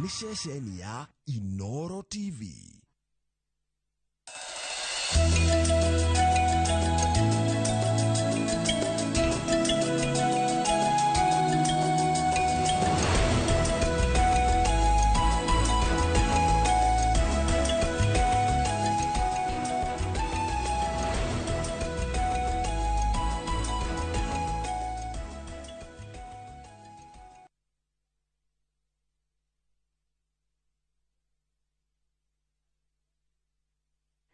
Nĩ ceceni ya Inoro TV.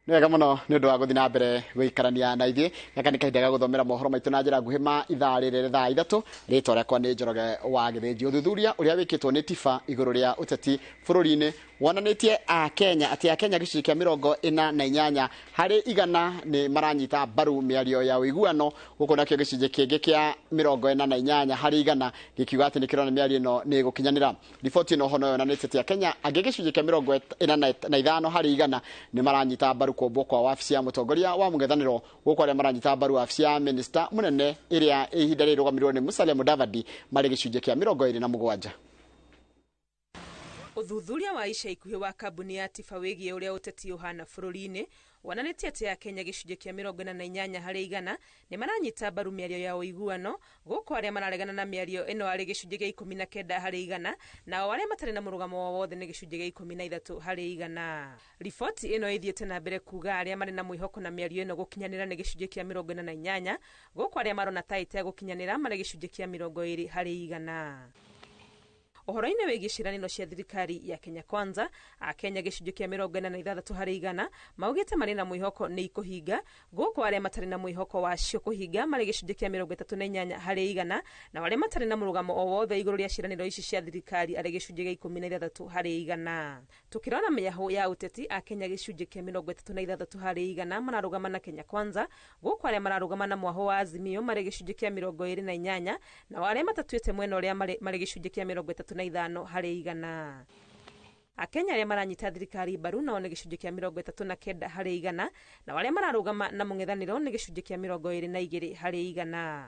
Nĩ wega mũno nĩ ũndũ wa gũthiĩ na mbere gũikarania na ithuĩ. Gaka nĩ kahinda ga gũthomera mohoro maitũ na njĩra nguhĩ ma ithaa rĩrĩ thaa 3. Rĩtwa rĩakwa nĩ Njoroge wa Gĩthĩnji. Ũthuthuria ũrĩa wĩkĩtwo nĩ TIFA igũrũ rĩa ũteti bũrũri-inĩ wonanĩtie Akenya atĩ Akenya gĩcunjĩ kĩa 48 harĩ 100 nĩ maranyita mbaru mĩario ya ũiguano, gũkũ nakĩo gĩcunjĩ kĩngĩ kĩa 48 harĩ 100 gĩkiuga atĩ nĩ kĩrona mĩario ĩno nĩ ĩgũkinyanĩra. Riboti ĩno ho no yonanĩtie atĩ Akenya angĩ gĩcunjĩ kĩa 45 harĩ 100 nĩ maranyita mbaru kũmbwo kwa wabici ya mũtongoria wa mũng'ethanĩro, gũkũ arĩa maranyita mbaru wabici ya minista mũnene ĩrĩa ihinda rĩrĩ ĩrũgamĩrĩirwo nĩ Musalia Mudavadi marĩ gĩcunjĩ kĩa 27. Ũthuthuria wa ica ikuhĩ wa kambuni ya TIFA wĩgiĩ ũrĩa ũteti ũhana bũrũri-inĩ wonanĩtie atĩ Akenya gĩcunjĩ kĩa 48 harĩ 100 nĩ maranyita mbaru mĩario ya ũiguano, gũkũ arĩa mararegana na mĩario ĩno arĩ gĩcunjĩ kĩa 19 harĩ 100, nao arĩa matarĩ na mũrũgamo o wothe nĩ gĩcunjĩ kĩa 13 harĩ 100. Riboti ĩno ĩthiĩte na mbere kuga arĩa marĩ na mwĩhoko na mĩario ĩno gũkinyanĩra nĩ gĩcunjĩ kĩa 48, gũkũ arĩa marona ta ĩtegũkinyanĩra marĩ gĩcunjĩ kĩa 20 harĩ 100. Ũhoro-inĩ wĩgiĩ ciĩranĩro cia thirikari ya Kenya Kwanza, Akenya gĩcunjĩ kĩa 46 harĩ 100 maugĩte marĩ na mwĩhoko nĩ ikũhinga, gũkũ arĩa matarĩ na mwĩhoko wacio kũhinga marĩ gĩcunjĩ kĩa 38 harĩ 100, na arĩa matarĩ na mũrũgamo o wothe igũrũ rĩa ciĩranĩro ici cia thirikari arĩ gĩcunjĩ kĩa 16 harĩ 100. Tukĩrora mĩahũ ya ũteti, Akenya gĩcunjĩ kĩa 36 harĩ 100 mararũgama na Kenya Kwanza, gũkũ arĩa mararũgama na mwahũ wa Azimio marĩ gĩcunjĩ kĩa 28, na arĩa matatuĩte mwena ũrĩa marĩ gĩcunjĩ kĩa 35 harĩ 100. Akenya arĩa maranyita thirikari mbaru nao nĩ gĩcunjĩ kĩa 39 harĩ 100, na arĩa mararũgama na mũng'ethanĩro nĩ gĩcunjĩ kĩa 22 harĩ 100.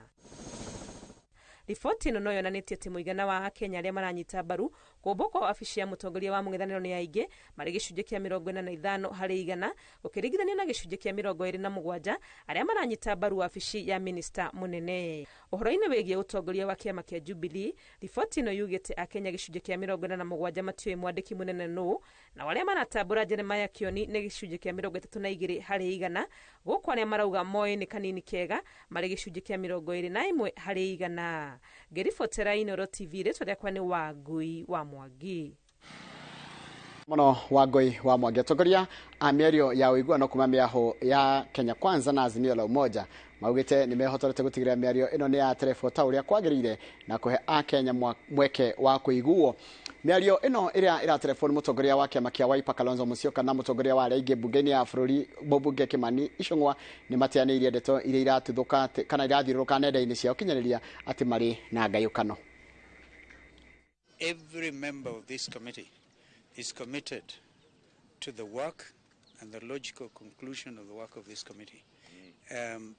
Riboti ĩno no yonanĩtie atĩ mũigana wa Akenya arĩa maranyita mbaru kũmbwo kwa wabici ya mũtongoria wa mũng'ethanĩro nĩ aingĩ marĩ gĩcunjĩ kĩa 45 harĩ 100, gũkĩringithanio na gĩcunjĩ kĩa 27 arĩa maranyita mbaru wabici ya minista mũnene. Ũhoro-inĩ wĩgiĩ ũtongoria wa kĩama kĩa Jubilee, riboti ĩno yugĩte Akenya gĩcunjĩ kĩa 47 matiũĩ mwandĩki mũnene nũ, na arĩa maratambũra Jeremiah Kioni nĩ gĩcunjĩ kĩa 32 harĩ 100, gũkũ arĩa marauga moĩ nĩ kanini kega marĩ gĩcunjĩ kĩa 21 harĩ 100. Ngĩribotera Inoro TV, rĩtwa rĩakwa nĩ Wangui wa Mwangi. Mũno Wangui wa Mwangi. Atongoria a mĩario ya ũiguano kuma mĩahũ ya Kenya Kwanza na Azimio la Umoja maugĩte nĩ mehotorete gũtigĩrĩra mĩario ĩno nĩ yaterebwo ta ũrĩa kwagĩrĩire na kũhe Akenya mweke wa kũiguo. Mĩario ĩno ĩrĩa ĩraterebwo nĩ mũtongoria wa kĩama kĩa Wiper Kalonzo Musyoka na mũtongoria wa arĩa aingĩ mbunge-inĩ ya bũrũri mũmbunge Kimani Ichung'wa nĩ mateanĩirie ndeto iria iratuthũka kana irathiũrũrũka nenda-inĩ cia ũkinyanĩria atĩ marĩ na ngayũkano. Every member of this committee is committed to the work and the logical conclusion of the work of this committee.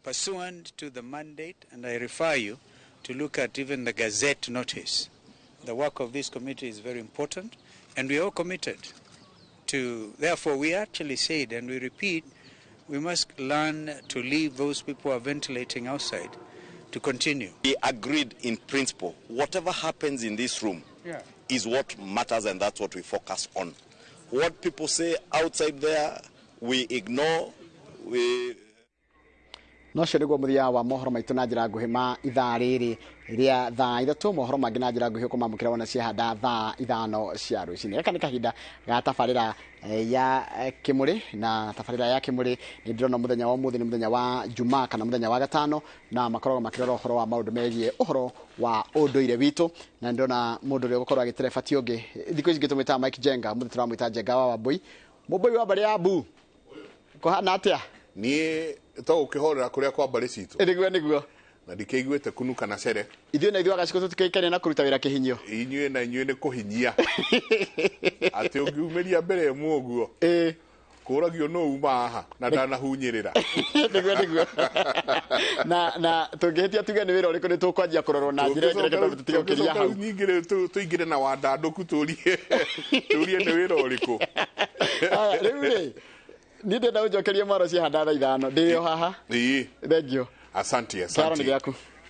Pursuant to the mandate, and I refer you to look at even the Gazette notice, the work of this committee is very important, and we are all committed to, therefore we actually said, and we repeat, we must learn to leave those people who are ventilating outside to continue. We agreed in principle, whatever happens in this room is what matters, and that's what we focus on. What people say outside there, we ignore. We no cio nĩguo mũthia wa mohoro maitũ na njĩra nguhĩ ma ithaa rĩrĩ rĩa thaa 3. Mohoro mangĩ na njĩra nguhĩ ũkũmamũkĩra wona ciahanda thaa 5 cia rũcinĩ. Gaka nĩ kahinda ga tabarĩra ya Kĩmũrĩ, na tabarĩra ya Kĩmũrĩ nĩ ndĩrona mũthenya wa ũmũthĩ nĩ mũthenya wa Jumaa kana mũthenya wa gatano, na makoragwo makĩrora ũhoro wa maũndũ megiĩ ũhoro wa ũndũire witũ, na ndĩrona mũndũ ũrĩa ũgũkorwo agĩtereba ti ũngĩ thikũ ici tũmwĩtaga Mike Jenga, mũthĩ tũramwĩta Jenga wa Wambui, Mũmbui wa mbarĩ ya Mbu. Kũhana atĩa? Niĩ to gũkĩhorera kũrĩa kwa mbarĩ citũ. Nĩguo nĩguo. Na ndikĩiguĩte kunuka na cere. Ithuĩ na ithuĩ agacikũ tũtikĩikaine na kũruta wĩra kĩhinyio. Inyuĩ na inyuĩ nĩ kũhinyia. Atĩ ũngiumĩria mbere ĩmwe ũguo. Kũragio no uma haha na ndanahunyĩrĩra. Nĩguo na tũngĩhĩtia tuge nĩ wĩra ũrĩkũ nĩ tũkwanjia kũrorwo na njĩra ĩngĩ, reke tũtige gũkĩria hau. Nyingĩ tũingĩre na wandandũku tũrie nĩ wĩra ũrĩkũ. Rĩu rĩ niĩ ndĩrenda ũnjokerie mwaro ciahanda thaa 5 ndĩrĩ o haha. Thank you. Asante, asante.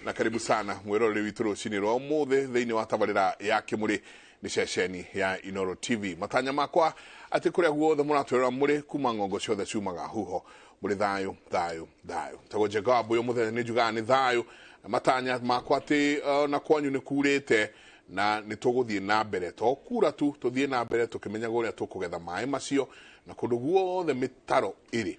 Na karibu sana mwiroreri witũ rũcinĩ rwa ũmũthĩ thĩinĩ wa tabarĩra ya Kĩmũrĩ nĩ ceceni ya Inooro TV. Matanya makwa atĩ kũrĩa guothe mũratwĩrora mũrĩ kuma ng'ongo ciothe ciumaga huho mũrĩ thayũ thayũ thayũ. Tagwo Njenga wa Mbũyũ mũthenya nĩ njugaga nĩ thayũ na matanya makwa atĩ na kwanyu nĩ kurĩte na nĩ tũgũthiĩ na mbere to kura tu tũthiĩ na mbere tũkĩmenyaga ũrĩa tũkũgetha maĩ macio na kũndũ guothe mĩtaro ĩrĩ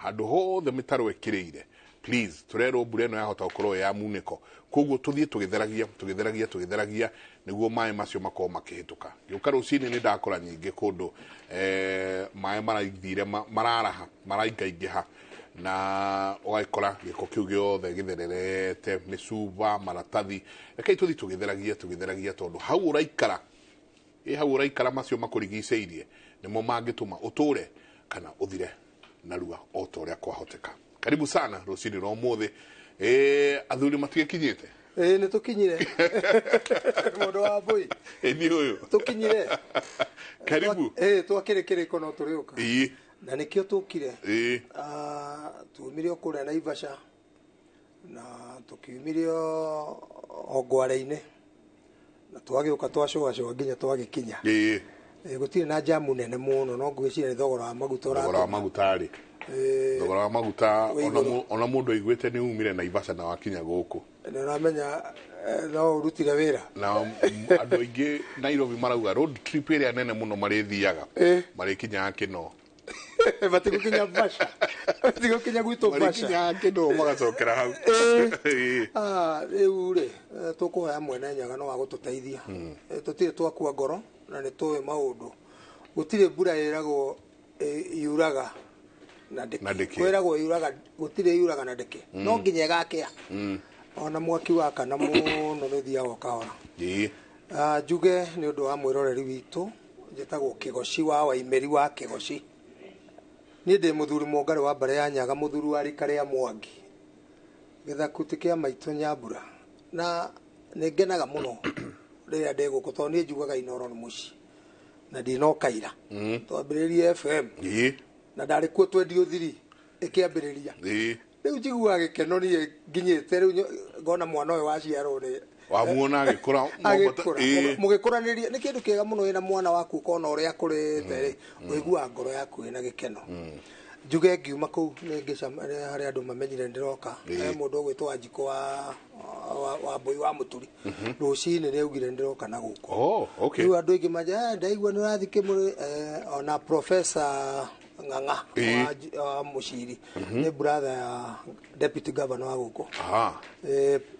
handũ hothe mĩtaro ĩkĩrĩire. Please turerwo mbura ĩno yahota gũkorwo ya munĩko koguo tũthiĩ tũgĩtheragia nĩguo maĩ macio makorwo makĩhĩtũka. Gĩũka rũcinĩ nĩ ndakora nyingĩ kũndũ maĩ maraithire mararaha maraingaingĩha na ũgakora gĩko kĩu gĩothe gĩthererete mĩcuba maratathi. Rekei tũthiĩ tũgĩtheragia tondũ hau ũraikara hau ũraikara macio makũrigicĩirie nĩmo mangĩtũma ũtũre kana ũthire narua o ta ũrĩa kwahoteka. Karibu sana rũcinĩ rwa ũmũthĩ. Athuri matigĩkinyĩte? Nĩ tũkinyire. Mũndũ wa Mbũi. Nĩ ũyũ. Tũkinyire. Karibu. Twakĩrĩ kĩrĩko no tũrĩũka. Na nĩkĩo tũkire. Tumire o kũrĩa Naivasha na tũkiumire o Ngware-inĩ na twagĩũka twacũgacũga nginya twagĩkinya. Gũtirĩ na jamu nene mũno no ngwĩciria nĩ thogora wa maguta ũratũma. Thogora wa maguta rĩ. Thogora wa maguta ona mũndũ aiguĩte nĩ umire Naivasha na wakinya gũkũ. Nĩ ũramenya no ũrutire wĩra. Na andũ aingĩ Nairobi marauga road trip ĩrĩa nene mũno marĩthiaga marĩkinyaga Kĩno. Matigũkinya Basha. Matigũkinya gwitũ Basha. Marĩkinyaga Kĩno magacokera hau. Rĩu rĩ tũkũhoya Mwene Nyaga no agũtũteithia. Tũtirĩ twakua ngoro na nĩ tũĩ maũndũ. Gũtirĩ mbura ĩragwo yuraga na ndĩkĩ. Kwĩragwo yuraga gũtirĩ yuraga na ndĩkĩ. No nginya ĩgakĩa. Ona mwaki wakana mũno nĩ ũthiaga ũkahora. Njuge nĩ ũndũ wa mwĩroreri witũ njĩtagwo Kĩgoci wa Waimĩri wa Kĩgoci. Niĩ ndĩ mũthuri mũngarĩ wa mbarĩ ya Nyaga, mũthuri wa rika rĩa Mwangi, gĩthakuti kĩa maitũ Nyambura. Na nĩ ngenaga mũno rĩrĩa ndĩ gũkũ tondũ niĩ njugaga Inooro nĩ mũciĩ na ndinoka ira. Twambĩrĩirie FM na ndarĩ kuo twendio thiri ĩkĩambĩrĩria. Rĩu njiguaga gĩkeno niĩ nginyĩte rĩu ngona mwana ũyũ waciarwo nĩ wamuona agĩkũra mũgĩkũranĩria nĩ kĩndũ kĩega mũno wĩna mwana waku ũkona ũrĩa akũrĩte rĩ ũiguaga ngoro yaku ĩna gĩkeno. Njuge ngiuma kũu harĩ andũ mamenyire ndĩroka. He mũndũ ũgwĩtwo Wanjikũ wa Mbũi wa Mũturi rũcinĩ nĩ augire ndĩroka na gũkũ. Rĩu andũ aingĩ manja ndaigua nĩ ũrathiĩ Kĩmũrĩ. Ona Professor Ng'ang'a wa Mũciri nĩ brother ya deputy governor wa gũkũ.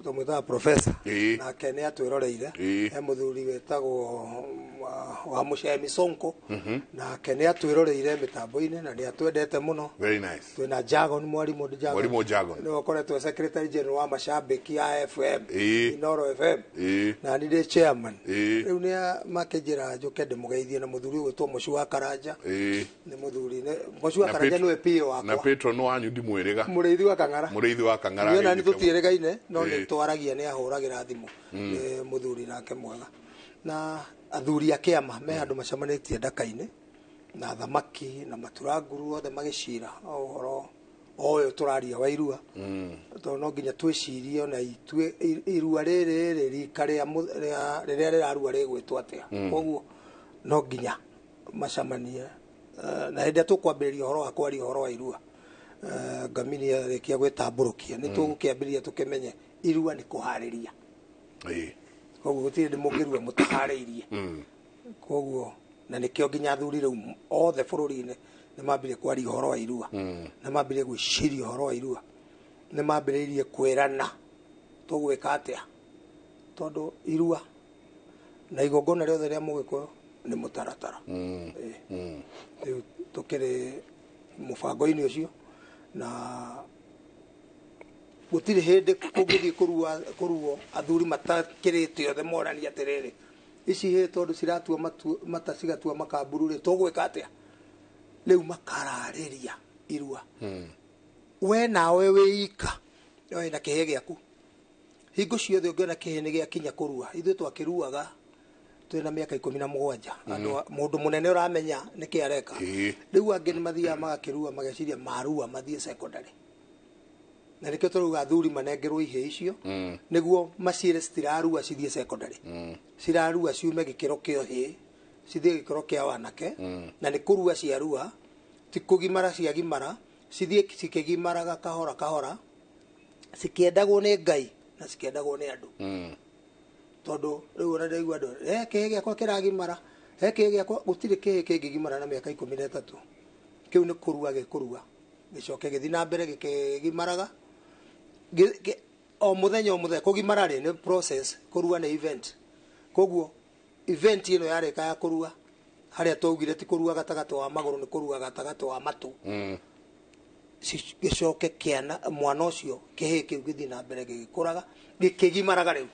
Tũmwĩtaga professor nake nĩ atwĩroreire. He mũthuri wĩtagwo wa Mũcemi Sonko nake nĩ atwĩroreire mĩtambo-inĩ na nĩ atwendete mũno. Very nice. Twĩna Jagon, mwarimũ Jagon. Mwarimũ Jagon nĩwe ũkoretwo secretary general wa macambĩki a FM Inooro FM na nĩ ndĩ chairman. Rĩu nĩ makĩnjĩra njũke ndĩmũgeithie na mũthuri ũgwĩtwo Mũcu wa Karanja. Nĩ mũthuri Mũcu wa Karanja nĩwe PA wakwa. Na Petro no wanyu ndimwĩrĩga. Mũrĩithi wa Kang'ara. Mũrĩithi wa Kang'ara. Niĩ ona nĩ tũtiĩrĩgaine no nĩ twaragia nĩ ahũragĩra thimũ. Nĩ mũthuri nake mwega. Na athuri a kĩama me handũ macemanĩtie Ndaka-inĩ na thamaki na maturanguru othe magĩcira ũhoro ũyũ tũraria wa irua. Tondũ no nginya twĩcirie ona ithuĩ irua rĩrĩ rĩ rika rĩa rĩrĩa rĩrarua rĩgwĩtwo atĩa. Koguo no nginya macemanie na hĩndĩ ĩrĩa tũkwambĩrĩria ũhoro wa kwaria ũhoro wa irua ngamini yarĩkia gwĩtambũrũkia nĩ tũgũkĩambĩrĩria tũkĩmenye irua nĩ kũharĩria. Koguo gũtirĩ hĩndĩ mũngĩrua mũtaharĩirie. Koguo na nĩkĩo nginya athuri rĩu othe bũrũri-inĩ nĩ mambire kwaria ũhoro wa irua, nĩ mambire gwĩciria ũhoro wa irua, nĩ mambĩrĩirie kwĩrana tũgwĩka atĩa tondũ irua na igongona rĩothe rĩa mũgĩkũyũ nĩ mũtaratara. Rĩu tũkĩrĩ mũbango-inĩ ũcio na gũtirĩ hĩndĩ kũngĩthiĩ kũruo athuri matakĩrĩte othe moranie atĩrĩrĩ ici hĩ tondũ ciratua mata cigatua makamburu rĩ tũgwĩka atĩa. Rĩu makararĩria irua. We nawe wĩika wĩna kĩhĩ gĩaku, hingo ciothe ũngĩona kĩhĩ nĩ gĩakinya kũrua. Ithuĩ twakĩruaga twĩna mĩaka 17, andũ mũndũ mũnene ũramenya nĩkĩ areka. Rĩu angĩ nĩ mathiaga magakĩrua mageciria marua mathiĩ secondary, na nĩkĩo tũrauga athuri manengerwo ihĩ icio nĩguo maciĩre citirarua cithiĩ secondary, cirarua ciume gĩkĩro kĩa ũhĩ cithiĩ gĩkĩro kĩa wanake. Na nĩ kũrua ciarua, ti kũgimara ciagimara, cithiĩ cikĩgimaraga kahora kahora, cikĩendagwo nĩ Ngai na cikĩendagwo nĩ andũ. Tondũ rĩu ona ndĩraigua andũ, kĩhĩ gĩakwa kĩragimara, kĩhĩ gĩakwa, gũtirĩ kĩhĩ kĩngĩgimara na mĩaka 13. Kĩu nĩ kũrua gĩkũrua, gĩcoke gĩthiĩ na mbere gĩkĩgimaraga o mũthenya o mũthenya. Kũgimara rĩ nĩ process, kũrua nĩ event. Koguo event ĩno yarĩka ya kũrua, harĩa twaugire ti kũrua gatagatĩ wa magũrũ, nĩ kũrua gatagatĩ wa matũ, gĩcoke kĩana mwana ũcio kĩhĩ kĩu gĩthiĩ na mbere gĩgĩkũraga gĩkĩgimaraga. Rĩu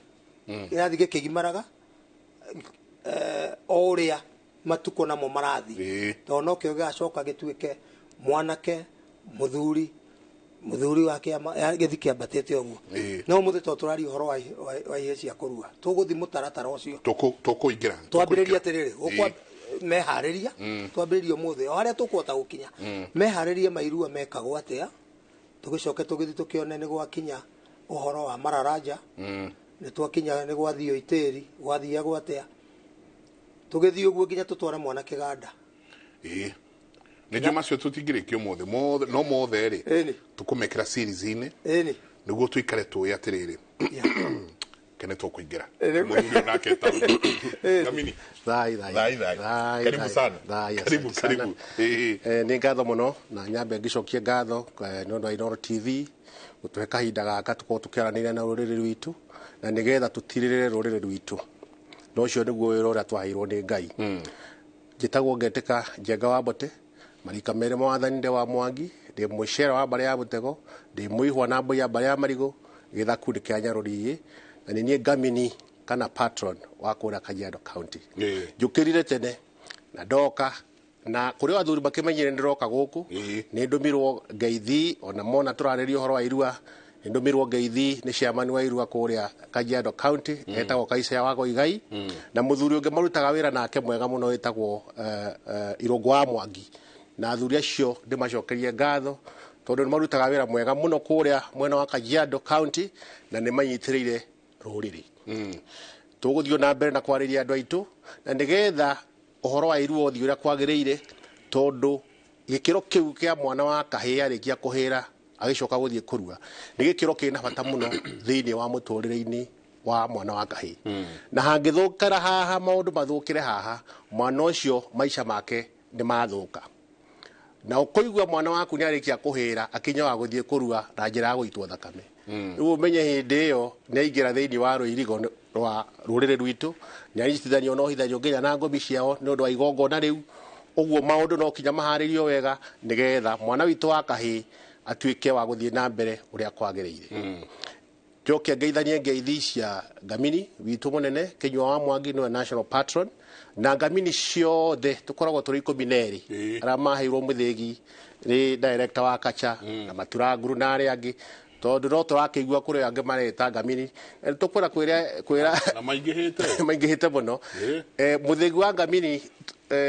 kĩrathiĩ gĩkĩgimaraga o ũrĩa matukũ namo marathiĩ, tondũ no kĩo gĩgacoka gĩtuĩke mwanake mũthuri, mũthuri wa kĩama gĩthiĩ kĩambatĩte ũguo. No mũthĩ tondũ tũraria ũhoro wa ihĩ cia kũrua, tũgũthiĩ mũtaratara ũcio. Tũkũingĩra. Twambĩrĩrie atĩrĩrĩ, meharĩria, twambĩrĩrie ũmũthĩ o harĩa tũkũhota gũkinya. Meharĩria mairua mekagwo atĩa, tũgĩcoke tũgĩthiĩ tũkĩone nĩ gwakinya ũhoro wa mararanja, nĩ twakinya nĩ gwathiĩ itĩri, gwathiagwo atĩa, tũgĩthiĩ ũguo nginya tũtware mwana kĩganda. Nĩnjũ macio tũtingĩrĩkia ũmũthĩ mothe, no mothe rĩ tũkũmekĩra series-inĩ nĩguo tũikare tũĩ atĩrĩrĩ kene tũkũingĩra. Mũthuri onake etagwo Gamini. Thai thai. Thai thai. Karibu sana. Karibu karibu. Nĩ ngatho mũno, na nyambe ngĩcokie ngatho nĩ ũndũ wa Inooro TV gũtũhe kahinda gaka tũkorwo tũkĩaranĩria na rũrĩrĩ rwitũ, na nĩgetha tũtirĩrĩre rũrĩrĩ rwitũ, na ũcio nĩguo wĩra ũrĩa twaheirwo nĩ Ngai. Njĩtagwo Ngetĩka Njenga wa Mbote, marika merĩ ma wathani, ndĩ wa Mwangi, ndĩ mũcera wa mbarĩ ya Mũtego, ndĩ mũihwa na mbũi ya mbarĩ ya Marigũ, gĩthaku nĩ kĩa Nyarũriĩ, na nĩ niĩ Ngamini kana patron wa kũrĩa Kajiado County. Njũkĩrire tene na ndoka, na kũrĩ athuri makĩmenyire ndĩroka gũkũ, nĩ ndũmirwo ngeithi, ona mona tũrarĩria ũhoro wa irua, nĩ ndũmirwo ngeithi nĩ chairman wa irua kũrĩa Kajiado County, etagwo Kaisaya wa Goigai, na mũthuri ũngĩ marutaga wĩra nake mwega mũno wĩtagwo Irũngũ wa Mwangi. Na athuri acio ndĩmacokerie ngatho tondũ nĩ marutaga wĩra mwega mũno kũrĩa mwena wa Kajiado County, na nĩ manyitĩrĩire rũrĩrĩ. Tũgũthiĩ na mbere na kwarĩria andũ aitũ, na nĩgetha ũhoro wa irua ũthiĩ ũrĩa kwagĩrĩire, tondũ gĩkĩro kĩu kĩa mwana wa kahĩĩ arĩkia kũhĩra agĩcoka gũthiĩ kũrua nĩ gĩkĩro kĩna bata mũno thĩinĩ wa mũtũrĩre-inĩ wa mwana wa kahĩĩ. Na hangĩthũkĩra haha, maũndũ mathũkĩre haha, mwana ũcio maica make nĩ mathũka. Na ũkũigua mwana waku nĩ arĩkia kũhĩra akinya wa gũthiĩ kũrua na njĩra ya gũitwo thakame, rĩu ũmenye hĩndĩ ĩyo nĩ aingĩra thĩinĩ wa rũirigo rwa rũrĩrĩ rwitũ, nĩ anyitithanio na ohithanio nginya na ngomi ciao nĩ ũndũ wa igongona rĩu. Ũguo maũndũ no kinya maharĩrio wega nĩgetha mwana witũ wa kahĩĩ atuĩke wa gũthiĩ na mbere ũrĩa kwagĩrĩire. Njoke ngeithanie ngeithi cia Ngamini witũ mũnene Kĩnyua wa Mwangi, nĩwe national patron, na Ngamini ciothe tũkoragwo tũrĩ 12 arĩa maheirwo mũthĩgi nĩ director wa Kacha na Maturanguru na arĩa angĩ, tondũ no tũrakĩigua kũrĩ angĩ mareta Ngamini tũkwenda kwĩra na maingĩhĩte maingĩhĩte mũno. Mũthĩgi wa Ngamini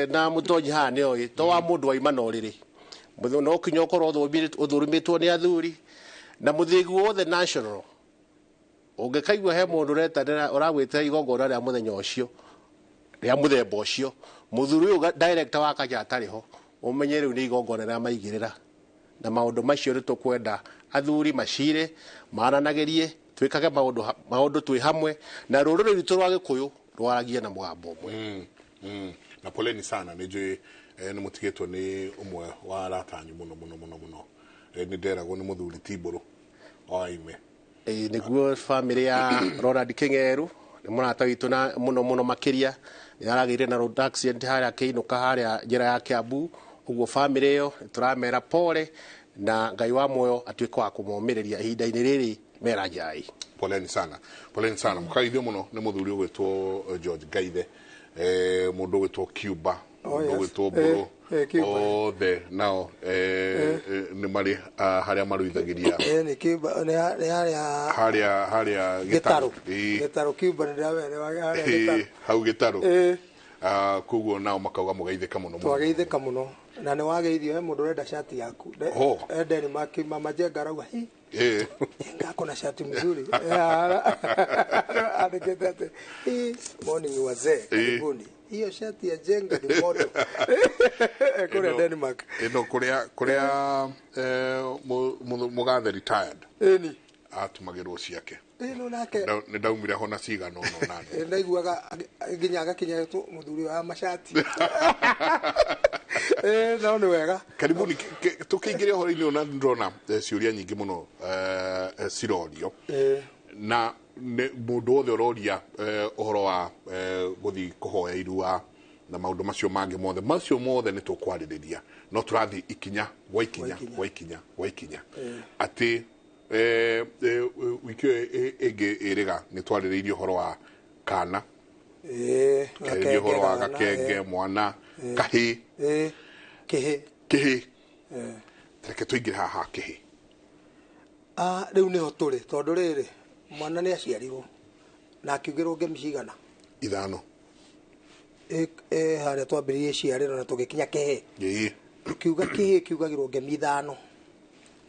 na mũtonyi haha nĩ oĩ to wa mũndũ waima na ũrĩrĩ, no kinya ũkorwo ũthũrimĩtwo nĩ athuri, na mũthĩgi wothe national ũngĩkaigua he mũndũ ũretanĩra ũragwĩta igongona rĩa mũthenya ũcio rĩa mũthemba ũcio, mũthuri ũyũ director wa Kacha atarĩ ho, ũmenye rĩu nĩ igongona rĩa maigĩrĩra. Na maũndũ macio nĩ tũkwenda athuri macire maranagĩrie, twĩkage maũndũ twĩ hamwe, na rũrĩrĩ rwitũ rwa Gĩkũyũ rwaragie na mũgambo ũmwe. Na poleni sana, nĩ njũĩ nĩ mũtigĩtwo nĩ ũmwe wa aratanyu mũno mũno mũno mũno. Nĩ nderagwo nĩ mũthuri Timbũrũ wa Ime. Nĩguo famĩlĩ ya Ronald Kĩng'eru nĩ mũrata witũ na mũno mũno makĩria, nĩ aragĩire na road accident harĩa akĩinũka harĩa njĩra ya Kiambu. Ũguo famĩlĩ ĩyo tũramera pole, na Ngai wa muoyo atuĩke wa kũmomĩrĩria ihinda-inĩ rĩrĩ mera njai. Poleni sana, poleni sana. Mũkageithio mũno nĩ mũthuri ũgwĩtwo George Gaithe, mũndũ ũgwĩtwo Cuba Mũndũ ũgwĩtwo Mbũrũ, othe nao nĩ marĩ harĩa maruithagĩria. Nĩ Cuba, nĩ harĩa harĩa Gĩtarũ. Gĩtarũ Cuba, nĩ ndĩramenya harĩa Gĩtarũ. Hau Gĩtarũ. Koguo nao makauga mũgeithĩka mũno. Twageithĩka mũno. Na nĩ wageithio, he mũndũ ũrenda shati yaku. Eden Mama Jenga arauga hi ngako na shati mzuri. Andĩkĩte atĩ morning wazee, karibuni. Hiyo shati ya Jenga ni moto. Kũrĩa Denmark. Ĩno kũrĩa mũgathe retired. Ĩni. Atumagĩrwo ciake. Ĩno nake. Nĩ ndaumire ho na cigana ũna nani. Ndaiguaga nginya agakinya mũthuri wa macati. No nĩ wega. Karibuni tũkĩingĩria ũhoro-inĩ ũyũ, na ndĩrona ciũria nyingĩ mũno cirorio. Na mũndũ wothe ũroria ũhoro wa gũthiĩ kũhoya irua na maũndũ macio mangĩ mothe, macio mothe nĩ tũkwarĩrĩria, no tũrathiĩ ikinya gwa ikinya gwa ikinya gwa ikinya. Atĩ wiki ĩyo ĩngĩ ĩrĩga nĩ twarĩrĩirie ũhoro wa kana, twarĩrĩirie ũhoro wa gakenge, mwana, kahĩ, kĩhĩ, kĩhĩ. Reke tũingĩre haha kĩhĩ. Rĩu nĩho tũrĩ, tondũ rĩrĩ mwana nĩ aciarirwo na akiugĩrwo ngemi cigana? 5. Harĩa twambĩrĩirie ciarĩro na tũgĩkinya kĩhĩ. Tũkiuga kĩhĩ kiugagĩrwo ngemi 5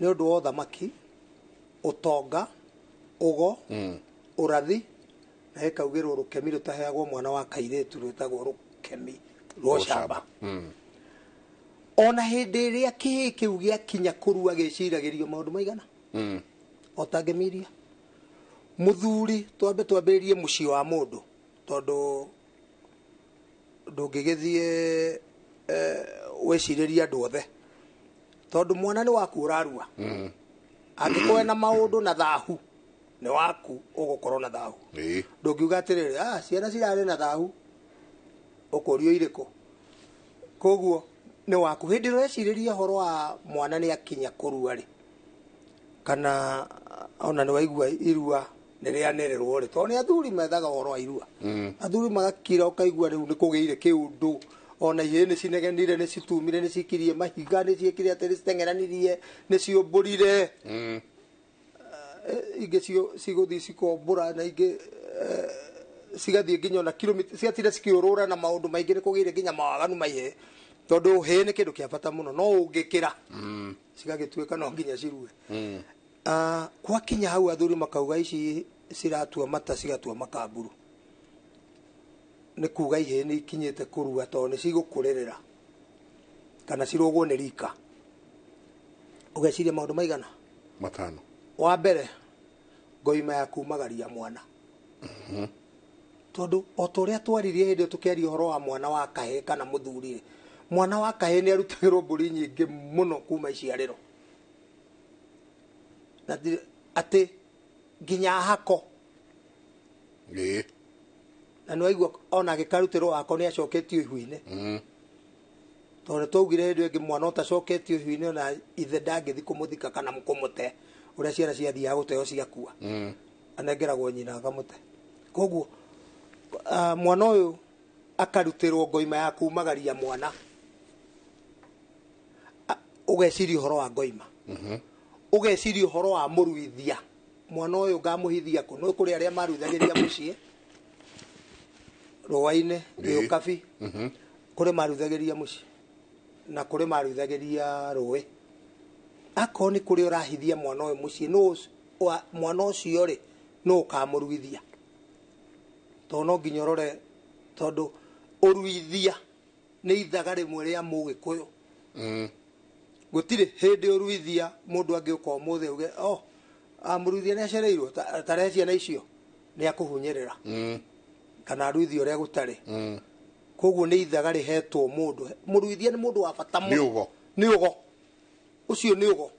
nĩ ũndũ wa ũthamaki, ũtonga, ũgo, ũrathi, na ĩkaugĩrwo rũkemi rũtaheagwo mwana wa kairĩtu rwĩtagwo rũkemi rwa ũcamba. Ona hĩndĩ ĩrĩa kĩhĩ kĩu gĩakinya kũrua gĩciragĩrio maũndũ maigana? O ta ngemi iria. Mũthuri, twambe twambĩrĩrie mũciĩ wa mũndũ, tondũ ndũngĩgĩthiĩ wĩcirĩrie andũ othe, tondũ mwana nĩ waku ũrarua. Angĩkorwo na maũndũ na thahu, nĩ waku ũgũkorwo na thahu. Ndũngiuga atĩrĩrĩ, ciana cirarĩ na thahu, ũkũrio irĩkũ? Koguo nĩ waku. Hĩndĩ ĩrĩa ũrecirĩria ũhoro wa mwana nĩ akinya kũrua rĩ, kana ona nĩ waigua irua nĩ rĩanĩrĩrwo rĩ, tondũ nĩ athuri methaga ũhoro wa irua. Athuri magakira ũkaigua rĩu nĩ kũgĩire kĩũndũ, ona ihĩĩ nĩ cinegenire, nĩ citumire, nĩ cikirie mahiga, nĩ ciĩkire atĩ, nĩ citeng'eranirie, nĩ ciũmbũrire. Ingĩ cigũthiĩ cikombũra, na ingĩ cigathiĩ nginya ona kilomita cigatinda cikĩũrũra na maũndũ maingĩ, nĩ kũgĩire nginya mawaganu ma ihĩĩ, tondũ hĩĩ nĩ kĩndũ kĩa bata mũno, no ũngĩkĩra cigagĩtuĩka no nginya cirue. Gwakinya hau athuri makauga ici ciratua mata cigatua makamburu, nĩ kuga ihĩĩ nĩ ikinyĩte kũrua tondũ nĩ cigũkũrĩrĩra kana cirũgwo nĩ rika. Ũgeciria maũndũ maigana? 5. Wa mbere, ngoima ya kumagaria mwana. Tondũ o ta ũrĩa twaririe hĩndĩ ĩyo tũkĩaria ũhoro wa mwana wa kahĩĩ kana mũthuri, mwana wa kahĩĩ nĩ arutagĩrwo mbũri nyingĩ mũno kuma iciarĩro, na atĩ nginya hako. Na nĩ waigua ona agĩkarutĩrwo hako nĩ acoketio ihu-inĩ. Tondũ nĩ twaugire hĩndĩ ĩngĩ mwana ũtacoketio ihu-inĩ ona ithe ndangĩthiĩ kũmũthika kana kũmũte, ũrĩa ciana ciathiaga gũteo ciakua. Anengeragwo nyina akamũte. Koguo mwana ũyũ akarutĩrwo ngoima ya kumagaria mwana. Ũgeciria ũhoro wa ngoima. Ũgeciria ũhoro wa mũruithia. Mwana ũyũ ngamũhithia kũ? Nĩ kũrĩ arĩa maruithagĩria mũciĩ rũa-inĩ, gĩũkabi. Kũrĩ maruithagĩria mũciĩ na kũrĩ maruithagĩria rũĩ. Akorwo nĩ kũrĩ ũrahithia mwana ũyũ mũciĩ, mwana ũcio rĩ, nũ ũkamũruithia? Tondũ no nginya ũrore, tondũ ũruithia nĩ ithaga rĩmwe rĩa mũgĩkũyũ. Gũtirĩ hĩndĩ ũruithia mũndũ angĩũka ũmũthĩ auge, oh, mũruithia nĩ acereirwo, tarehe ciana icio, nĩ akũhunyĩrĩra. Kana aruithia ũrĩa gũtarĩ. Koguo nĩ ithaga rĩhetwo mũndũ. Mũruithia nĩ mũndũ wa bata mũno. Nĩ ũgo. Nĩ ũgo. Ũcio nĩ ũgo.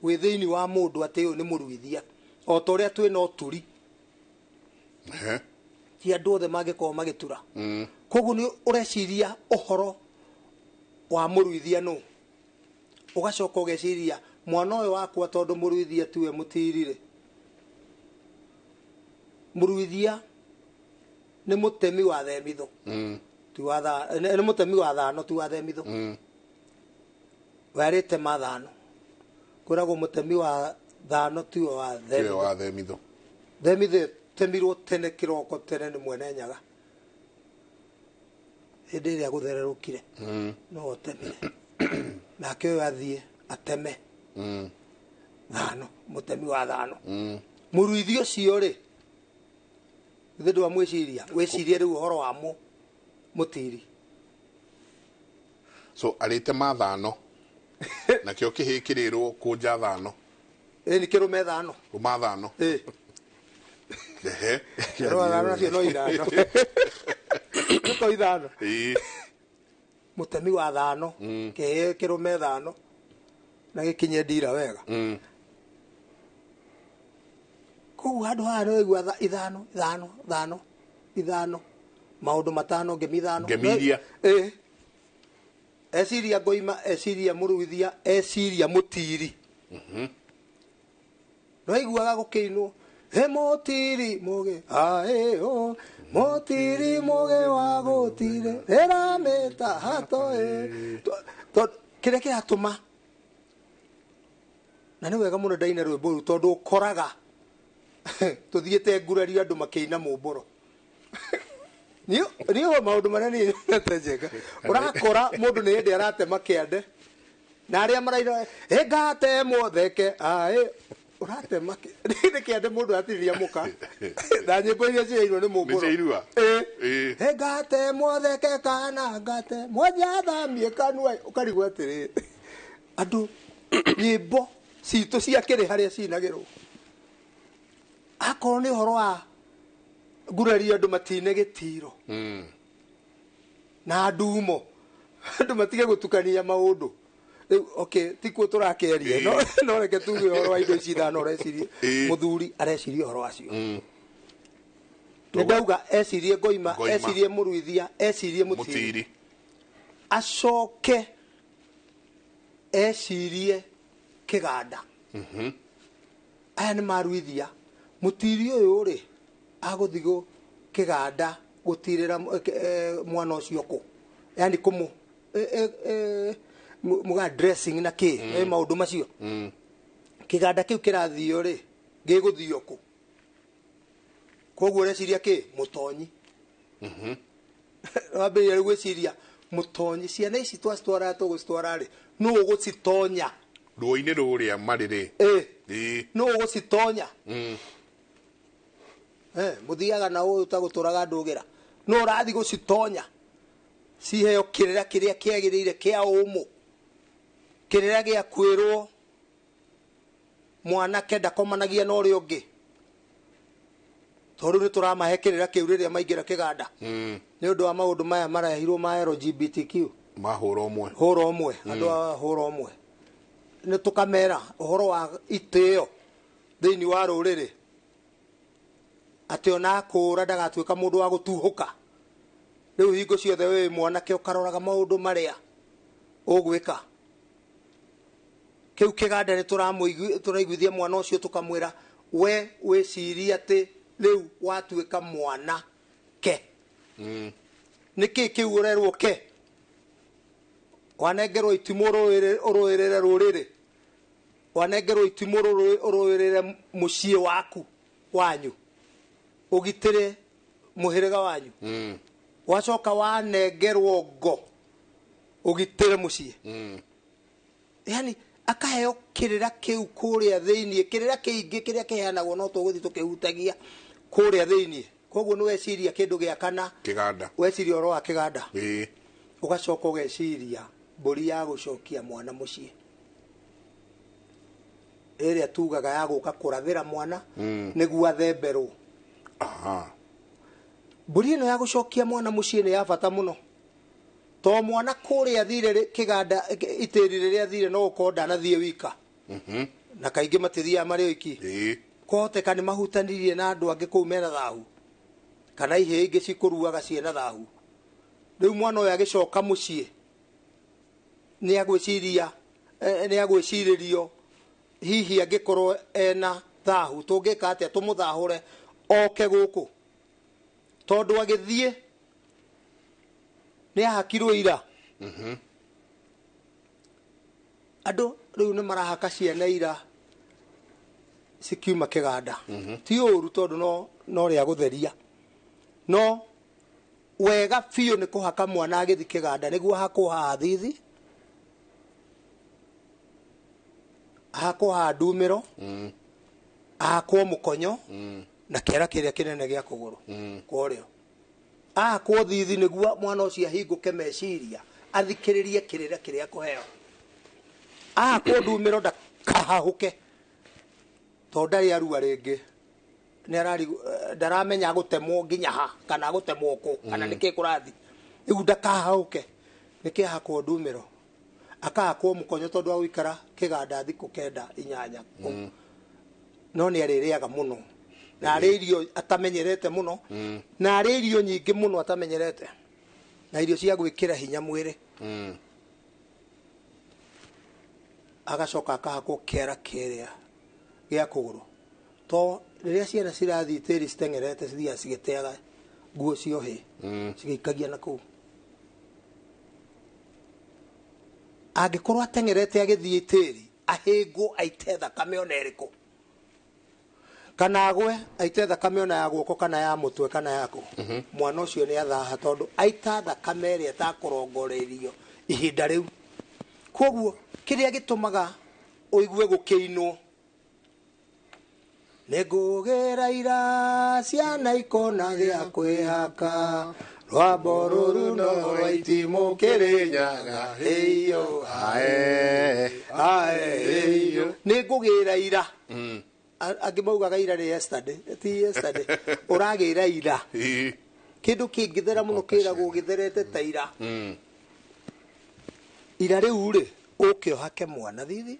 Wĩ thĩinĩ wa mũndũ atĩ ũyũ nĩ mũruithia. O ta ũrĩa twĩna ũturi. Ti andũ othe mangĩkorwo magĩtura. Koguo nĩ ũreciria ũhoro wa mũruithia nũ. Ũgacoka ũgeciria mwana ũyũ wakwa tondũ mũruithia tiwe mũtirire. Mũruithia nĩ mũtemi wa themitho. Ti wa nĩ mũtemi wa thano ti wa themitho. We arĩte ma thano. Kwĩragwo mũtemi wa thano tiwe wa Tiwe themitho. Wa themitho. Themitho temirwo tene kĩroko tene nĩ mwene Nyaga. Hĩndĩ ĩrĩa gũthererũkire. No ũtemire. Nake ũyũ athiĩ ateme. Thano, mũtemi wa thano. Mũruithi ũcio rĩ, githĩ ndwamwĩciria? Wĩcirie rĩu ũhoro wa mũtiri. So arĩte ma thano. Nakĩo kĩhĩ kĩrĩrwo kũnja thano. Ĩ nĩ kĩrũme thano. Rũma thano. Ĩ. Ehe. Rũma thano nacio no ithano. Nĩko ithano. Ĩ. Mũtemi wa thano, kĩhĩ kĩrũme thano na gĩkinye ndira wega. Koguo handũ haha nĩ waigua ithano, ithano, ithano, ithano, maũndũ matano, ngemi ithano. Ngemi iria. Ĩ. Eciria ngoima, eciria mũruithia, eciria mũtiri. Nĩwaiguaga gũkĩinwo, he mũtiri mũgĩ, aĩ o, mũtiri mũgĩ wa gũtire, rĩramĩta hato ĩ. Kĩrĩa kĩratũma, na nĩ wega mũno ndaina rwĩmbo rũu tondũ ũkoraga tũthiĩte ngurario andũ makĩina mũmbũro. Niĩ maũndũ marĩa niĩ nyonete njega. Ũrakora mũndũ nĩ hĩndĩ aratema kĩande na arĩa maraina ĩ ngatemwo theke aĩ ũratema nĩ kĩande mũndũ atirĩria mũka na nyĩmbo iria ciainwo nĩ mũmbũro. Nĩ cia irua? Ĩ. Ĩ. Ĩ ngatemwo theke kana ngatemwo njathamie kanua ũkarigwo atĩrĩrĩ andũ nyĩmbo citũ ciakĩrĩ harĩa cinagĩrwo. Akorwo nĩ ũhoro wa ngurario andũ matine gĩtiro na ndumo andũ matige gũtukania maũndũ. Rĩu okay tikuo tũrakĩaria no reke tuge ũhoro wa indo ici ithano ũreciria mũthuri areciria ũhoro wacio. Nĩ ndauga ecirie ngoima, ecirie mũruithia, ecirie mũtiri, acoke ecirie kĩganda. Aya nĩ maruithia mũtiri ũyũ rĩ agũthiĩ kĩganda gũtirĩra mwana ũcio kũ, yani kũmũ muga dressing na kĩ maũndũ macio. Kĩganda kĩu kĩrathio rĩ gĩgũthio kũ? Koguo ũreciria kĩ? Mũtonyi. Wambĩrĩria rĩu gwĩciria mũtonyi, ciana ici twacitwara tũgũcitwara rĩ nũ ũgũcitonya ruo-inĩ rũrĩa marĩ rĩ? Nũ ũgũcitonya? Mũthiaga na ũyũ ũtagũtũraga ndũgĩra nũ ũrathiĩ gũcitonya ciheo kĩrĩra kĩrĩa kĩagĩrĩire kĩa ũmũ, kĩrĩra gĩa kwĩrwo mwanake ndakomanagia na ũrĩa ũngĩ tondũ nĩ tũramahe kĩrĩra kĩu rĩrĩa maingĩra kĩganda nĩ ũndũ wa maũndũ maya marehirwo ma LGBTQ mahũra ũmwe, hũra ũmwe, andũ a hũra ũmwe. Nĩ tũkamera ũhoro wa itĩo thĩinĩ wa rũrĩrĩ atĩ ona akũra ndagatuĩka mũndũ wa gũtuhũka. Rĩu hingo ciothe wĩ mwanake ũkaroraga maũndũ marĩa ũgwĩka. Kĩu kĩganda nĩ tũraiguithia mwana ũcio tũkamwĩra we wĩcirie atĩ rĩu watuĩka mwana ke. Nĩkĩ kĩu ũrerwo ke? Wanengerwo itimũ ũrũĩrĩre rũrĩrĩ, wanengerwo itimũ ũrũĩrĩre mũciĩ waku wanyu, ũgitĩre mũhĩrĩga wanyu, wacoka wanengerwo ngo ũgitĩre mũciĩ. Yani akaheo kĩrĩra kĩu kũrĩa thĩinĩ, kĩrĩra kĩingĩ kĩrĩa kĩheanagwo no tũgũthiĩ tũkĩhutagia kũrĩa thĩinĩ. Koguo nĩ weciria kĩndũ gĩa kana kĩganda, weciria ũhoro wa kĩganda, ũgacoka ũgeciria mbũri ya gũcokia mwana mũciĩ ĩrĩa tugaga ya gũka kũrathĩra mwana nĩguo athemberwo. Mbũri ĩno ya gũcokia mwana mũciĩ nĩ ya bata mũno to mwana kũrĩa athire kĩganda itĩri rĩrĩa athire no ũkorwo ndanathiĩ wika, na kaingĩ matithiaga marĩ oiki. Kwahoteka nĩ mahutanirie na andũ angĩ kũu mena thahu kana ihĩĩ ingĩ cikũruaga ciĩna thahu. Rĩu mwana ũyũ agĩcoka mũciĩ nĩ agwĩciria, nĩ agwĩcirĩrio hihi angĩkorwo ena thahu tũngĩka atĩa tũmũthahũre oke gũkũ, tondũ agĩthiĩ Nĩ ahakirwo ira. Andũ rĩu nĩ marahaka ciana ira cikiuma kĩganda. Ti ũru tondũ no rĩa gũtheria. No wega biũ nĩ kũhaka mwana agĩthiĩ kĩganda nĩguo ahakwo haha thithi, ahakwo haha ndumĩro, ahakwo mũkonyo, na kĩara kĩrĩa kĩnene gĩa kũgũrũ kwa ũrĩo. Ahakwo thithi nĩguo mwana ũcio ahingũke meciria, athikĩrĩrie kĩrĩra kĩrĩa kũheo. Ahakwo ndumĩro ndakahahũke tondũ ndarĩ arua rĩngĩ. Ndaramenya gũtemwo nginya ha kana gũtemwo kũ kana nĩkĩ kũrathi. Rĩu ndakahahũke nĩkĩ ahakwo ndumĩro, akahakwo mũkonyo tondũ wa gũikara kĩganda thikũ 9 8 kũu. No nĩ arĩrĩaga mũno na arĩ irio atamenyerete mũno, na arĩ irio nyingĩ mũno atamenyerete, na irio cia gwĩkĩra hinya mwĩrĩ. Agacoka akahakwo kĩara kĩrĩa gĩa kũgũrũ to rĩrĩa ciana cirathiĩ tĩri citeng'erete cithiaga cigĩteaga nguo ciohĩ, cigĩikagia na kũu. Angĩkorwo ateng'erete agĩthiĩ tĩri ahĩngwo aite thakame ona ĩrĩkũ, kana agwe aite thakame ona ya guoko kana ya mũtwe kana ya kũ, mwana ũcio nĩ athaha tondũ aita thakame ĩrĩa ĩtakũrongoreirio ihinda rĩu. Koguo kĩrĩa gĩtũmaga ũigue gũkĩinwo nĩ ngũgĩra ira ciana ikona gĩa kwĩhaka, rwambo rũrũ no rwa itimũ kĩrĩnyaga, ĩyo ae ae ĩyo. Nĩ ngũgĩra ira. Angĩ maugaga ira nĩ yesterday, ti yesterday. Ũragĩra ira. Kĩndũ kĩngĩthera mũno kĩragwo gĩtherete ta ira. Ira rĩu rĩ, ũke ũhake mwana thithi,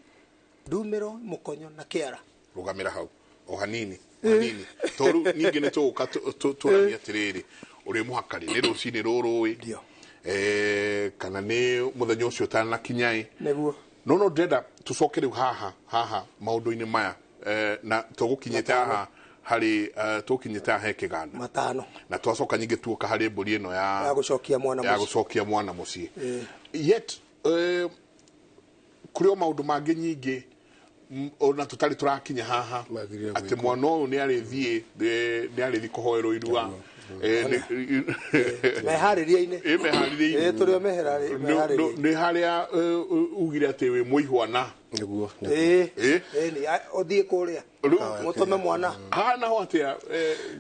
ndumĩro, mũkonyo na kĩara. Rũgamĩra hau o hanini hanini toru ningĩ nĩ tũgũka tũranie atĩrĩrĩ, ũrĩ mũhaka rĩ, nĩ rũcinĩ rũrũ ĩ, kana nĩ mũthenya ũcio ũtanakinya ĩ. Nĩguo. No ndĩrenda tũcoke rĩu haha maũndũ-inĩ maya, na tũgũkinyĩte haha harĩ tũkinyĩte haha he kĩganda matano, na twacoka nyingĩ tuoka harĩ mbũri ĩno ya gũcokia mwana mũciĩ, ya gũcokia mwana mũciĩ. Yet kũrĩ o maũndũ mangĩ nyingĩ ona tũtarĩ tũrakinya haha atĩ mwana ũyũ nĩ arĩthiĩ nĩ arĩthiĩ kũhoerwo irua meharĩria-inĩ. Meharĩria-inĩ. Tũrĩ o meharĩria-inĩ. Nĩ harĩa ugire atĩ wĩ mũihwana. Nĩguo. Ũthiĩ kũrĩa mũtũme mwana. Haha naho atĩa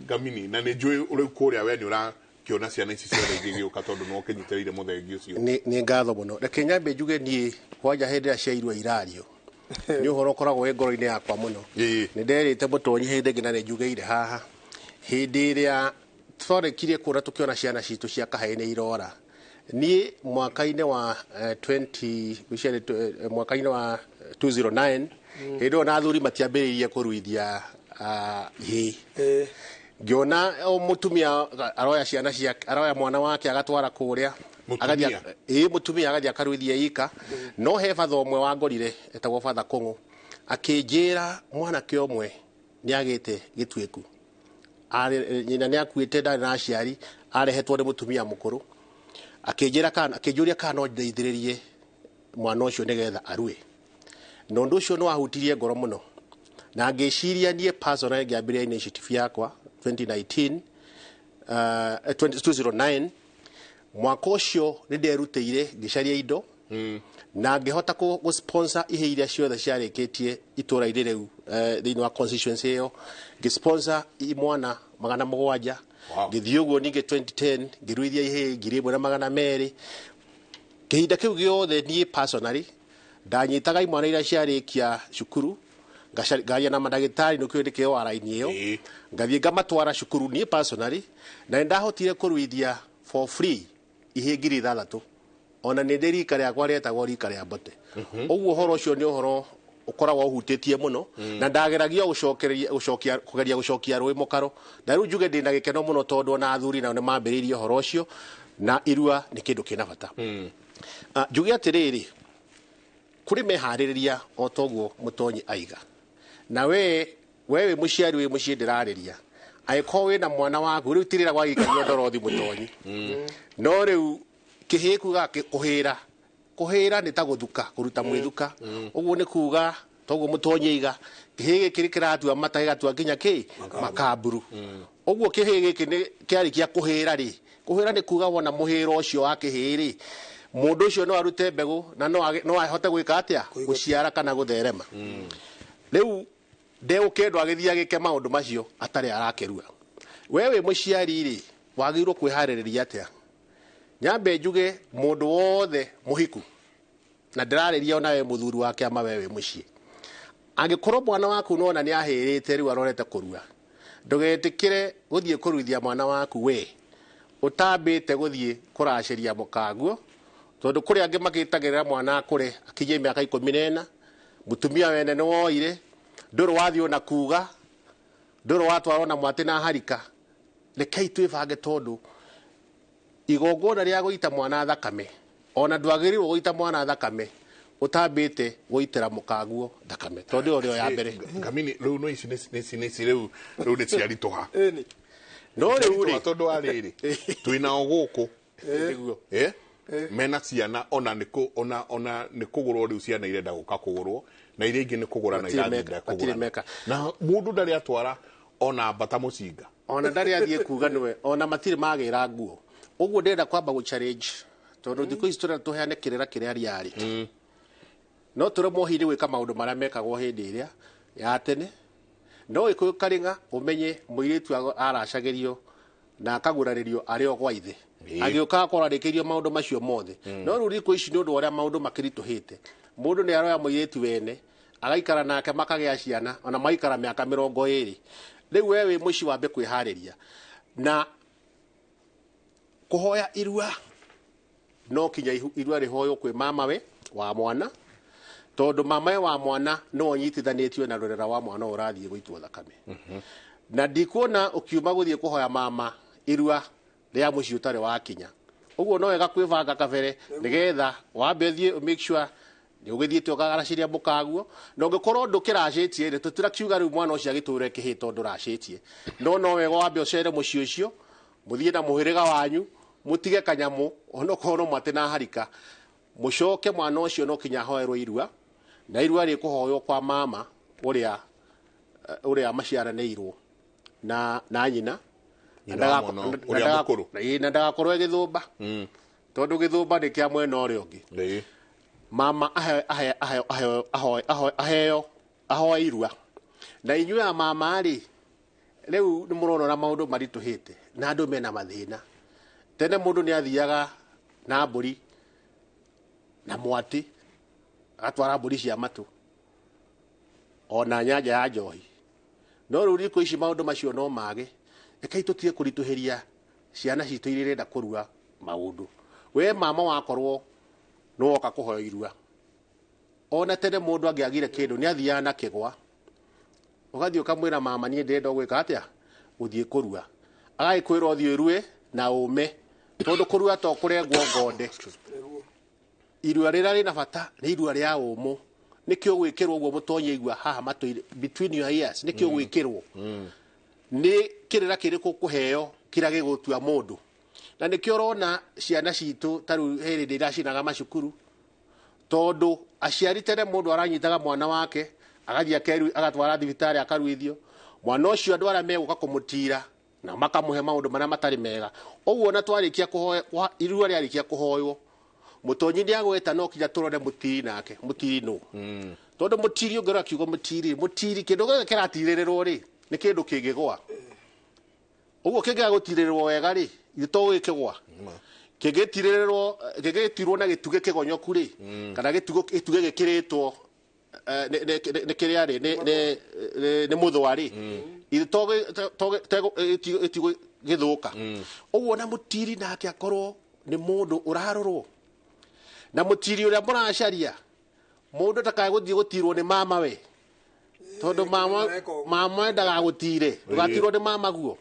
Ngamini, na nĩ njũĩ rĩu kũrĩa we nĩ ũrakĩona ciana ici ciothe igĩgĩũka tondũ no ũkĩnyitĩrĩire mũthengi ũcio. Nĩ ngatho mũno. Reke nyambe njuge niĩ kwanja hĩndĩ ĩrĩa cia irua irario nĩ ũhoro ũkoragwo wĩ ngoro-inĩ yakwa mũno. Nĩ nderĩte mũtonyi hĩndĩ ĩngĩ na nĩ njugĩire haha, hĩndĩ ĩrĩa twarekirie kuona tũkĩona ciana citũ cia kahĩĩ nĩ irora. Niĩ mwaka-inĩ wa 20 mwaka-inĩ wa 209 hĩndĩ ĩyo na athuri matiambĩrĩirie kũruithia ihĩĩ. Ngĩona o mũtumia aroya ciana ciake, aroya mwana wake agatwara kũrĩa, mũtumia agathiĩ akaruithia ika. No he batha ũmwe wangorire etagwo Batha Kũng'ũ, akĩnjĩra mwanake ũmwe nĩ agĩte gĩtuĩku, nyina nĩ akuĩte, ndarĩ na aciari, arehetwo nĩ mũtumia mũkũrũ. Akĩnjĩra kana, akĩnjũria kana no ndeithĩrĩrie mwana ũcio nĩgetha arue. Na ũndũ ũcio nĩ wahutirie ngoro mũno, na ngĩciria niĩ personally ngĩambĩrĩria initiative yakwa 2019 2009. Mwaka ũcio nĩ nderutĩire ngĩcaria indo, na ngĩhota gũ sponsor ihĩĩ iria ciothe ciarĩkĩtie itũũra-inĩ rĩu, thĩinĩ wa constituency ĩyo, ngĩ sponsor imwana 700. Ngĩthiĩ ũguo ningĩ 2010 ngĩruithia ihĩĩ 1200. Kĩhinda kĩu gĩothe niĩ personally ndanyitaga imwana iria ciarĩkia cukuru, ngaria na mandagĩtarĩ nĩkĩo ndĩkĩo wa raini ĩyo, ngathiĩ ngamatwara cukuru niĩ personally, na nĩndahotire kũruithia for free ihĩĩ 6000. Ona nĩ ndĩ rika rĩakwa rĩetagwo rika rĩa mbote. Ũguo ũhoro ũcio nĩ ũhoro ũkoragwo ũhutĩtie mũno, na ndageragia gũcokia kũgeria gũcokia rũĩ mũkaro. Na rĩu njuge ndĩna gĩkeno mũno tondũ ona athuri nao nĩ mambĩrĩirie ũhoro ũcio, na irua nĩ kĩndũ kĩna bata. Njuge atĩrĩrĩ, kũrĩ meharĩrĩria o toguo mũtonyi aiga, na we wĩ mũciari wĩ mũciĩ ndĩrarĩria, angĩkorwo wĩna mwana waku rĩu tirĩra gwagĩikario ndorothi mũtonyi, no rĩu Kĩhĩĩ kuga kũhĩra. Kũhĩra nĩ ta gũthuka, kũruta mwĩthuka. Ũguo nĩ kuga toguo mũtonyi iga kĩhĩĩ gĩkĩ nĩ kĩratua mata gĩgatua nginya kĩ makamburu. Ũguo kĩhĩĩ gĩkĩ nĩ kĩarĩkia kũhĩra rĩ, kũhĩra nĩ kuga wona mũhĩro ũcio wa kĩhĩĩ rĩ, mũndũ ũcio no arute mbegũ na no ahote gwĩka atĩa, gũciara kana gũtherema. Rĩu ndegũkĩendwo agĩthiĩ agĩke maũndũ macio atarĩ arakĩrua. We wĩ mũciari rĩ, wagĩrĩirwo kwĩharĩrĩria atĩa? Nyambe njuge mũndũ wothe mũhiku, na ndĩrarĩria ona we mũthuri wa kĩama, we wĩ mũciĩ, angĩkorwo mwana waku nona nĩ ahĩrĩte rĩu arorete kũrua, ndũgetĩkĩre gũthiĩ kũruithia mwana waku we ũtambĩte gũthiĩ kũracĩria mũkaguo, tondũ kũrĩ angĩ makĩtagĩrĩra mwana akũre akinyie mĩaka 14, mũtumia wene nĩ woire, ndũrĩ wathiĩ ona kuga, ndũrĩ watwarwo na mwatĩ na harika. Rekei twĩbange, tondũ igongona rĩa gũita mwana thakame, ona ndwagĩrĩirwo gũita mwana thakame ũtambĩte gũitĩra mũkaguo thakame, tondũ ĩyo nĩyo ya mbere. Ngamini rĩu no ici nĩ ici rĩu nĩ ciaritũha. No rĩu rĩ, tondũ wa rĩrĩ twĩnao gũkũ nĩguo mena ciana ona nĩ kũgũrwo rĩu ciana irenda gũka kũgũrwo na iria ingĩ nĩ kũgũra na irathiĩ kũgũra, na mũndũ ndarĩ atwara ona mbata mũcinga, ona ndarĩ athiĩ kuga nĩwe, ona matirĩ magĩra nguo. Ũguo ndĩrenda kwamba gũ challenge, tondũ thikũ ici tũrenda tũheane kĩrĩra kĩrĩa reality. No tũremwo hihi nĩ gwĩka maũndũ marĩa mekagwo hĩndĩ ĩrĩa ya tene. No Gĩkũyũ karĩng'a ũmenye mũirĩtu aracagĩrio na akagurarĩrio arĩ o gwa ithe, agĩũka akorwo arĩkĩirio maũndũ macio mothe. No rĩu thikũ ici nĩ ũndũ wa ũrĩa maũndũ makĩritũhĩte, mũndũ nĩ aroya mũirĩtu wene agaikara nake makagĩa ciana, ona magaikara mĩaka 20. Rĩu we wĩ mũciĩ wambe kwĩharĩria na kũhoya irua. No kinya irua rĩhoywo kwĩ mamawe wa mwana, tondũ mamawe wa mwana no ũnyitithanĩtio na rũrera wa mwana ũrathiĩ gũitwo thakame. Na ndikuona ũkiuma gũthiĩ kũhoya mama irua rĩa mũciĩ ũtarĩ wakinya. Ũguo no wega kwĩbanga kabere nĩgetha wambe ũthiĩ make sure nĩ ũgĩthiĩte ũkagaracĩria mũkaguo, na ũngĩkorwo ndũkĩracĩtie rĩ, tũtirakiuga rĩu mwana ũcio agĩtũre kĩhĩĩ tondũ ndũracĩtie, no wega wambe ũcere mũciĩ ũcio, mũthiĩ na mũhĩrĩga wanyu, mũtige kanyamũ onokorwo no mwatĩ na harika, mũcoke mwana ũcio no kinya ahoerwo irua, na irua rĩkũhoywo kwa mama ũrĩa maciaranĩirwo na nyina, na ndagakorwo gĩthũmba, tondũ gĩthũmba nĩ kĩa mwena ũrĩa ũngĩ. Mama aheo ahoe irua. Na inyuĩ a mama rĩ, rĩu nĩ mũrona ũrĩa maũndũ maritũhĩte na andũ mena mathĩna. Tene mũndũ nĩ athiaga na mbũri na mwatĩ, agatwara mbũri cia matũ ona nyanja ya njohi. No rĩu thikũ ici maũndũ macio no mage. Rekei tũtige kũritũhĩria ciana citũ iria irenda kũrua maũndũ. We mama wakorwo nĩ woka kũhoya irua, ona tene mũndũ angĩagire kĩndũ nĩ athiaga na kĩgwa, ũgathiĩ ũkamwĩra mama niĩ ndĩrenda gwĩka atĩa, gũthiĩ kũrua, agagĩkwĩra ũthiĩ ũrue na ũme, tondũ kũrua to kũrengwo ngonde. Irua rĩrĩa rĩna bata nĩ irua rĩa ũmũ, nĩkĩo gwĩkĩrwo ũguo mũtonyi igua haha matũ-inĩ, between your ears, nĩkĩo gwĩkĩrwo. Nĩ kĩrĩra kĩrĩkũ kũheo kĩrĩa gĩgũtua mũndũ. Na nĩkĩo ũrona ciana citũ ta rĩu he hĩndĩ iracinaga macukuru, tondũ aciari tene mũndũ aranyitaga mwana wake agathiĩ agatwara thibitarĩ akaruithio, mwana ũcio andũ arĩa megũka kũmũtira na makamũhe maũndũ marĩa matarĩ mega. Ũguo ona twarĩkia kũhoya, irua rĩarĩkia kũhoywo, mũtonyi nĩ agweta no kinya tũrore mũtiri nake, mũtiri nũ. Tondũ mũtiri ũngĩrora kiugo mũtiri, mũtiri kĩndũ gĩothe kĩratirĩrĩrwo rĩ, nĩ kĩndũ kĩngĩgwa. Ũguo kĩngĩaga gũtirĩrĩrwo wega rĩ, ithe to gĩkĩgwa. Kĩngĩtirĩrĩrwo, kĩngĩtirwo na gĩtugĩ kĩgonyoku rĩ, kana gĩtugĩ gĩkĩrĩtwo nĩ kĩrĩa rĩ, nĩ mũthũa rĩ, ithe to gĩthũka. Ũguo na mũtiri nake akorwo nĩ mũndũ ũrarorwo. Na mũtiri ũrĩa mũracaria, mũndũ ndakae gũthiĩ gũtirwo nĩ mama we, tondũ mama ndagagũtire, ndũgatirwo nĩ mama guo,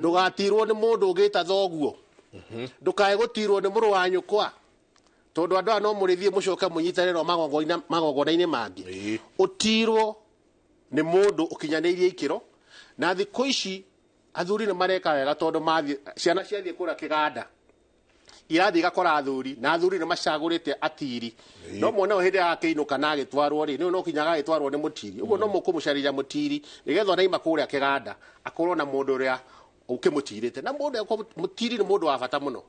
ndũgatirwo nĩ mũndũ ũngĩta thoguo, ndũkae gũtirwo nĩ mũrũ wa nyũkwa, tondũ andũ aya no mũrĩthiĩ mũcoke mũnyitanĩre magongona-inĩ mangĩ. Ũtirwo nĩ mũndũ ũkinyanĩirie ikĩro. Na thikũ ici athuri nĩ mareka wega, tondũ mathiĩ ciana ciathiĩ kũrĩa kĩganda Irathiĩ igakora athuri na athuri nĩ macagũrĩte atiri. No mwana ũyũ hĩndĩ akĩinũka na agĩtwarwo rĩ, nĩ no kinya agagĩtwarwo nĩ mũtiri. Ũguo no mũkũmũcarĩria mũtiri nĩgetha ona aima kũrĩa kĩganda akorwo na mũndũ ũrĩa ũkĩmũtirĩte. Na mũndũ mũtiri nĩ mũndũ wa bata mũno,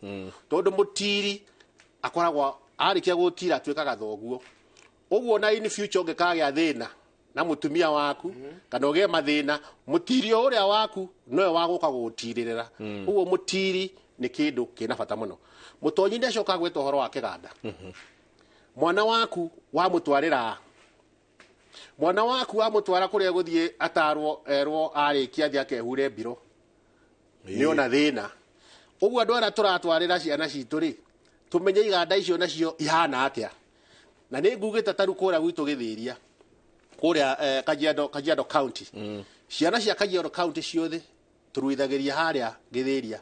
tondũ mũtiri akoragwo arĩkia gũtira atuĩkaga thoguo. Ũguo na in future ũngĩkagĩa thĩna na mũtumia waku kana ũgĩe mathĩna, mũtiri o ũrĩa waku nowe wa gũka gũgũtirĩrĩra. Ũguo mũtiri nĩ kĩndũ kĩna bata mũno. Mũtonyi nĩ acoka gwĩta ũhoro wa kĩganda. Mwana waku wamũtwarĩra, mwana waku wamũtwara kũrĩa gũthiĩ atarwo erwo arĩkia athiĩ akehure mbiro, nĩ ona thĩna. Ũguo andũ arĩa tũratwarĩra ciana citũ rĩ, tũmenye iganda icio nacio ihana atĩa. Na nĩ ngugĩte ta rĩu kũrĩa gwitũ Gĩthĩria, kũrĩa Kajiado County, ciana cia Kajiado County ciothe tũruithagĩria harĩa Gĩthĩria,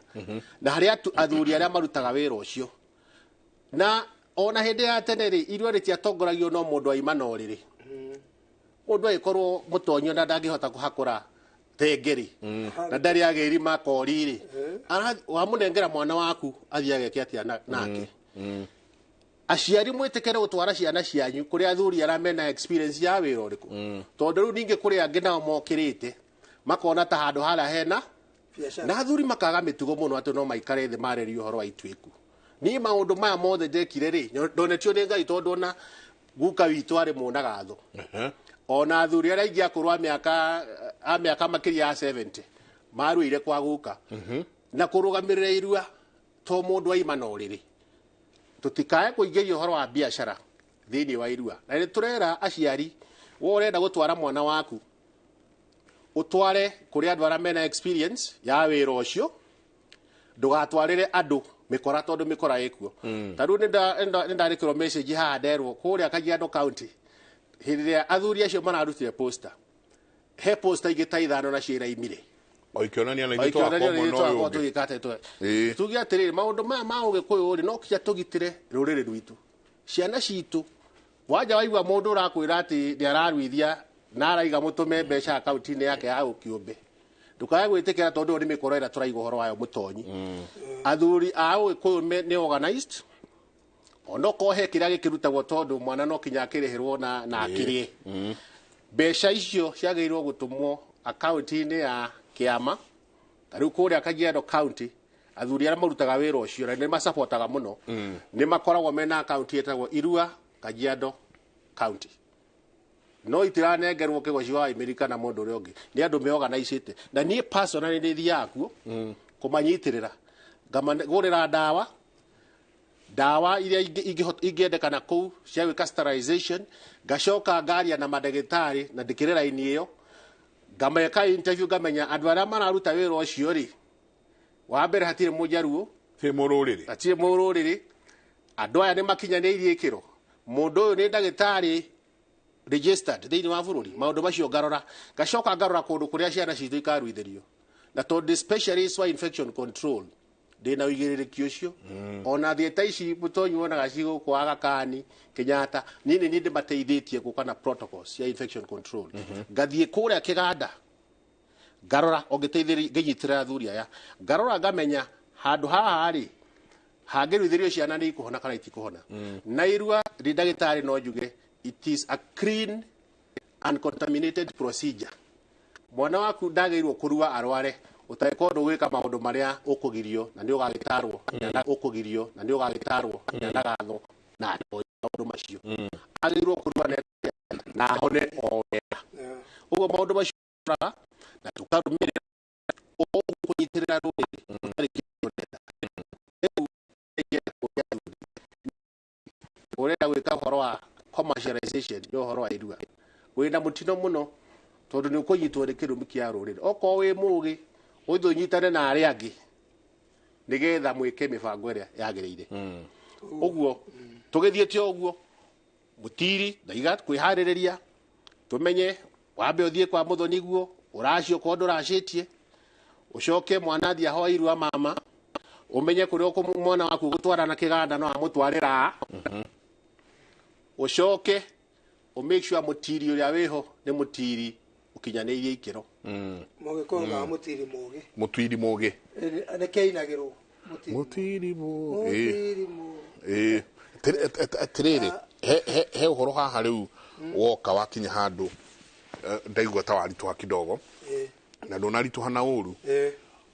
na harĩa athuri arĩa marutaga wĩra ũcio. Na ona hĩndĩ ya tene rĩ, irua rĩtiatongoragio no mũndũ aima na ũrĩrĩ. Mũndũ agĩkorwo mũtonyo na ndangĩhota kũhakũra thenge rĩ, na ndarĩ agĩri makori rĩ, wamũnengera mwana waku athiĩ ageke atĩa nake. Aciari mwĩtĩkĩre gũtwara ciana cianyu kũrĩ athuri arĩa mena experience ya wĩra ũrĩkũ, tondũ rĩu ningĩ kũrĩ angĩ nao mokĩrĩte makona ta handũ harĩa hena na athuri makaga mĩtugo mũno atĩ no maikare thĩ marĩrie ũhoro wa ituĩku. Niĩ maũndũ maya mothe ndekire rĩ, ndonetio nĩ Ngai, tondũ ona guka witũ arĩ mũnagatho. Ona athuri arĩa aingĩ akũrũ a mĩaka makĩria ya 70 maruire kwa guka. Na kũrũgamĩrĩra irua to mũndũ aima na ũrĩrĩ. Tũtikae kũingĩria ũhoro wa biacara thĩinĩ wa irua. Na nĩ tũrera aciari, we ũrenda gũtwara mwana waku ũtware kũrĩ andũ arĩa mena experience ya wĩra ũcio, ndũgatwarĩre andũ mĩkora tondũ mĩkora ĩkuo. Ta rĩu nĩ ndarĩkĩrwo message haha nderwo kũrĩa Kajiado County hĩndĩ ĩrĩa athuri acio mararutire poster, he poster ingĩ ta ithano nacio iraimire. O ikĩonania na ithuĩ twakorwo mwena ũyũ ũngĩ. Tuge atĩrĩrĩ, maũndũ maya ma ũgĩkũyũ rĩ, no kinya tũgitĩre rũrĩrĩ rwitũ, ciana citũ. Wanja waigua mũndũ ũrakwĩra atĩ nĩ araruithia na araiga mũtũme mbeca akaunti-inĩ yake ya ũkĩũmbe, ndũkae gwĩtĩkĩra tondũ ĩyo nĩ mĩkora ĩrĩa tũraiga ũhoro wayo mũtonyi. Athuri a ũgĩkũyũ nĩ organized, onokorwo he kĩrĩa gĩkĩrutagwo tondũ mwana no kinya akĩrĩhĩrwo na akĩrĩe. Mbeca icio ciagĩrĩirwo gũtũmwo akaunti-inĩ ya kĩama. Ta rĩu kũrĩa Kajiado County athuri arĩa marutaga wĩra ũcio na nĩ macapotaga mũno, nĩ makoragwo mena akaunti ĩtagwo Irua Kajiado County. No itiranengerwo kĩgoci wa Amerika na mũndũ ũrĩa ũngĩ, nĩ andũ meorganizĩte. Na niĩ personally nĩ thiaga kuo kũmanyitĩrĩra, ngamagũrĩra ndawa iria ingĩendekana kũu cia gwĩka sterilization, ngacoka ngaria na mandagĩtarĩ na ndĩkĩrĩ raini ĩyo, ngameka interview, ngamenya andũ arĩa mararuta wĩra ũcio rĩ, wa mbere hatirĩ mũnjaruo, hatirĩ mũrũrĩrĩ, andũ aya nĩ makinyanĩirie ikĩro, mũndũ ũyũ nĩ ndagĩtarĩ registered thĩinĩ wa bũrũri. Maũndũ macio ngarora, ngacoka ngarora kũndũ kũrĩa ciana citũ ikaruithĩrio, na tondũ specialist wa infection control ndĩna ũigĩrĩrĩki ũcio. Ona thieta ici mũtonyi wonaga cigũkũ Aga Khan, Kenyatta, niĩ nĩ niĩ ndĩmateithĩtie gũka na protocols cia infection control. Ngathiĩ kũrĩa kĩganda ngarora, ũngĩteithĩrĩria ngĩnyitĩrĩra athuri aya, ngarora ngamenya handũ haha rĩ hangĩruithĩrio ciana nĩ ikũhona kana itikũhona. Na irua ndĩ ndagĩtarĩ no njuge it is a clean uncontaminated procedure. Mwana waku ndagĩrĩirwo kũrua arware ũtagĩkorwo ndũgwĩka maũndũ marĩa ũkũgirio na nĩ ũgagĩtarwo, na ũkũgirio na nĩ ũgagĩtarwo na gatho na maũndũ macio. Agĩrĩirwo kũrua na ahone o wega. Ũguo maũndũ macio na tũkarũmĩrĩra ũguo kũnyitĩrĩra rũrĩrĩ gũtarĩ kĩndũ. Rĩu ũrenda gwĩka ũhoro wa commercialization nĩ ũhoro wa irua, wĩna mũtino mũno tondũ nĩ ũkũnyitwo nĩ kĩrumi kĩa rũrĩrĩ. Okorwo wĩ mũgĩ ũthiĩ ũnyitane na arĩa angĩ nĩgetha mwĩke mĩbango ĩrĩa yagĩrĩire. Ũguo tũgĩthiĩte ũguo mũtiri ndaiga kwĩharĩrĩria, tũmenye wambe ũthiĩ kwa mũthoni guo ũracio okorwo ndũracĩtie, ũcoke mwana athiĩ ahoe irua mama, ũmenye kũrĩa mwana waku gũtwara na kĩganda no amũtwarĩra, ũcoke ũ make sure mũtiri ũrĩa wĩho nĩ mũtiri ũkinyanĩirie ikĩro. Mũgĩkũyũ ga mũtiri mũgĩ. Mũtiri mũgĩ. Nĩ kĩinagĩrwo. Mũtirimũ. Ĩĩ. Atirĩrĩ, he ũhoro haha rĩu woka wakinya handũ ndaigua ta waritũha kidogo, na ndũnaritũha na ũru,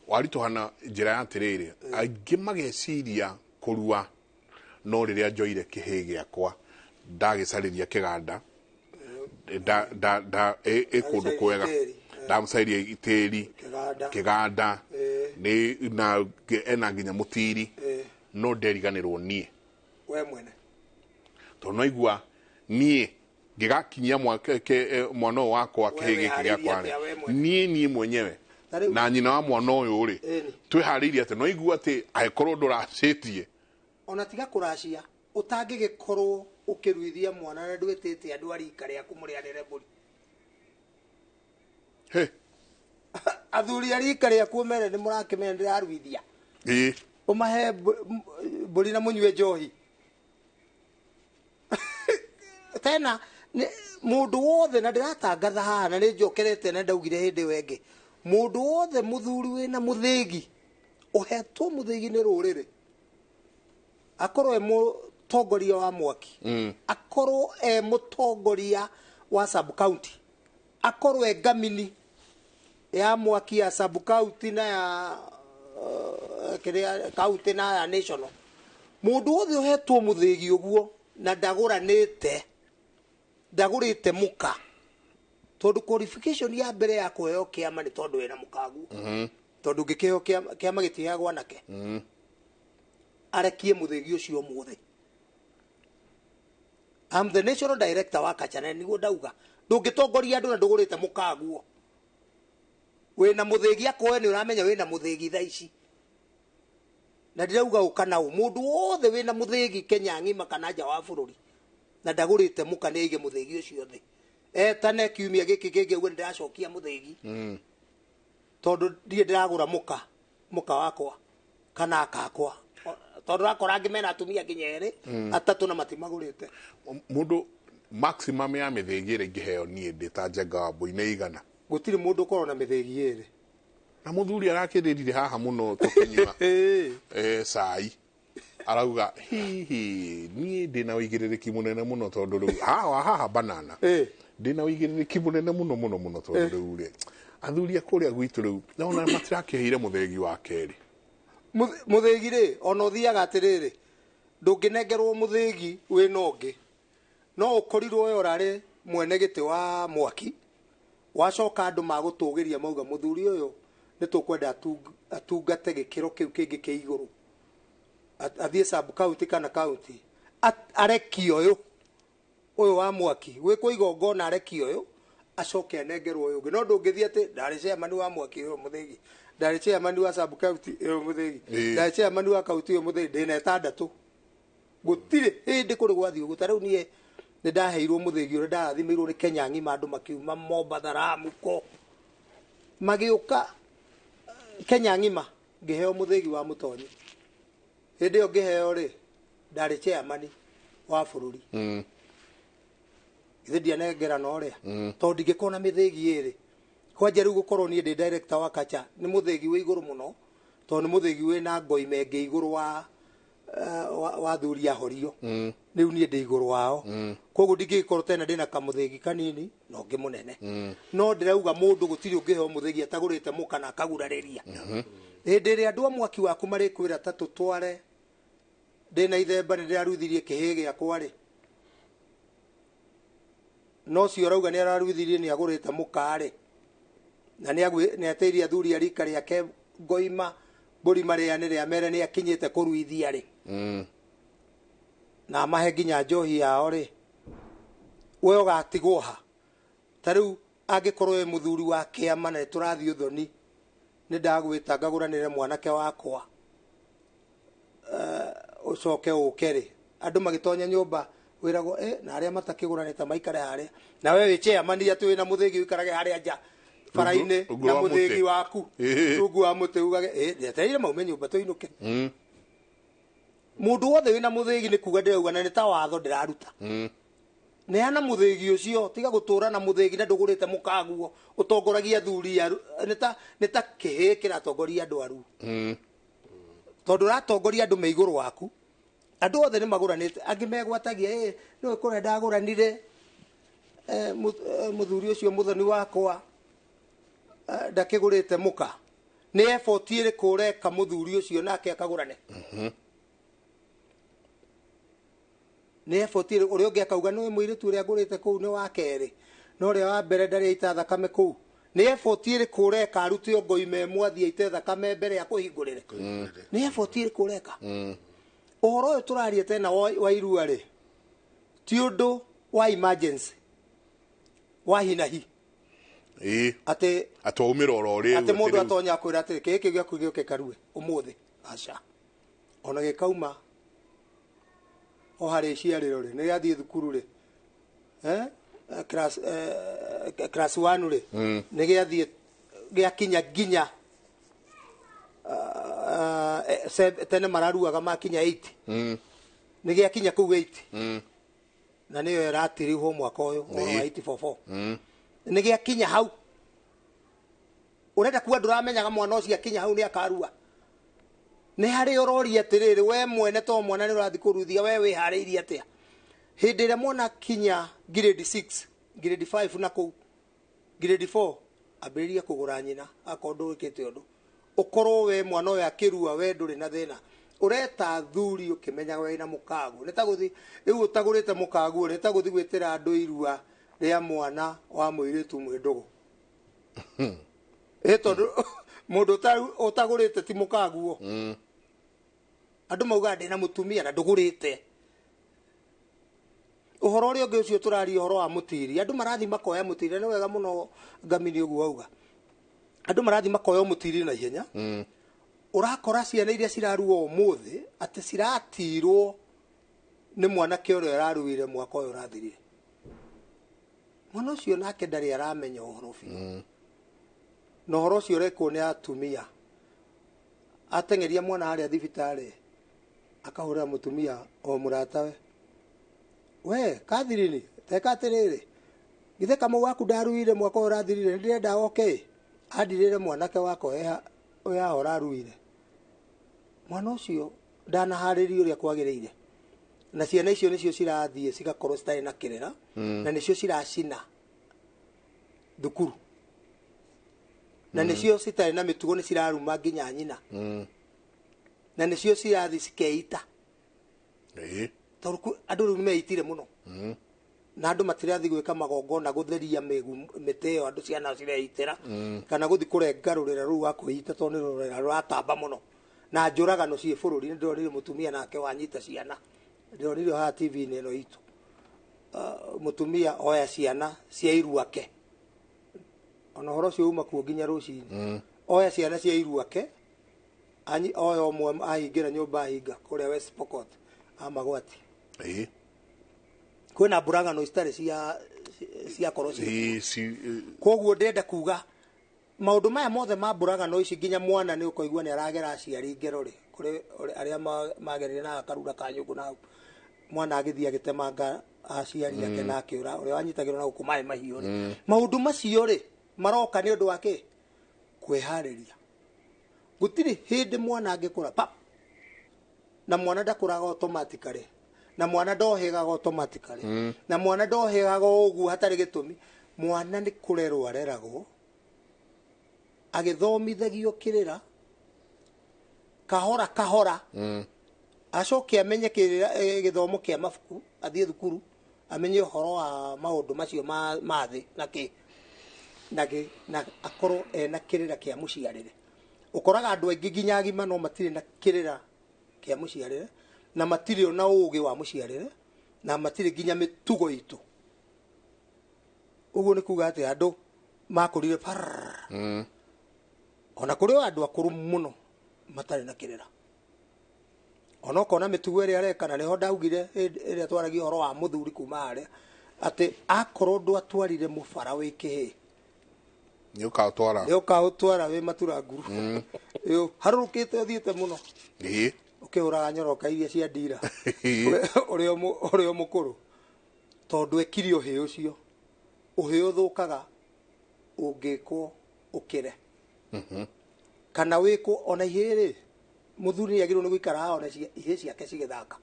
waritũha na njĩra ya atĩrĩrĩ, aingĩ mageciria kũrua no rĩrĩa njoire kĩhĩ gĩakwa ndagĩcarĩria kĩganda da ĩ kũndũ kwega, ndamũcarĩria tĩri kĩganda nĩ na ena nginya mũtiri, no nderiganĩrwo niĩ we mwene, tondũ no igua niĩ ngĩgakinyia mwana ũyũ wakwa kĩhĩ gĩkĩ gĩakwa niĩ mwenyewe na nyina wa mwana ũyũ rĩ twĩharĩirie atĩ no igua atĩ angĩkorwo ndũracĩtie ona tiga kũracia ũtangĩgĩkorwo ũkĩruithia mwana na ndwĩtĩte andũ a rika rĩaku mũrĩanĩre mbũri. Athuri a rika rĩaku ũmere nĩ mũrakĩmenya ndĩraruithia, ũmahe mbũri na mũnyue njohi. Tena mũndũ wothe, na ndĩratangatha haha na nĩ njokerete na ndaugire hĩndĩ ĩyo ĩngĩ, mũndũ wothe mũthuri wĩna mũthĩgi ũhetwo mũthĩgi nĩ rũrĩrĩ, akorwo e mũtongoria wa mwaki, akorwo e mũtongoria wa sub county, akorwo e ngamini ya mwaki ya sub county na ya kĩrĩa county na ya national, mũndũ wothe ũhetwo mũthĩgi ũguo na ndagũranĩte ndagũrĩte mũka, tondũ qualification ya mbere ya kũheo kĩama nĩ tondũ wĩna mũkaguo, tondũ ũngĩkĩheo kĩama gĩtiheagwo anake, arekie mũthĩgi ũcio ũmũthĩ. I'm the national director wa Kachana, nĩguo ndauga ndũngĩtongoria andũ na ndũgũrĩte mũkaguo, wĩna mũthĩgi akoe nĩ ũramenya wĩna mũthĩgi thaa ici, na ndĩrauga ũka na ũ, mũndũ wothe wĩna mũthĩgi Kenya ng'ima kana nja wa bũrũri na ndagũrĩte mũka nĩ aige mũthĩgi ũcio thĩ, etane kiumia gĩkĩ kĩngĩ auge nĩndĩracokia mũthĩgi, tondũ ndirĩ ndĩragũra mũka wakwa kana akakwa, tondũ ũrakora angĩ mena atumia nginya erĩ atatũ na matimagũrĩte. Mũndũ maximum ya mĩthĩgi ĩrĩa ingĩheo niĩ ndĩ ta Njenga wa Mbui nĩ igana. Gũtirĩ mũndũ ũkorwo na mĩthĩgi ĩrĩ. Na mũthuri arakĩrĩrire haha mũno tũkĩnyua cai, arauga hihi niĩ ndĩna ũigĩrĩrĩki mũnene mũno tondũ rĩu haha haha banana ndĩna ũigĩrĩrĩki mũnene mũno mũno mũno tondũ rĩu rĩ athuri a kũrĩa gwitũ rĩu naona matirakĩheire mũthĩgi wa kerĩ. Mũthĩgi rĩ ona ũthiaga atĩrĩrĩ, ndũngĩnengerwo mũthĩgi wĩna ũngĩ, no ũkorirwo we ũrarĩ mwene gĩtĩ wa mwaki, wacoka andũ magũtũgĩria mauga mũthuri ũyũ nĩ tũkwenda atungate gĩkĩro kĩu kĩngĩ kĩ igũrũ, athiĩ sub county kana county, arekie ũyũ ũyũ wa mwaki gwĩkwo igongona, arekie ũyũ acoke anengerwo ũyũ ũngĩ. No ndũngĩthiĩ atĩ ndarĩ chairman wa mwaki ũyũ mũthĩgi, ndarĩ chairman wa sub county ũyũ mũthĩgi, ndarĩ chairman wa county ũyũ mũthĩgi, ndĩna ĩtandatũ. Gũtirĩ hĩndĩ kũrĩ gwathiĩ ũguo. Ta rĩu niĩ nĩ ndaheirwo mũthĩgi ũrĩa ndarathimĩirwo nĩ Kenya ng'ima, andũ makiuma Mombatha, Lamu, ko magĩũka Kenya ng'ima, ngĩheo mũthĩgi wa mũtonyi. Hĩndĩ ĩyo ngĩheo rĩ, ndarĩ chairman wa bũrũri, ithe ndianengera na ũrĩa, tondũ ndingĩkorwo na mĩthĩgi ĩrĩ. Kwanja rĩu gũkorwo niĩ ndĩ director wa Kacha nĩ mũthĩgi wĩ igũrũ mũno, tondũ nĩ mũthĩgi wĩna ngoime ĩngĩ igũrũ wa athuri a horio, rĩu niĩ ndĩ igũrũ wao, koguo ndingĩgĩkorwo tena ndĩna kamũthĩgi kanini na ũngĩ mũnene. No ndĩrauga mũndũ gũtirĩ ũngĩheo mũthĩgi atagũrĩte mũka na akagurarĩria. Hĩndĩ ĩrĩa andũ a mwaki waku marĩkwĩra ta tũtware, ndĩna ithemba nĩ ndĩraruithirie kĩhĩ gĩakwa rĩ, no cio ũrauga nĩ araruithirie nĩ agũrĩte mũka rĩ, na nĩ ateirie athuri a rika rĩake ngoima mbũri marĩanĩre amere nĩ akinyĩte kũruithia rĩ, na amahe nginya njohi yao rĩ, we ũgatigwo ha? Ta rĩu angĩkorwo wĩ mũthuri wa kĩama na nĩtũrathiĩ ũthoni, nĩ ndagwĩta ngagũranĩre mwanake wakwa, ũcoke ũke rĩ, andũ magĩtonya nyũmba wĩragwo na arĩa matakĩgũranĩte maikare harĩa, na we wĩ chairman atĩ wĩna mũthĩgi ũikarage harĩa nja bara-inĩ na mũthĩgi waku rungu wa mũtĩ, ugage ndetereire maume nyũmba tũinũke. Mũndũ wothe wĩna mũthĩgi nĩ kuga ndĩrauga, na nĩ ta watho ndĩraruta, neana mũthĩgi ũcio, tiga gũtũra na mũthĩgi na ndũgũrĩte mũkaguo ũtongoragia athuri, nĩ ta kĩhĩ kĩratongoria andũ aru. Tondũ ũratongoria andũ me igũrũ waku, andũ othe nĩ magũranĩte, angĩ megwatagia ĩ nĩwe kũrĩa ndagũranire mũthuri ũcio mũthoni wakwa ndakĩgũrĩte mũka. Nĩ effort ĩrĩkũ ũreka mũthuri ũcio nake akagũrane? Nĩ effort ĩrĩkũ ũrĩa ũngĩ akauga nĩ mũirĩtu ũrĩa ngũrĩte kũu nĩ wa kerĩ, no ũrĩa wa mbere ndarĩ aita thakame kũu. Nĩ effort ĩrĩkũ ũreka arute ngoime mwathi aite thakame mbere ya kũhingũrĩre? Nĩ effort ĩrĩkũ ũreka? Ũhoro ũyũ tũraria tena wa irua rĩ, ti ũndũ wa emergency wa hinahi. Atĩ atwaumĩra oro rĩu, atĩ mũndũ atonya kwĩra atĩ gĩkĩ gĩaku gĩũke karue ũmũthĩ, aca. Ona gĩkauma o harĩ iciarĩro rĩ, nĩ gĩathiĩ thukuru rĩ, class 1 rĩ, nĩ gĩathiĩ gĩakinya nginya tene mararuaga makinya 8. Nĩ gĩakinya kũu 8. Na nĩyo ĩratirihwo mwaka ũyũ wa 844. Nĩ gĩakinya hau. Ũrenda kuga ndũramenyaga mwana ũcio akinya hau nĩ akarua. Nĩ harĩ ũroria atĩrĩrĩ, we mwene to mwana nĩ ũrathiĩ kũruithia, we wĩharĩirie atĩa? Hĩndĩ ĩrĩa mwana akinya grade 6, grade 5 na kũu, grade 4, ambĩrĩria kũgũra nyina akorwo ndũĩkĩte ũndũ. Ũkorwo we mwana ũyũ akĩrua we ndũrĩ na thĩna. Ũreta athuri ũkĩmenyaga wĩna mũkaguo. Nĩ ta gũthiĩ rĩu ũtagũrĩte mũkaguo, nĩ ta gũthiĩ gwĩtĩra andũ irua rĩa mwana wa mũirĩtu mwĩ ndũgũ. Ĩ tondũ mũndũ ũtagũrĩte ti mũkaguo. Andũ maugaga ndĩna mũtumia na ndũgũrĩte. Ũhoro ũrĩa ũngĩ ũcio tũraria ũhoro wa mũtiri, andũ marathiĩ makoya mũtiri, nĩ wega mũno Ngamini ũguo auga. Andũ marathiĩ makoya mũtiri na ihenya. Ũrakora ciana iria cirarua ũmũthĩ atĩ ciratirwo nĩ mwanake ũrĩa ũraruire mwaka ũyũ ũrathirire. Mwana ũcio nake ndarĩ aramenya ũhoro biũ. Na ũhoro ũcio ũrekwo nĩ atumia. Ateng'eria mwana harĩa thibitarĩ akahũrĩra mũtumia o mũratawe, we Catherine, teka atĩrĩrĩ, githĩ kamau waku ndaruire mwaka ũyũ ũrathirire, nĩ ndĩrenda oke andirĩre mwanake wakwa ũyũ haha ũraruire. Mwana ũcio ndanaharĩrio ũrĩa kwagĩrĩire. Na ciana icio nĩcio cirathiĩ cigakorwo citarĩ na kĩrĩra, na nĩcio ciracina thukuru, na nĩcio citarĩ na mĩtugo, nĩ ciraruma nginya nyina, na nĩcio cirathiĩ cikeita. Tondũ andũ rĩu nĩmeitire mũno. Na andũ matirathiĩ gwĩka magongona gũtheria mĩtĩ ĩyo andũ ciana cireitĩra, kana gũthiĩ kũrenga rũrĩra rũu wa kwĩita tondũ nĩ rũrĩra rũratamba mũno. Na njũragano ciĩ bũrũri, nĩ ndĩronire mũtumia nake wanyita ciana, ndĩronire haha TV-inĩ ĩno itũ, mũtumia oya ciana cia iruake, ona ũhoro ũcio uma kuo nginya rũcinĩ, oya ciana cia iruake, oya ũmwe ahingĩra nyũmba ahinga kũrĩa West Pokot amagwati. Kwĩna mbũragano citarĩ ciakorwo ciĩ. Koguo ndĩrenda kuga maũndũ maya mothe ma mbũragano ici nginya mwana nĩ ũkoigua nĩ aragera aciari ngero rĩ, kũrĩ arĩa magerire na akarura ka nyũngũ na hau, mwana agĩthiĩ agĩtemanga aciari ake na akĩũra, ũrĩa wanyitagĩrwo na gũkũ maĩ mahiũ rĩ. Maũndũ macio rĩ maroka nĩ ũndũ wa kĩ? Kwĩharĩria. Gũtirĩ hĩndĩ mwana angĩkũra pap, na mwana ndakũraga automatically, na mwana ndohĩgaga automatically, na mwana ndohĩgaga ũguo hatarĩ gĩtũmi. Mwana nĩ kũrerwo areragwo agĩthomithagio kĩrĩra kahora kahora, acoke amenye kĩrĩra gĩthomo kĩa mabuku, athiĩ thukuru amenye ũhoro wa maũndũ macio ma thĩ na kĩ na kĩ, na akorwo ena kĩrĩra kĩa mũciarĩre. Ũkoraga andũ aingĩ nginya agima no matirĩ na kĩrĩra kĩa mũciarĩre, na matirĩ ona ũũgĩ wa mũciarĩre, na matirĩ nginya mĩtugo itũ. Ũguo nĩ kuga atĩ andũ makũrire parrrr. Ona kũrĩ o andũ akũrũ mũno matarĩ na kĩrĩra. Ona ũkona mĩtugo ĩrĩa areka, na nĩho ndaugire hĩndĩ ĩrĩa twaragia ũhoro wa mũthuri kuma harĩa, atĩ akorwo ndwatwarire mũbara wĩ kĩhĩ, nĩ ũkaũtwara, nĩ ũkaũtwara wĩ matura nguru. Harũrũkĩte ũthiĩte mũno. Ũkĩhũraga nyoroka iria cia ndira ũrĩa mũkũrũ, tondũ ekire ũhĩ ũcio. Ũhĩ ũthũkaga ũngĩkwo ũkĩre, kana wĩkwo ona ihĩĩ rĩ, Muthuri nĩ agĩrĩirwo nĩ gũikara haha ona ihĩĩ ciake cigĩthaka,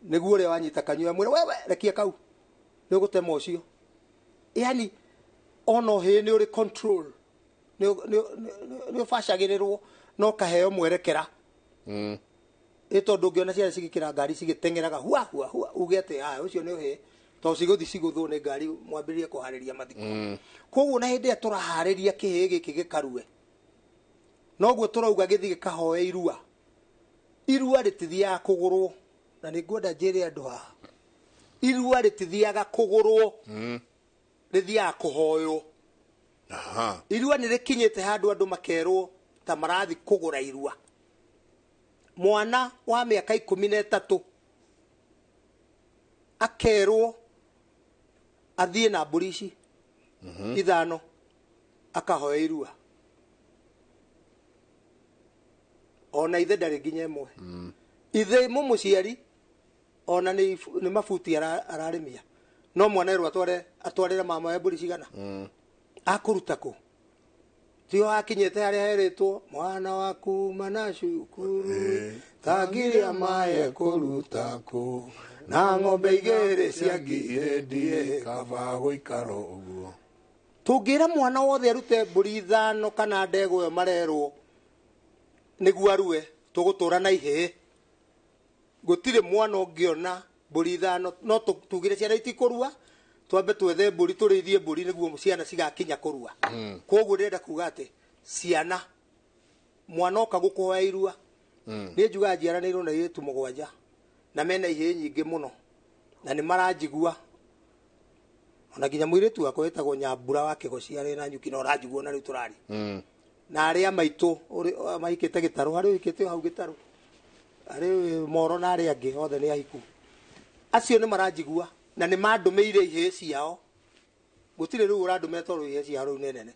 nĩguo ũrĩa wanyita kanyua amwĩre wewe rekia kau nĩ ũgũtema ũcio. Yani ona ũhĩĩ nĩ ũrĩ control, nĩ ũbacagĩrĩrwo na ũkaheo mwerekera. Ĩ tondũ ũngĩona ciana cigĩkĩra ngari cigĩteng'eraga hua hua hua, uge atĩ aya ũcio nĩ ũhĩĩ, tondũ cigũthiĩ cigũthwo nĩ ngari mwambĩrĩrie kũharĩria mathiko. Koguo na hĩndĩ ĩrĩa tũraharĩria kĩhĩĩ gĩkĩ gĩkarue, noguo tũrauga gĩthiĩ gĩkahoe irua. Irua rĩtithiaga kũgũrwo, na nĩ ngwenda njĩre andũ haha, irua rĩtithiaga kũgũrwo, rĩthiaga kũhoywo. Irua nĩ rĩkinyĩte handũ andũ makerwo ta marathi kũgũra irua. Mwana wa mĩaka 13 akerwo athiĩ na mbũri ici 5 akahoe irua. Ona ithe ndarĩ nginya ĩmwe. Ithe mũmũciari ona nĩ mabuti ararĩmia, no mwana erwo atwarĩre mama we mbũri cigana. Akũruta kũ? Tio akinyĩte harĩa herĩtwo mwana waku mana cukuru tangiria maye kũruta kũ na ng'ombe igĩrĩ cia ngirĩndie kaba gũikara ũguo. Tũngĩra mwana wothe arute mbũri 5 kana ndegwa ĩyo marerwo nĩguo arue, tũgũtũra na ihĩĩ. Gũtirĩ mwana ũngĩona mbũri 5, no tugire ciana itikũrua, twambe twethe mbũri tũrĩithie mbũri nĩguo ciana cigakinya kũrua. Koguo ndĩrenda kuga atĩ ciana, mwana oka gũkũhoya irua, niĩ njugaga njiaranĩirwo na airĩtu 7 na mena ihĩĩ nyingĩ mũno na nĩ maranjigua. Ona nginya mũirĩtu wakwa wĩtagwo Nyambura wa Kĩgoci arĩ na nyuki na ũranjigua na rĩu tũraria. Na arĩa maitũ mahikĩte gĩtarũ, harĩ ũhikĩte hau gĩtarũ, harĩ Moro na arĩa angĩ othe nĩ ahiku. Acio nĩ maranjigua na nĩ mandũmĩire ihĩĩ ciao. Gũtirĩ rĩu ũrandũmĩra tondũ ihĩĩ ciao rĩu nĩ nene.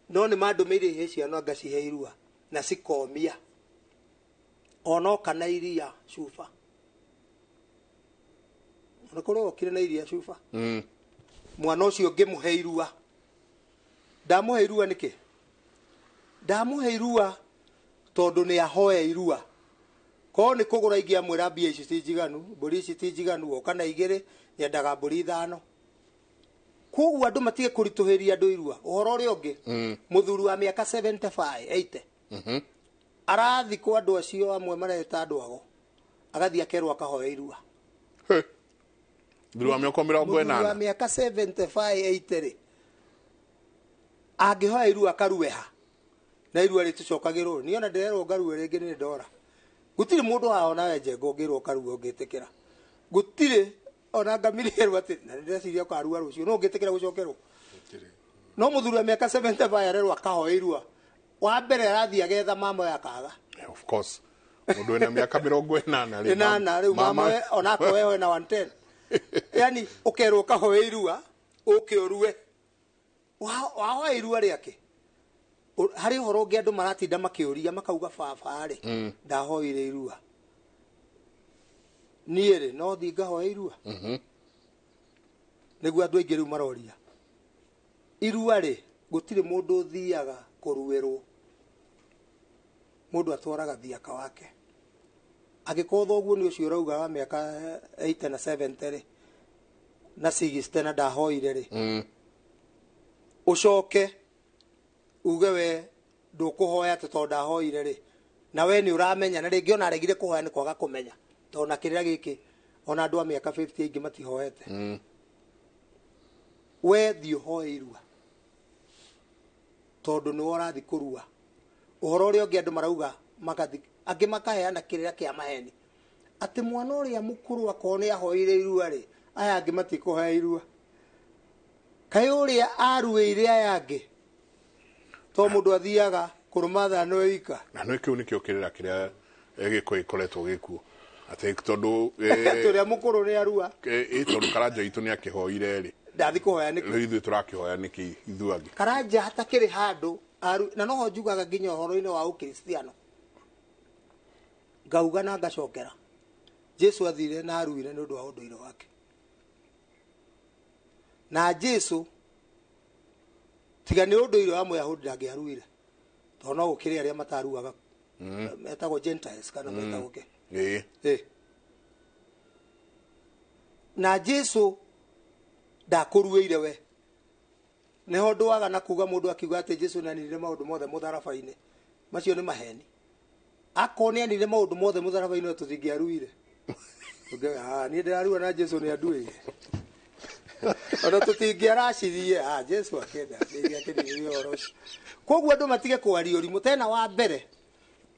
No nĩ mandũmĩire ihĩĩ ciao na ngacihe irua na cikomia. Ona oka na iria cuba. Ona kũrĩ okire na iria cuba. Mwana ũcio ngĩmũhe irua. Ndamũhe irua nĩkĩ? Ndamũhe irua tondũ nĩ ahoe irua. Korwo nĩ kũgũra ingĩamwĩra mbia ici ti njiganu, mbũri ici ti njiganu, oka na 2, nyendaga mbũri 5. Koguo andũ matige kũritũhĩria andũ irua. Ũhoro ũrĩa ũngĩ, mũthuri wa mĩaka 75, 80, arathi kwa andũ acio amwe mareta andũ ago, agathiĩ akerwo akahoe irua. Mũthuri wa mĩaka 80. Mũthuri wa mĩaka 75, 80 rĩ, angĩhoya irua akarue ha? Na irua rĩtũcokagĩrwo. Niĩ ona ndĩrerwo ngarue rĩngĩ nĩ ndora. Gũtirĩ mũndũ haha ona we Njenga ũngĩrwo ũkarua ũngĩtĩkĩra. Gũtirĩ ona ngamĩrĩrwo atĩ na ndĩreciria ũkarua rũciũ, no ũngĩtĩkĩra gũcokerwo. No mũthuri wa mĩaka 75 arerwo akahoe irua. Wa mbere arathiĩ agetha mama we akaga. Of course. Mũndũ wĩna mĩaka 80 rĩ. 80 rĩu mama we onako we wena 110. Yani ũkerwo ũkahoe irua, ũke ũrue. Wahoe irua rĩake. Harĩ ũhoro ũngĩ andũ maratinda makĩũria makauga baba rĩ, ndahoire irua. Niĩ rĩ no thiĩ ngahoe irua. Nĩguo andũ aingĩ rĩu maroria. Irua rĩ, gũtirĩ mũndũ ũthiaga kũruĩrwo. Mũndũ atwaraga thiaka wake. Angĩkorwo thoguo nĩ ũcio ũrauga wa mĩaka 80 na 70 rĩ, na 60 na ndahoire rĩ, ũcoke uge we ndũkũhoya atĩ tondũ ndahoire rĩ, na we nĩ ũramenya, na rĩngĩ ona aregire kũhoya nĩ kwaga kũmenya, tondũ na kĩrĩra gĩkĩ ona andũ a mĩaka 50 aingĩ matihoete. We thiĩ ũhoe irua tondũ nĩwe ũrathiĩ kũrua. Ũhoro ũrĩa ũngĩ andũ marauga magathi, angĩ makaheana kĩrĩra kĩa maheni atĩ mwana ũrĩa mũkũrũ akorwo nĩ ahoire irua rĩ, aya angĩ matikũhoya irua. Kaĩ ũrĩa aruĩire aya angĩ to mũndũ athiaga kũrũma thano wika. Na nĩ kĩu nĩkĩo kĩrĩra kĩrĩa gĩkũ gĩkoretwo gĩkuo atĩ tondũ ũrĩa mũkũrũ nĩ arua, tondũ Karanja itũ nĩ akĩhoire rĩ, ndathi kũhoya nĩkĩ? Rĩu ithuĩ tũrakĩhoya nĩkĩ ithuĩ angĩ? Karanja hatakĩrĩ handũ na noho njugaga nginya ũhoro-inĩ wa ũkristiano ngauga na ngacokera, Jesu athire na aruire nĩ ũndũ wa ũndũire wake. Na Jesu tiga nĩ ũndũire wa Mũyahudi ndangĩaruire, tondũ no gũkĩrĩ arĩa mataruaga Metagwo Gentiles kana metagwo kĩ? Ĩĩ. Ĩ. Na Jesu ndakũruĩire we. Nĩho ndwaga na kuga mũndũ akiuga atĩ Jesu nĩaninire maũndũ mothe mũtharaba-inĩ. Macio nĩ maheni. Akorwo nĩaninire maũndũ mothe mũtharaba-inĩ we tũtingĩaruire. Niĩ ndĩrarua na Jesu nĩanduĩire. Ona tũtingĩaracirie, Jesu akĩenda, nĩakĩnirie ũhoro ũcio. Koguo andũ matige kwaria ũrimũ. Tena wa mbere,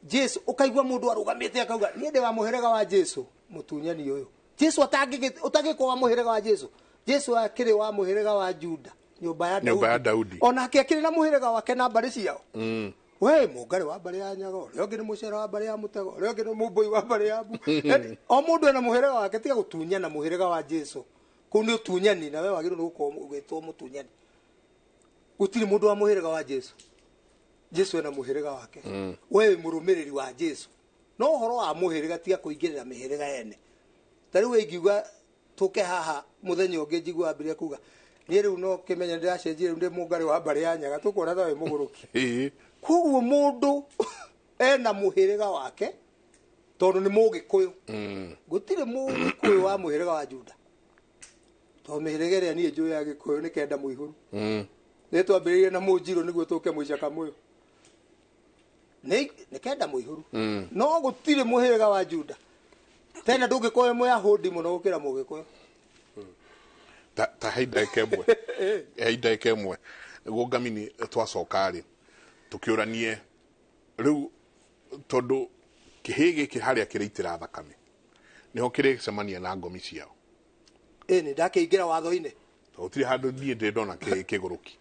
Jesu ũkaigua mũndũ arũgamĩte akauga niĩ ndĩ wa mũhĩrĩga wa Jesu, mũtunyani ũyũ. Jesu ũtangĩkorwo wa mũhĩrĩga wa Jesu. Jesu akĩrĩ wa mũhĩrĩga wa Juda, nyũmba ya Daudi. Nyũmba ya Daudi. Onake akĩrĩ na mũhĩrĩga wake na mbarĩ ciao. We mũngarĩ wa mbarĩ ya Nyaga, ũrĩa ũngĩ nĩ mũcera wa mbarĩ ya Mũtego, ũrĩa ũngĩ nĩ mũmbũi wa mbarĩ ya Mbu. Yaani, o mũndũ ena mũhĩrĩga wake, tiga gũtunyana mũhĩrĩga wa Jesu. Kũu nĩ ũtunyani, na we wagĩrĩirwo nĩ gũkorwo ũgĩtwo mũtunyani. Gũtirĩ mũndũ wa mũhĩrĩga wa Jesu. Jesu ena mũhĩrĩga wake. We wĩ mũrũmĩrĩri wa Jesu. No ũhoro wa mũhĩrĩga tiga kũingĩrĩra mĩhĩrĩga ene. Ta rĩu ingiuga tũke haha mũthenya ũngĩ njigua ambĩrĩria kuga niĩ rĩu no kĩmenya ndĩracenjia rĩu ndĩ mũngarĩ wa mbarĩ ya Nyaga, tũkuona ta wĩ mũgũrũki. Ĩĩ. Koguo mũndũ ena mũhĩrĩga wake tondũ nĩ mũgĩkũyũ. Gũtirĩ mũgĩkũyũ wa mũhĩrĩga wa Juda. Tondũ mĩhĩrĩga ĩrĩa niĩ njũĩ ya gĩkũyũ nĩ kenda mũihũru. Nĩ twambĩrĩirie na mũnjirũ nĩguo tũke mũicaka mũyũ. Nĩ kenda mũihũru. No gũtirĩ mũhĩrĩga wa Juda. Tena ndũngĩkorwo wĩ mũyahudi mũno gũkĩra mũgĩkũyũ. Ta he ndagĩka ĩmwe. He ndagĩka ĩmwe. Nĩguo ngamini twacoka rĩ, tũkĩũranie rĩu tondũ kĩhĩ gĩkĩ harĩa kĩraitĩra thakame nĩho kĩrĩcemania na ngomi ciao. Ĩni ndakĩingĩra watho-inĩ. Tondũ gũtirĩ handũ niĩ ndĩ ndona kĩhĩ kĩgũrũki.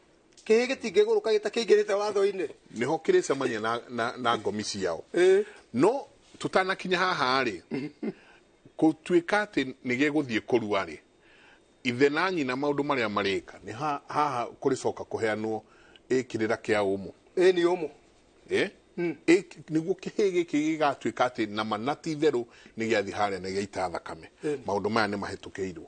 Kĩhĩ gĩtingĩgũrũka gĩtakĩingĩrĩte watho-inĩ. Nĩho kĩrĩcemania na ngomi ciao. No tũtanakinya haha rĩ, gũtuĩka atĩ nĩ gĩgũthiĩ kũrua rĩ, ithe na nyina maũndũ marĩa marĩka nĩ haha kũrĩcoka kũheanwo ĩkĩrĩra kĩa ũmũ. Ĩ nĩ ũmũ. Nĩguo kĩhĩ gĩkĩ gĩgatuĩka atĩ nama na ti itherũ nĩ gĩathiĩ harĩa na gĩaita thakame. Maũndũ maya nĩ mahĩtũkĩirwo.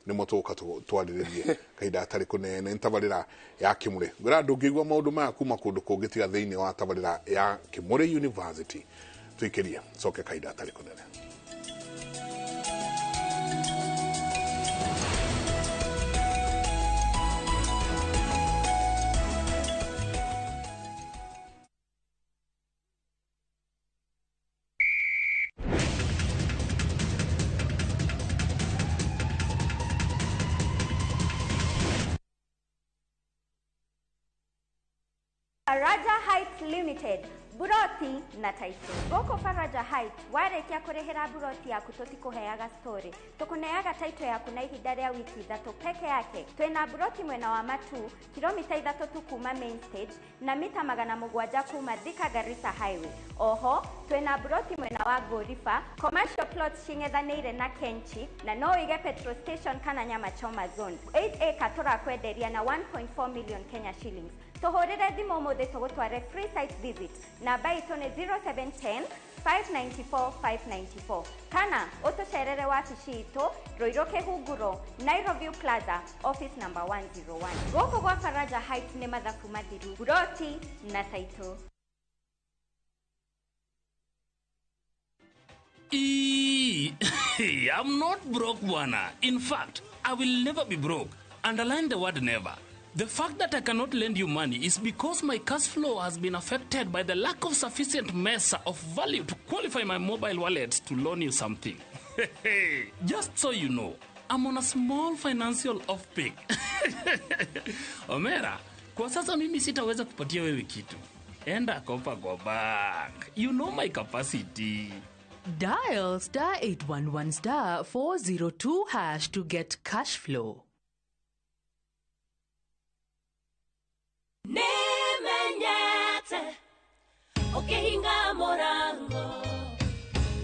Nĩmo tũgũka twarĩrĩrie kahinda gatarĩ kũnene. Nĩ tabarĩra ya Kĩmũrĩ. Ngwĩra ndũngĩigua maũndũ maya kuma kũndũ kũngĩ tiga thĩinĩ wa tabarĩra ya Kĩmũrĩ University. Tũikĩrie coke kahinda gatarĩ kũnene. Faraja Heights Limited, Buroti na Taito. Goko Faraja Heights, warĩkia kũrĩhĩra buroti yaku tũtikũheaga story. Tũkũneaga taito yaku na ihinda rĩa wiki ithatũ peke yake. Twĩna buroti mwena wa Matu, kilomita 3 tu kuma main stage na mita 700 kuma Thika Garissa Highway. Oho, twĩna buroti mwena wa Gorifa, commercial plots cing'ethanĩire na Kenchi na no ũige petrol station kana nyama choma zone. 8 acre tũrakwenderia na 1.4 million Kenya shillings. Tũhũrĩre thimũ ũmũthĩ tũgũtware free site visit. Namba itũ nĩ 0710 594 594 kana ũtũcerere wabici itũ Ruiru Kĩhunguro, Nairobi Plaza, office number 101. Gũkũ gwa Faraja Heights nĩ mathabu mathiru, buroti na taito. I'm not broke, bwana. In fact, I will never be broke. Underline the word never. The fact that I cannot lend you money is because my cash flow has been affected by the lack of sufficient mesa of value to qualify my mobile wallet to loan you something. Just so you know, I'm on a small financial off-peak. Omera, kwa sasa mimi sitaweza kupatia wewe kitu. Enda kopa kwa bank. You know my capacity. Dial star 811 star 402 hash to get cash flow. Nemenyete okehinga morango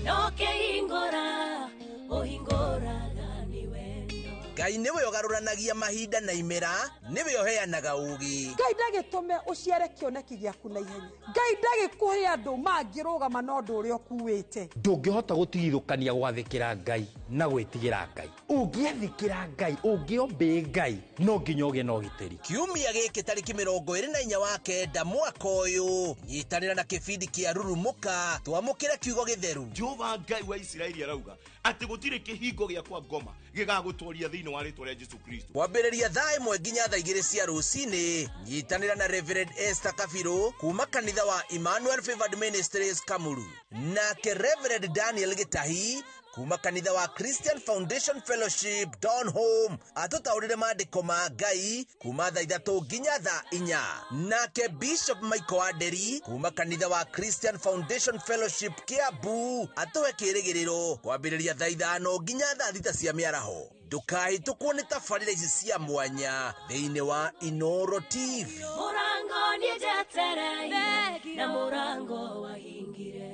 nokehingora ohingora gani wendo. Ngai nĩwe ũgarũranagia mahinda na imera, nĩwe ũheanaga ũũgĩ. Ngai ndagĩtũme ũciare kĩoneki gĩaku na ihenya. Ngai ndagĩkũhe andũ mangĩrũgama na ũndũ ũrĩa ũkuĩte. Ndũngĩhota gũtigithũkania gwathĩkĩra Ngai na gwĩtigĩra Ngai. Ũngĩathĩkĩra Ngai, ũngĩombĩ Ngai, no nginya ũgĩe na ũgitĩri. Kiumia gĩkĩ tarĩki 29 wa kenda mwaka ũyũ, nyitanĩra na kĩbindi kĩa Rurumũka twamũkĩre kiugo gĩtheru. Jehova Ngai wa Isiraeli arauga atĩ gũtirĩ kĩhingo gĩa kwa ngoma gĩgagũtoria thĩinĩ wa rĩtwa rĩa Jesu Kristo. Kwambĩrĩria thaa 1 nginya thaa 2 cia rũcinĩ, nyitanĩra na Reverend Esther Kabiru kuma kanitha wa Emmanuel Favored Ministries Kamuru, nake Reverend Daniel Gĩtahi kuma kanitha wa Christian Foundation Fellowship Donholm atũtaũrĩre maandĩko ma Ngai kuma thaa 3 nginya thaa 4, nake Bishop Michael Wanderi kuma kanitha wa Christian Foundation Fellowship Kiambu atũhe kĩrĩgĩrĩro kwambĩrĩria thaa 5 nginya thaa 6 cia mĩaraho. Ndũkahĩtũkwo nĩ tabarĩra ici cia mwanya thĩinĩ wa Inooro TV. Mũrango nĩ njetereire na mũrango wahingire.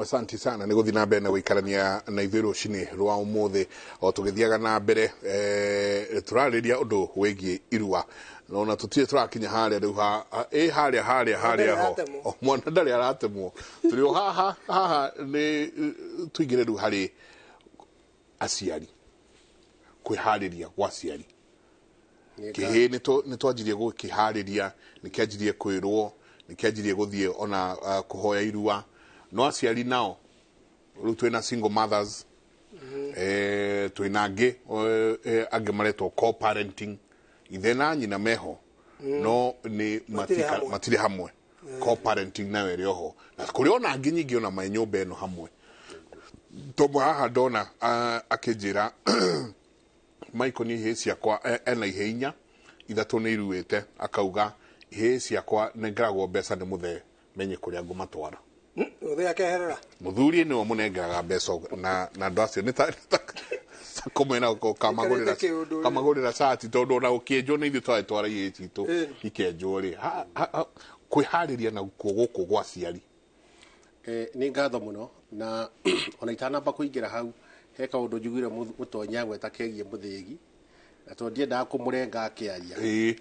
Asante sana nä gå thiä na mbere na gå ikarania na ithuä rå cinä rwa å må thä o tå gä thiaga na mbere tå rarä ria å ndå wä giä irua nona tå tirä tå rakinya harä a rä u ä harä a harä a harä a ho o mwana ndarä aratemwo tå rä o haha haha nä tå ingä re rä u harä aciari kwä harä ria gwa aciari kä nä twanjirie gå kä harä ria nä kä anjirie kwä rwo nä kä anjirie gå thiä ona kå hoya irua no aciari nao rĩu twĩna single mothers twĩna angĩ angĩ maretwo co-parenting ithe na nyina meho no nĩ matirĩ hamwe co-parenting nayo ĩrĩ oho na kũrĩ ona angĩ nyingĩ ona me nyũmba ĩno hamwe tomwe haha ndona akĩnjĩra Michael nĩ ihĩĩ ciakwa ena ihĩĩ 4 3 nĩ iruĩte akauga ihĩĩ ciakwa nengerago mbeca nĩ mũthee menye kũrĩa ngũmatwara. Mũthee akeherera mũthuri nĩwe mũnengeraga mbeca na andũ acio nĩ ta kũmwĩra kamagũrĩra cati tondũ ona gũkĩenjwo nĩ ithuĩ twarĩtwara ihĩĩ citũ ikenjwo rĩ kwĩharĩria na kuo gũkũ gwa aciari. Nĩ ngatho mũno na ona itanamba kũingĩra hau he kaũndũ njiguire mũtonyi agweta kegiĩ mũthĩgi na tondũ ndiendaga kũmũrenga akĩaria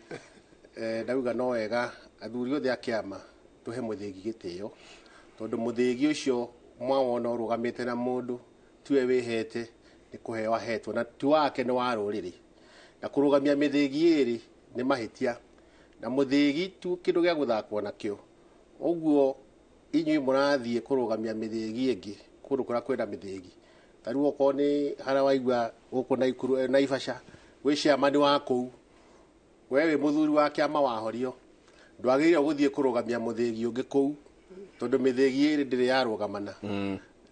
ndauga no wega athuri othe a kĩama tũhe mũthĩgi gĩtĩo tondũ mũthĩgi ũcio mwawona ũrũgamĩte na mũndũ tiwe wĩhete nĩ kũheo ahetwo na ti wake nĩ wa rũrĩrĩ na kũrũgamia mĩthĩgi ĩrĩ nĩ mahĩtia na mũthĩgi tu kĩndũ gĩa gũthakwo nakĩo ũguo inyuĩ mũrathiĩ kũrũgamia mĩthĩgi ĩngĩ kũndũ kũrĩa kwĩna mĩthĩgi ta rĩu okorwo nĩ harĩa waigua gũkũ Naikuru Naivasha gwĩ chairman wa kũu we wĩ mũthuri wa kĩama wahorio ndwagĩrĩire gũthiĩ kũrũgamia mũthĩgi ũngĩ kũu tondũ mĩthĩgi ĩrĩ ndĩrĩ yarũgamana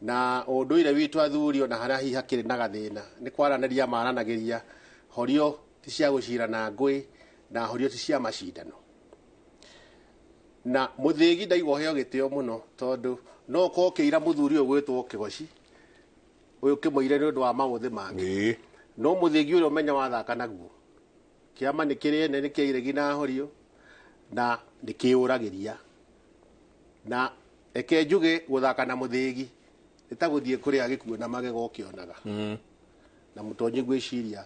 na ũndũire witũ athuri ona harĩa hihi hakĩrĩ na gathĩna nĩ kwaranĩria maranagĩria horio ti cia gũcira na ngũĩ na horio ti cia macindano na mũthĩgi ndaigua ũheo gĩtĩo mũno tondũ no ũkorwo ũkĩira mũthuri ũyũ gwĩtwo kĩgoci ũyũ ũkĩmũire nĩ ũndũ wa maũthĩ make no mũthĩgi ũrĩa ũmenya wathaka naguo kĩama nĩ kĩrĩ ene nĩ kĩa iregi na horio na nĩ kĩũragĩria na eke njuge gũthaka na mũthĩgi nĩ ta gũthiĩ kũrĩa gĩkuũ na magego ũkĩonaga na mũtonyi ngwĩciria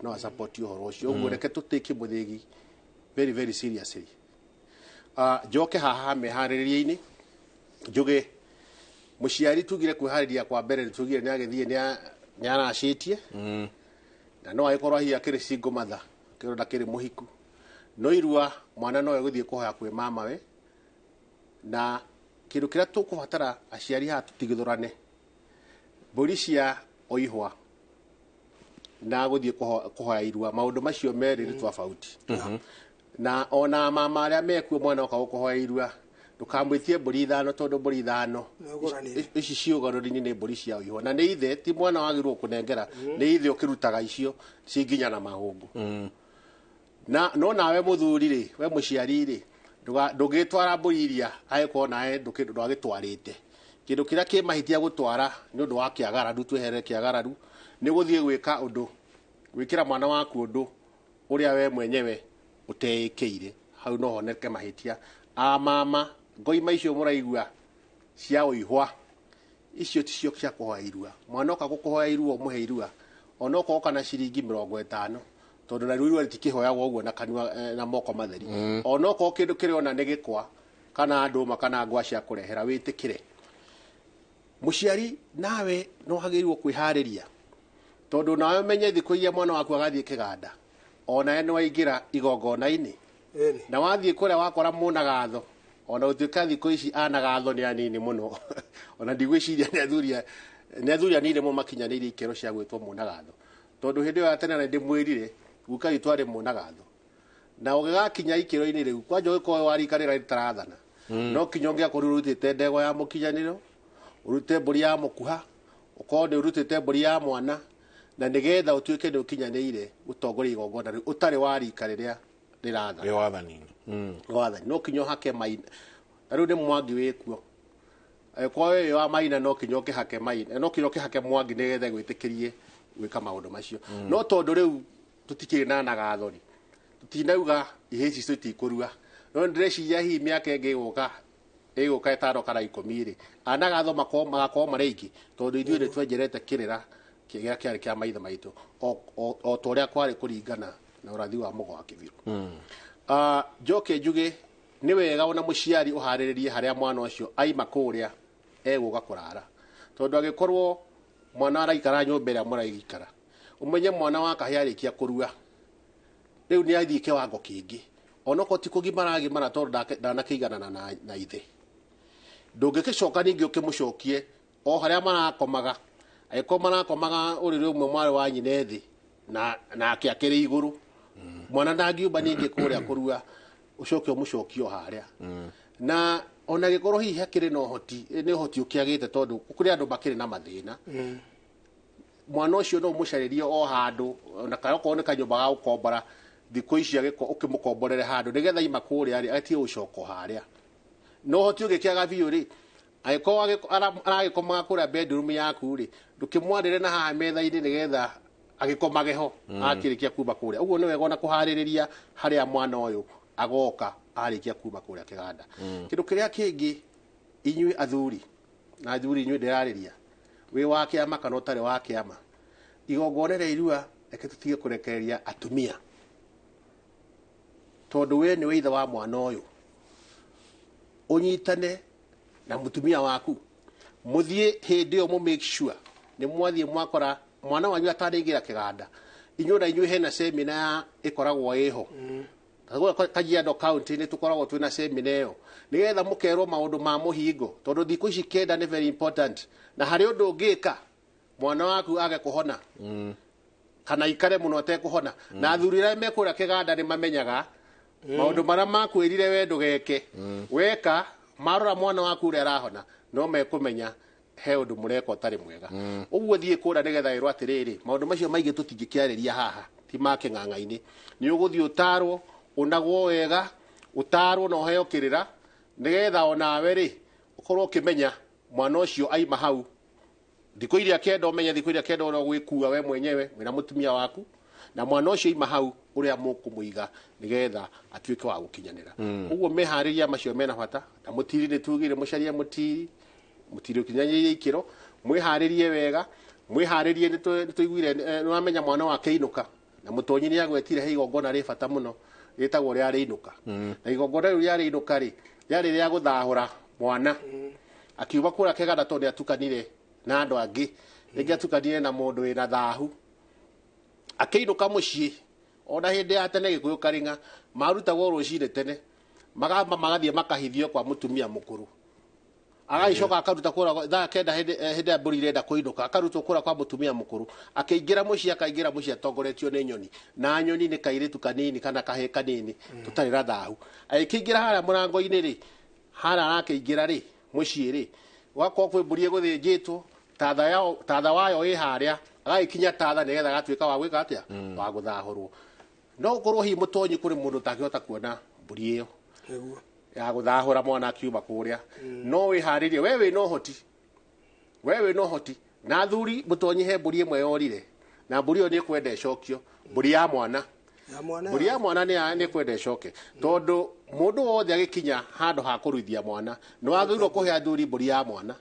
no asupport ũhoro ũcio ũguo reke tũtĩke mũthĩgi very very seriously. Njoke haha meharĩrĩria-inĩ njuge mũciari tugire kwĩharĩria kwa mbere nĩ tugire nĩ agĩthiĩ nĩ aracĩtie na no agĩkorwo hihi akĩrĩ single mother kĩrĩ ndakĩrĩ mũhiku no irua mwana no egũthiĩ kũhoya kwĩ mamawe na kĩndũ kĩrĩa tũkũbatara aciari haha tũtigithũrane mbũri cia oihwa na gũthiĩ kũhoya irua maũndũ macio merĩ nĩ tofauti na ona mama arĩa mekuo mwana oka gũkũhoya irua ndũkamwĩtie mbũri 5 tondũ mbũri 5 ici ciũgarũri-inĩ nĩ mbũri cia oihwa na nĩ ithe ti mwana wagĩrĩirwo kũnengera nĩ ithe ũkĩrutaga icio ci nginya na mahũngũ na no nawe mũthuri rĩ we mũciari rĩ ndũgĩtwara mbũri iria agĩkorwo nawe ndwagĩtwarĩte kĩndũ kĩrĩa kĩ mahĩtia gũtwara nĩ ũndũ wa kĩagararu tweherere kĩagararu nĩ gũthiĩ gwĩka ũndũ gwĩkĩra mwana waku ũndũ ũrĩa we mwenyewe ũteĩkĩire Hau no honeke mahĩtia. Amama ngoima icio mũraigua cia ũihwa icio ticio cia kũhoya irua. Mwana oka gũkũhoya irua ũmũhe irua onokorwo kana ciringi 50 tondũ narĩo irua rĩtikĩhoyagwo ũguo na kanua na moko matheri. Onokorwo kĩndũ kĩrĩa ona nĩ gĩkwa kana ndũma kana ngwa cia kũrehera wĩtĩkĩre. Mũciari nawe no wagĩrĩirwo kwĩharĩria tondũ nawe ũmenye thikũ iria mwana waku agathiĩ kĩganda onawe nĩ waingĩra igongona-inĩ na wathiĩ kũrĩa wakora mũnagatho ona gũtuĩka thikũ ici anagatho nĩ anini mũno ona ndigwĩciria nĩ athuri anini mũno makinyanĩirie ikĩro cia gwĩtwo mũnagatho tondũ hĩndĩ ĩyo ya tene nĩndĩmwĩrire guka witũ arĩ mũnagatho na ũgĩgakinya ikĩro-inĩ rĩu kwanja ũgĩkorwo wa rika rĩrĩa rĩtarathana no kinya ũngĩakorirwo ũrutĩte ndegwa ya mũkinyanĩro ũrute mbũri ya mũkuha ũkorwo nĩ ũrutĩte mbũri ya mwana na nĩgetha ũtuĩke nĩ ũkinyanĩire gũtongoria igongona rĩu ũtarĩ wa rika rĩrĩa rĩrathana rĩa wathani-inĩ. Wathani no kinya ũhake maina na rĩu nĩ mwangi wĩkuo angĩkorwo wĩ wa maina no kinya ũkĩhake maina no kinya ũkĩhake mwangi nĩgetha gwĩtĩkĩrie gwĩka maũndũ macio. No tondũ rĩu tũtikĩrĩ na nagatho rĩ tũtinauga ihĩĩ ici citikũrua no ndĩreciria hihi mĩaka ĩngĩ ĩgũka 5 kana 10 rĩ anagatho magakorwo marĩ aingĩ tondũ ithuĩ nĩ twenjerete kĩrĩra kĩrĩa kĩarĩ kĩa maithe maitũ o ta ũrĩa kwarĩ kũringana na ũrathi wa Mũgo wa Kĩbiru. Njoke njuge nĩ wega ona mũciari ũharĩrĩrie harĩa mwana ũcio aima kũrĩa egũka kũrara tondũ angĩkorwo mwana araikara nyũmba ĩrĩa mũraikara ũmenye mwana wa kahĩĩ arĩkia kũrua rĩu nĩ athiĩ kĩwango kĩngĩ onokorwo ti kũgimara agimara tondũ ndanakĩiganana na ithe ndũngĩgĩcoka ningĩ ũkĩmũcokie o harĩa marakomaga angĩkorwo marakomaga ũrĩrĩ ũmwe mwarĩ wa nyina thĩ nake akĩrĩ igũrũ mwana ndangiumba ningĩ kũrĩa kũrua ũcoke ũmũcokie o harĩa. Na ona gĩkorwo hihi hakĩrĩ na ũhoti nĩ ũhoti ũkĩagĩte tondũ kũrĩ andũ makĩrĩ na mathĩna mwana ũcio no ũmũcarĩrie o handũ ona kana okorwo nĩ kanyũmba ga gũkombora thikũ ici ũkĩmũkomborere handũ nĩgetha ima kũrĩa rĩ atige gũcoka harĩa. No ũhoti ũngĩkĩaga biũ rĩ angĩkorwo aragĩkomaga kũrĩa bedroom yaku rĩ ndũkĩmwarĩre na haha metha-inĩ nĩgetha agĩkomage ho akĩrĩkia kuma kũrĩa. Ũguo nĩ wega ona kũharĩrĩria harĩa mwana ũyũ agoka arĩkia kuma kũrĩa kĩganda. Kĩndũ kĩrĩa kĩngĩ inyuĩ athuri na athuri inyuĩ ndĩrarĩria wĩ wa kĩama kana ũtarĩ wa kĩama igongona rĩa irua reke tũtige kũrekereria atumia tondũ we nĩwe ithe wa mwana ũyũ ũnyitane na mũtumia waku mũthiĩ hĩndĩ ĩyo mũ make sure nĩ mwathiĩ mwakora mwana wanyu atanaingĩra kĩganda inyuĩ na inyuĩ hena semina ĩkoragwo ĩho Kajiado County nĩ tũkoragwo twĩna semina ĩyo nĩgetha mũkerwo maũndũ ma mũhingo tondũ thikũ ici 9 nĩ very important na harĩ ũndũ ũngĩka mwana waku age kũhona kana ikare mũno atekũhona na athuri arĩa me kũrĩa kĩganda nĩ mamenyaga maũndũ marĩa makwĩrire we ndũgeke weka marora mwana waku ũrĩa arahona no mekũmenya he ũndũ mũreka ũtarĩ mwega. Ũguo thiĩ kũrĩa nĩgetha ĩrwo atĩrĩrĩ maũndũ macio maingĩ tũtingĩkĩarĩria haha ti ma kĩng'ang'a-inĩ nĩ ũgũthiĩ ũtarwo ũnagwo wega ũtarwo na ũheo kĩrĩra nĩgetha onawe rĩ ũkorwo ũkĩmenya mwana ũcio aima hau thikũ iria 9 ũmenye thikũ iria 9 ũrĩa ũgwĩkua we mwenyewe wĩna mũtumia waku na mwana ũcio aima hau ũrĩa mũkũmũiga nĩgetha atuĩke wa gũkinyanĩra. Ũguo meharĩria macio mena bata na mũtiri nĩ tugire mũcarie mũtiri ũkinyanĩirie ikĩro mwĩharĩrie wega mwĩharĩrie nĩ tũiguire nĩ wamenya mwana wake inũka na mũtonyi nĩ agwetire he igongona rĩ bata mũno rĩtagwo rĩa rĩinũka na igongona rĩu rĩa rĩinũka rĩ rĩarĩ rĩa gũthahũra mwana akiuma kũrĩa kĩganda tondũ nĩatukanire na andũ angĩ rĩngĩ atukanire na mũndũ wĩna thahu akĩinũka mũciĩ ona hĩndĩ ya tene Gĩkũyũ karĩng'a marutagwo rũcinĩ tene magamba magathiĩ makahithio kwa mũtumia mũkũrũ agagĩcoka akaruta kũrĩa thaa 9 hĩndĩ ya mbũri irenda kũinũka akarutwo kũrĩa kwa mũtumia mũkũrũ akĩingĩra mũciĩ akaingĩra mũciĩ atongoretio nĩ nyoni na nyoni nĩ kairĩtu kanini kana kahĩĩ kanini tũtarĩ na thahu agĩkĩingĩra harĩa mũrango-inĩ rĩ harĩa arakĩingĩra rĩ mũciĩ rĩ gwakorwo kwĩ mbũri ĩgũthĩnjĩtwo tatha wayo ĩ harĩa agagĩkinya tatha nĩgetha agatuĩka wa gwĩka atĩa wa gũthahũrwo no ũkorwo hihi mũtonyi kũrĩ mũndũ ũtangĩhota kuona mbũri ĩyo ya gũthahũra mwana akiuma kũrĩa no wĩharĩrie we wĩna ũhoti we wĩna ũhoti na athuri mũtonyi he mbũri ĩmwe yorire na mbũri ĩyo nĩ ĩkwenda ĩcokio mbũri ya mwana Mbũri ya mwana nĩ kwenda ĩcoke, tondũ mũndũ wothe agĩkinya handũ ha kũruithia mwana nĩ wagĩrĩirwo kũhe athuri mbũri ya mwana.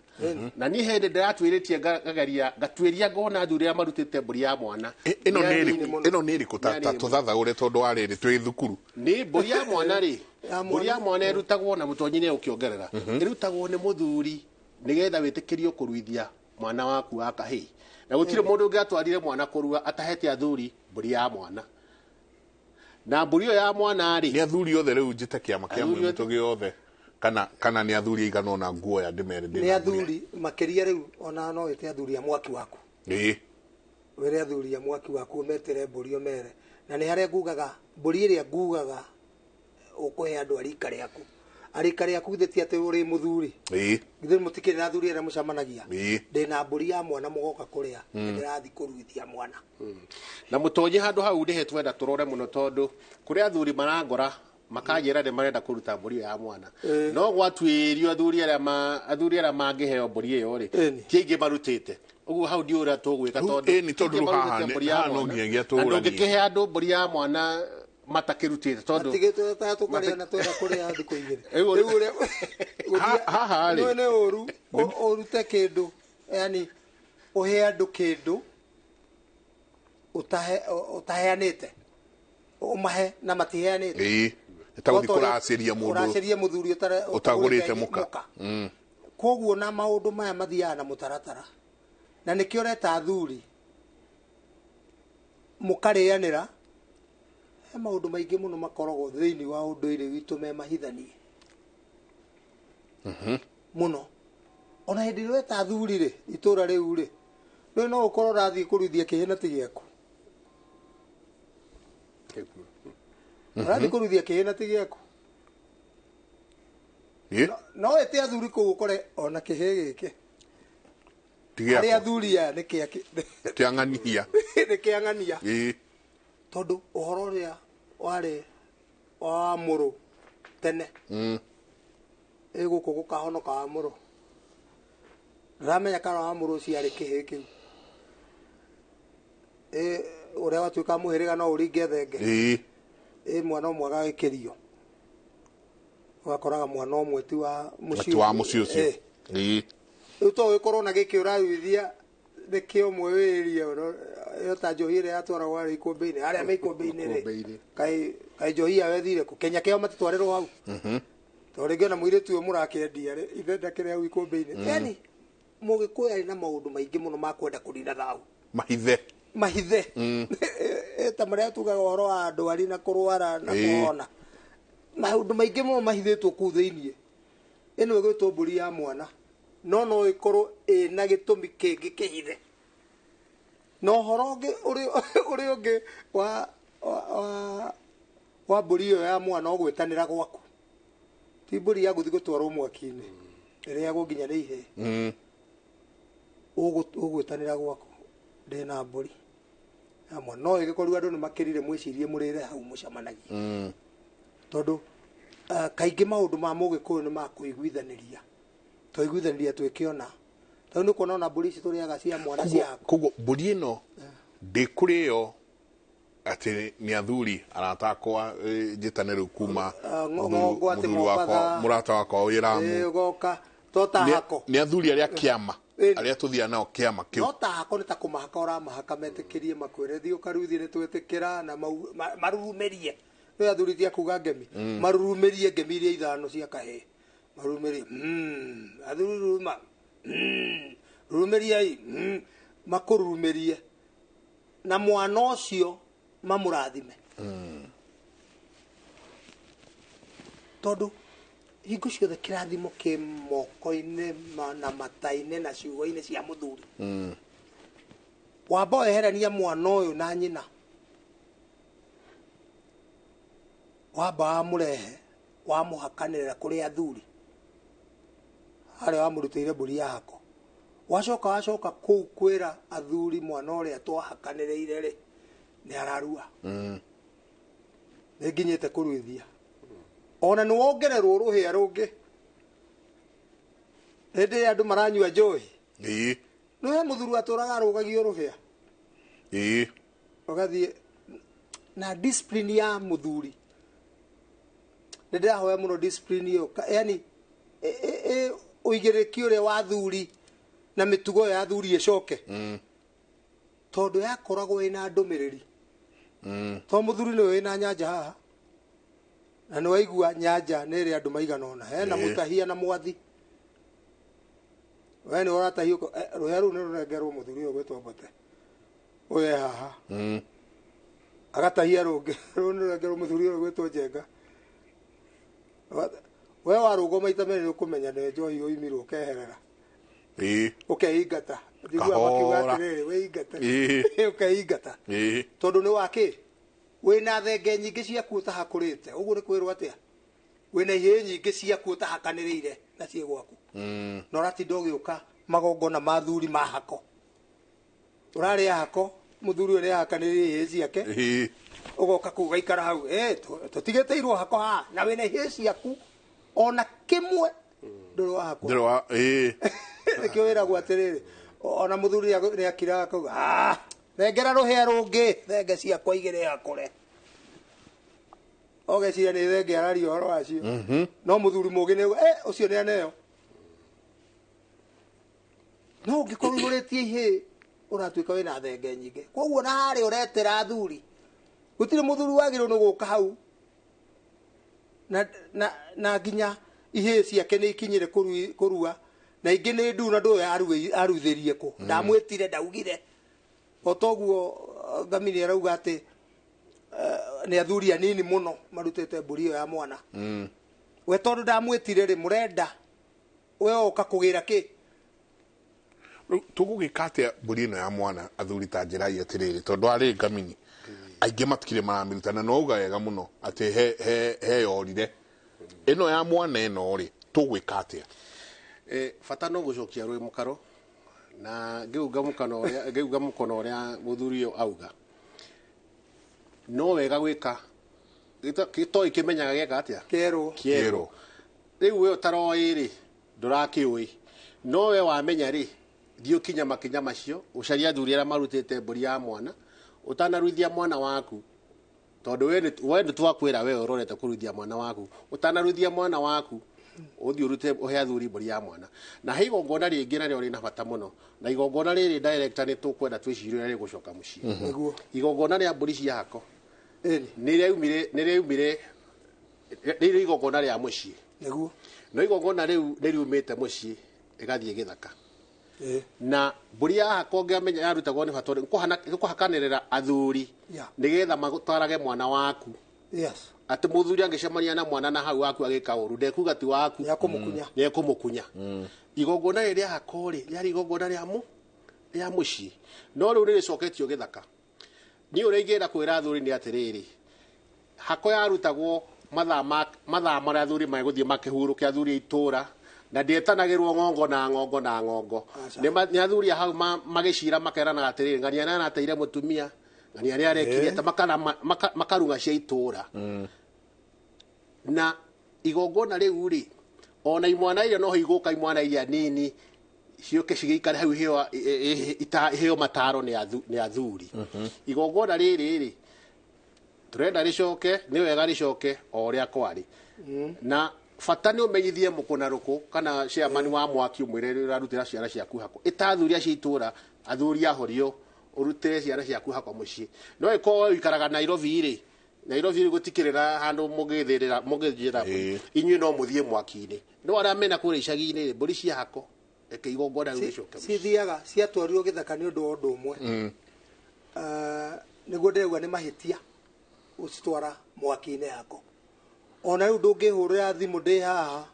Na niĩ hĩndĩ ndĩratuĩrĩtie ngageria ngatuĩria ngona athuri arĩa marutĩte mbũri ya mwana. Ĩno nĩ ĩrĩkũ ta tũthathaũre tondũ wa rĩrĩ twĩ thukuru? Nĩ mbũri ya mwana rĩ, mbũri ya mwana ĩrutagwo na mũtonyi nĩ ũkĩongerera, ĩrutagwo nĩ mũthuri nĩgetha wĩtĩkĩrio kũruithia mwana waku wa kahĩĩ. Na gũtirĩ mũndũ ũngĩatwarire mwana kũrua atahete athuri mbũri ya mwana. Na mbũri ĩyo ya mwana rĩ, nĩ athuri othe rĩu njĩte kĩama kĩa mwĩmũtũ gĩothe kana nĩ athuri aigana ũna nguoya ndĩmere ndĩ nĩ athuri makĩria rĩu ona no wĩte athuri a mwaki waku. Ĩĩ, wĩre athuri a mwaki waku ũmetĩre mbũri ũmere. Na nĩ harĩa ngugaga mbũri ĩrĩa ngugaga ũkũhe andũ a rika rĩaku. Arika rĩaku githĩ ti atĩ ũrĩ mũthuri? Ĩĩ, githĩ mũtikĩrĩ na athuri arĩa mũcemanagia? Ĩĩ, ndĩna mbũri ya mwana mũgoka kũrĩa, ndĩrathiĩ kũruithia mwana. Na mũtonyi handũ hau nĩhe twenda tũrore mũno, tondũ kũrĩ athuri marangora makanjĩra nĩ marenda kũruta mbũri ĩyo ya mwana. No gwatuĩrio athuri arĩa mangĩheo mbũri ĩyo rĩ, ti aingĩ marutĩte. Ũguo hau ndiũĩ ũrĩa tũgwĩka, tondũ ĩni tondũ haha no nginyagia tũũranie. Ndũngĩkĩhe andũ mbũri ya mwana matakĩrutĩte, tondũ matigĩtwe ta tũkarĩa na twenda kũrĩa thikũ igĩrĩ. Rĩu haha rĩ nĩ ũru ũrute kĩndũ, yani ũhe andũ kĩndũ ũtaheanĩte, ũmahe na matiheanĩte. Ĩĩ, ta gũthiĩ kũracĩria mũndũ, kũracĩria mũthuri ũtagũrĩte mũka. Koguo na maũndũ maya mathiaga na mũtaratara, na nĩkĩo ũreta athuri mũkarĩanĩra. He maũndũ maingĩ mũno makoragwo thĩinĩ wa ũndũire witũ me mahithanie mũno. Ona hĩndĩ ĩrĩa weta athuri rĩ, itũra rĩu rĩ, rĩu no ũkorwo ũrathiĩ kũruithia kĩhĩ na ti gĩaku. Ũrathiĩ kũruithia kĩhĩ na ti gĩaku. No ĩte athuri kũu ũkore ona kĩhĩ gĩkĩ harĩa athuri aya nĩ kĩang'ania, nĩ kĩang'ania. Tondũ ũhoro ũrĩa warĩ wa mũrũ tene, ĩ gũkũ gũkahonoka wa mũrũ, ndĩramenya kana wa mũrũ ũcio arĩ kĩhĩ kĩu, ĩ ũrĩa watuĩka mũhĩrĩga no ũringe thenge. Ĩ mwana ũmwe agagĩkĩrio, ũgakoraga mwana ũmwe ti wa mũciĩ ũcio. Rĩu to ũgĩkorwo na gĩkĩ ũraruithia nĩkĩo ũmwe wĩrie ĩyo ta njohi ĩrĩa yatwaragwo harĩa ikũmbĩ-inĩ, harĩa me ikũmbĩ-inĩ rĩ, kaĩ njohi yao ĩthire kũ? Kenya kĩao matitwarĩrwo hau, tondũ rĩngĩ ona mũirĩtu ũyũ mũrakĩendia rĩ, ithe ndakĩrĩ hau ikũmbĩ-inĩ. Yani mũgĩkũyũ arĩ na maũndũ maingĩ mũno ma kwenda kũrinda thahu mahithe ta marĩa tugaga ũhoro wa ndwari na kũrwara na kũhona, maũndũ maingĩ mũno mahithĩtwo kũu thĩiniĩ. Ĩno ĩgwĩtwo mbũri ya mwana, no no ĩkorwo ĩna gĩtũmi kĩngĩ kĩhithe. Na ũhoro ũngĩ ũrĩa ũngĩ wa mbũri ĩyo ya mwana ũgwĩtanĩra gwaku, ti mbũri ya gũthiĩ gũtwarwo mwaki-inĩ ĩrĩagwo nginya nĩ ihĩĩ. Ũgwĩtanĩra gwaku, ndĩna mbũri ya mwana. No ĩgĩkorwo andũ nĩ makĩrire mwĩcirie mũrĩre hau mũcemanagia, tondũ kaingĩ maũndũ ma mũgĩkũyũ nĩ ma kũiguithanĩria, twaiguithanĩria twĩkĩona. Tondũ nĩ kuona ona mbũri ici tũrĩaga cia mwana cia. Koguo mbũri ĩno ndĩkũrĩo atĩ nĩ athuri arata akwa njĩtane rĩu kuma mũthuri wakwa mũrata wakwa wĩ Ramu, ũgoka to ta hako nĩ athuri arĩa kĩama arĩa tũthiaga nao kĩama kĩu. No ta hako nĩ ta kũmahaka ũramahaka metĩkĩrie makwĩre thiĩ ũkaruithie nĩ twĩtĩkĩra, na marurumĩrie. Nĩ athuri ti akuga ngemi, marurumĩrie ngemi iria ithano cia kahĩĩ, marurumĩrie athuri ruruma, rurumĩriai, makũrurumĩrie, na mwana ũcio mamũrathime. Tondũ hingo ciothe kĩrathimo kĩ moko-inĩ na mata-inĩ na ciugo-inĩ cia mũthuri. Wamba weherania mwana ũyũ na nyina, wamba wamũrehe wamũhakanĩrĩra kũrĩ athuri harĩa wamũrutĩire mbũri ya hako, wacoka kũu kwĩra athuri mwana ũrĩa twahakanĩrĩire rĩ nĩ ararua, nĩ nginyĩte kũruithia. Ona nĩ wongererwo rũhĩa rũngĩ hĩndĩ ĩrĩa andũ maranyua njohi. Ĩĩ, nĩ he mũthuri atũraga arũgagio rũhĩa. Ĩĩ, ũgathiĩ Na discipline ya muthuri nĩ ndĩrahoya mũno discipline ĩyo. Yani ũigĩrĩrĩki ũrĩa wa athuri na mĩtugo ĩyo ya athuri ĩcoke, tondũ yakoragwo ĩna ndũmĩrĩri. To mũthuri nĩwe wĩna nyanja haha, na nĩ waigua nyanja nĩ ĩrĩ andũ maigana ũna, hena mũtahia na mwathi. We nĩ ũratahio, rũhĩa rũu nĩ rũrengerwo mũthuri ũyũ gwĩtwo Mbote, ũyũ e haha. Agatahia rũngĩ, rũu nĩ rũrengerwo mũthuri ũyũ gwĩtwo Njenga. We warũgwo maita merĩ nĩ ũkũmenya nĩ njohi ũimirwo, ũkeherera, ũkeingata. Njiguaga makiuga Kahora. atĩrĩrĩ, wĩingate, ũkeingata, tondũ nĩ wakĩ wĩna thenge nyingĩ ciaku ũtahakũrĩte. Ũguo nĩ kwĩrwo atĩa, wĩna ihĩĩ nyingĩ ciaku ũtahakanĩrĩire na ciĩ gwaku, na ũratinda ũgĩũka magongona ma thuri ma hako, ũrarĩa hako, mũthuri ũyũ nĩahakanĩrĩire ihĩĩ ciake, ũgoka kũu ũgaikara hau, tũtigĩtĩirwo hako haha, na wĩna ihĩĩ ciaku ona kĩmwe ndũrĩ wahakwo. Ndĩrĩ wa Nĩkĩo wĩragwo atĩrĩrĩ, ona mũthuri nĩakiraga akauga, "Ah, thengera rũhĩa rũngĩ, thenge ciakwa igĩrĩ hakũre." Ogeciria nĩ thenge araria ũhoro wacio, no mũthuri mũgĩ nĩ ũcio nĩ aneo. No ũngĩkorwo ũihũrĩtie ihĩĩ, ũratuĩka wĩna thenge nyingĩ. Koguo na harĩa ũretĩra athuri, gũtirĩ mũthuri wagĩrĩirwo nĩ gũka hau na nginya ihĩĩ ciake nĩ ikinyire kũrua, na ingĩ nĩ nduu, na ndũĩ aruithĩrie kũ. Ndamwĩtire, ndaugire o toguo. Ngamini arauga atĩ nĩ athuri anini mũno marutĩte mbũri ĩyo ya mwana. We tondũ ndamwĩtire rĩ, mũrenda we oka kũgĩra kĩ? Rĩu tũgũgĩka atĩa mbũri ĩno ya mwana, athuri? Ta njĩrai atĩrĩrĩ, tondũ arĩ ngamini aingĩ matikire maramĩruta, na no uga wega mũno atĩ he yorire ĩno ya mwana ĩno rĩ, tũgwĩka atĩa? Bata no gũcokia rwĩ mũkaro na ngĩunga mũkono ũrĩa, ngĩunga mũkono ũrĩa mũthuri ũyũ auga, no wega gwĩka gĩtoĩ kĩmenyaga gĩeka atĩa. Kĩerwo. Kĩerwo. Rĩu we ũtaroĩ rĩ, ndũrakĩũĩ, no we wamenya rĩ, thiĩ ũkinya makinya macio, ũcarie athuri arĩa marutĩte mbũri ya mwana ũtanaruithia mwana waku, tondũ we nĩ twakwĩra we ũrorete kũruithia mwana waku. Ũtanaruithia mwana waku, ũthiĩ ũrute, ũhe athuri mbũri ya mwana. Na he igongona rĩngĩ narĩo rĩna bata mũno, na igongona rĩrĩ, director, nĩ tũkwenda twĩcirie ũrĩa rĩgũcoka mũciĩ. Nĩguo. Igongona rĩa mbũri cia hako nĩ rĩaumire rĩrĩ igongona rĩa mũciĩ. No igongona rĩu nĩ riumĩte mũciĩ rĩgathiĩ gĩthaka. Na mbũri ya hako ũngĩamenya yarutagwo nĩ bata ũrĩkũ? Kũhakanĩrĩra athuri nĩgetha matwarage mwana waku, atĩ mũthuri angĩcemania na mwana na hau waku agĩka ũru, ndekuga ti waku. Nĩekũmũkunya. Nĩekũmũkunya. Igongona rĩrĩ rĩa hako rĩ, rĩarĩ igongona rĩa mũciĩ, no rĩu nĩ rĩcoketio gĩthaka. Niĩ ũrĩa ingĩenda kwĩra athuri nĩ atĩrĩrĩ, hako yarutagwo mathaa marĩa athuri megũthiĩ makĩhurũke, athuri a itũra, na ndietanagĩrwo ng'ongo na ng'ongo na ng'ongo. Nĩ athuri a hau magĩcira, makeranaga atĩrĩrĩ, ng'ania nĩ arateire mũtumia, ng'ania nĩ arekire atĩa, makarung'a cia itũra. Na igongona rĩu rĩ, ona imwana iria no igũka, imwana iria nini ciũke cigĩikare hau, iheo mataro nĩ athuri. Igongona rĩrĩ rĩ, tũrenda rĩcoke, nĩ wega rĩcoke o ũrĩa kwarĩ. Na bata nĩ ũmenyithie mũkũna rũkũ kana chairman wa mwaki, ũmwĩre rĩrĩa ũrarutĩra ciana ciaku hako, ĩta athuri acio itũra, athuri ahorio, ũrutĩre ciana ciaku hako mũciĩ. No ĩkorwo ũikaraga Nairobi rĩ, Nairobi rĩ, gũtikĩrĩ na handũ mũngĩthĩrĩra mũngĩthĩra, inyuĩ no mũthiĩ mwaki-inĩ. No arĩa mena kũrĩa icagi-inĩ rĩ, mbũri cia hako, reke igongona rĩu rĩcoke mũciĩ. Cithiaga ciatwarirwo gĩthaka nĩ ũndũ wa ũndũ ũmwe. Nĩguo ndĩrauga nĩ mahĩtia gũcitwara mwaki-inĩ hako. Ona rĩu ndũngĩhũrĩra thimũ ndĩ haha,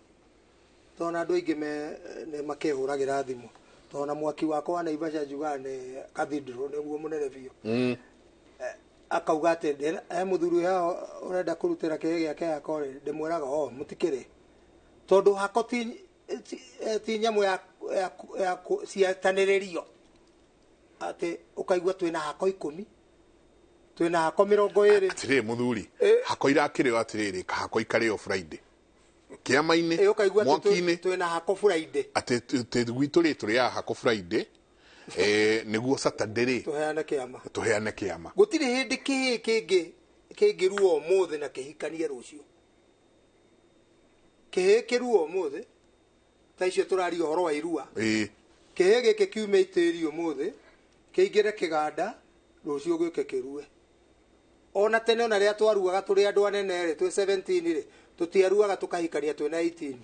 tondũ na andũ aingĩ nĩ makĩhũragĩra thimũ, tondũ na mwaki wakwa wa Naivasha njugaga nĩ cathedral, nĩguo mũnene biũ. Akauga atĩ he mũthuri wĩ haha ũrenda kũrutĩra kĩrĩa gĩake hako rĩ, ndĩmwĩraga o mũtikĩrĩ, tondũ hako ti nyamũ ya ciatanĩrĩrio atĩ ũkaigua twĩna hako 10, twĩna hako 20. Atirĩ mũthuri, hako irakĩrĩo atĩrĩrĩ, kahako ikarĩo Friday kĩama-inĩ, Ũkaigua atĩ mwaki-inĩ. Twĩna hako Friday. Atĩ gwitũ rĩ, tũrĩaga hako Friday, nĩguo Saturday rĩ tũheane kĩama. Tũheane kĩama. Gũtirĩ hĩndĩ kĩhĩ kĩngĩ. kĩngĩruo ũmũthĩ na kĩhikanie rũciũ. Kĩhĩ kĩruo ũmũthĩ ta icio tũraria ũhoro wa irua. Kĩhĩ gĩkĩ kiume itĩri ũmũthĩ kĩingĩre kĩganda rũciũ gĩũke kĩrue. Ona tene ona rĩrĩa twaruaga tũrĩ andũ anene rĩ, twĩ 17 rĩ, tũtiaruaga tũkahikania twĩna 18.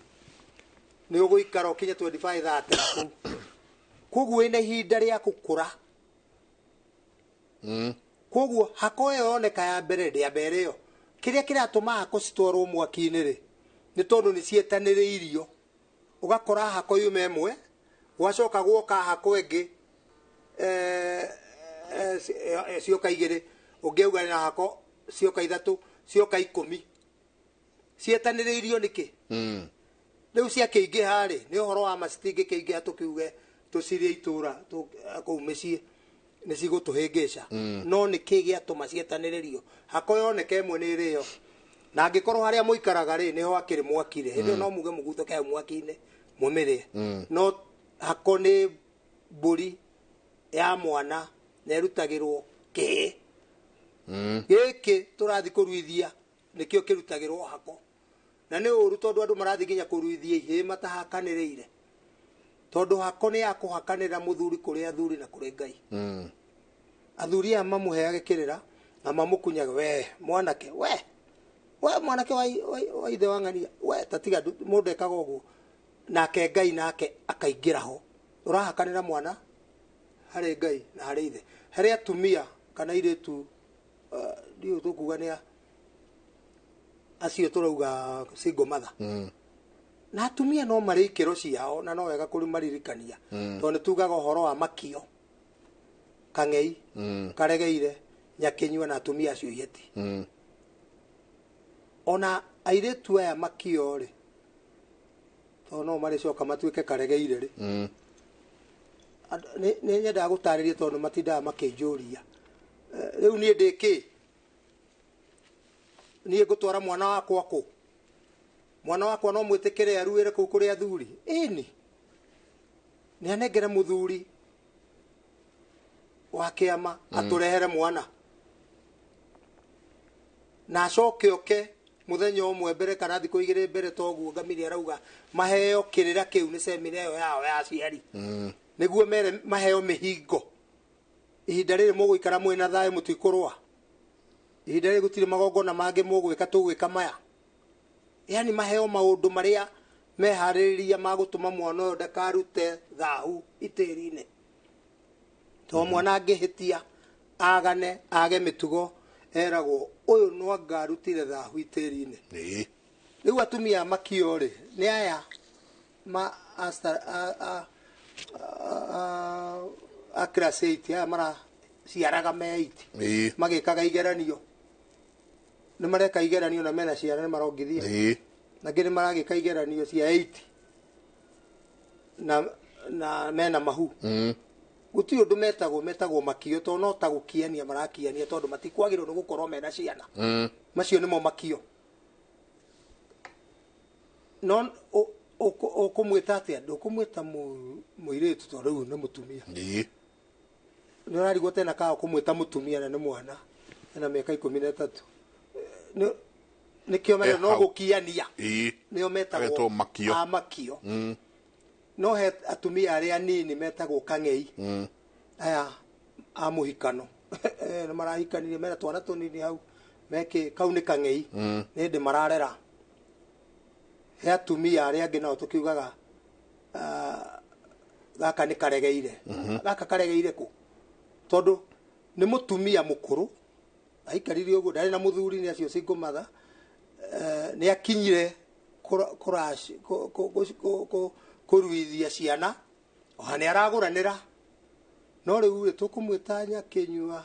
Nĩ ũgũikara ũkinye 25 30 kũu. Koguo wĩna ihinda rĩa gũkũra. Koguo hako ĩyo yoneka ya mbere ndĩamba ĩrĩo. Kĩrĩa kĩratũma hako citwarwo mwaki-inĩ rĩ, nĩ tondũ nĩ ciĩtanĩrĩirio. Ũgakora hako yuma ĩmwe, gwacoka gwoka hako ĩngĩ, cioka igĩrĩ, ũngĩ auga na hako cioka ithatũ, cioka 10. Ciĩtanĩrĩirio nĩkĩ? Rĩu ciakĩingĩha rĩ, nĩ ũhoro wa ma citingĩkĩingĩha tũkiuge tũcirie itũra kũu mĩciĩ nĩ cigũtũhĩngĩca. No nĩkĩ gĩatũma ciĩtanĩrĩrio? Hako yoneka ĩmwe nĩ ĩrĩo. Na angĩkorwo harĩa mũikaraga rĩ, nĩho hakĩrĩ mwaki rĩ, hĩndĩ ĩyo no muge mũguthũke hau mwaki-inĩ mũmĩrĩe. No hako nĩ mbũri ya mwana na ĩrutagĩrwo kĩhĩ. Gĩkĩ tũrathiĩ kũruithia nĩkĩo kĩrutagĩrwo hako. Na nĩ ũru tondũ andũ marathiĩ nginya kũruithia ihĩĩ matahakanĩrĩire. Tondũ hako nĩ ya kũhakanĩra mũthuri kũrĩ athuri na kũrĩ Ngai. Athuri aya mamũheage kĩrĩra na mamũkunyage, we mwanake, we we mwanake wa ithe wa ng'ania, we tatiga mũndũ ekaga ũguo. Nake Ngai nake akaingĩra ho. Ũrahakanĩra mwana harĩ Ngai na harĩ ithe. Harĩ atumia kana airĩtu, ndiũĩ tũkuga nĩ acio tũrauga single mother. Na atumia no marĩ ikĩro ciao na no wega kũmaririkania. Tondũ nĩ tugaga ũhoro wa makio, kang'ei, karegeire, nyakĩnyua na atumia acio iheti. Ona airĩtu aya makio rĩ, tondũ no marĩcoka matuĩke karegeire rĩ. Nĩ nyendaga gũtarĩria tondũ matindaga makĩnjũria. Rĩu niĩ ndĩ kĩ? Niĩ ngũtwara mwana wakwa kũ? Mwana wakwa no mwĩtĩkĩre aruĩre kũu kũrĩ athuri? Ĩni. Nĩ anengere mũthuri wa kĩama atũrehere mwana. Na acoke oke mũthenya ũmwe mbere kana thikũ igĩrĩ mbere toguo Ngamiri arauga maheo kĩrĩra kĩu nĩ semina ĩyo yao ya aciari. Nĩguo mere maheo mĩhingo. Ihinda rĩrĩ mũgũikara mwĩna thayũ mũtikũrũa. Ihinda rĩrĩ gũtirĩ magongona mangĩ mũgwĩka tũgwĩka maya. Yani maheo maũndũ marĩa meharĩrĩria ma gũtũma mwana ũyũ ndakarute thahu itĩri-inĩ. To mwana angĩhĩtia agane age mĩtugo eragwo ũyũ no angarutire thahu itĩri-inĩ. Rĩu atumia makio rĩ, nĩ aya ma a class 8 aya maraciaraga me 8 magĩkaga igeranio. Nĩ mareka igeranio na mena ciana nĩ marongithia. Na ngĩ nĩ maragĩka igeranio cia 8 na mena mahu. Gũtirĩ ũndũ metagwo makio tondũ no ta gũkiania marakiania tondũ matikwagĩrĩirwo nĩ gũkorwo mena ciana. Macio nĩmo makio. No ũkũmwĩta atĩa? Ndũkũmwĩta mũirĩtu tondũ rĩu nĩ mũtumia. Nĩ ũrarigwo tena kana ũkũmwĩta mũtumia na nĩ mwana ena mĩaka 13. Nĩkĩo mena no gũkiania. Nĩo metagwo makio. A makio. No he atumia arĩa anini metagwo kang'ei. Aya a mũhikano. Nĩ marahikanirie mena twana tũnini hau. Mekĩ kau nĩ kang'ei. Nĩ hĩndĩ mararera. He atumia arĩa angĩ nao tũkiugaga gaka nĩ karegeire. Gaka karegeire kũ? Tondũ nĩ mũtumia mũkũrũ aikarire ũguo ndarĩ na mũthuri nĩ acio single mother. Nĩ akinyire kũruithia ciana ona nĩ aragũranĩra. No rĩu rĩ tũkũmwĩta nyakĩnyua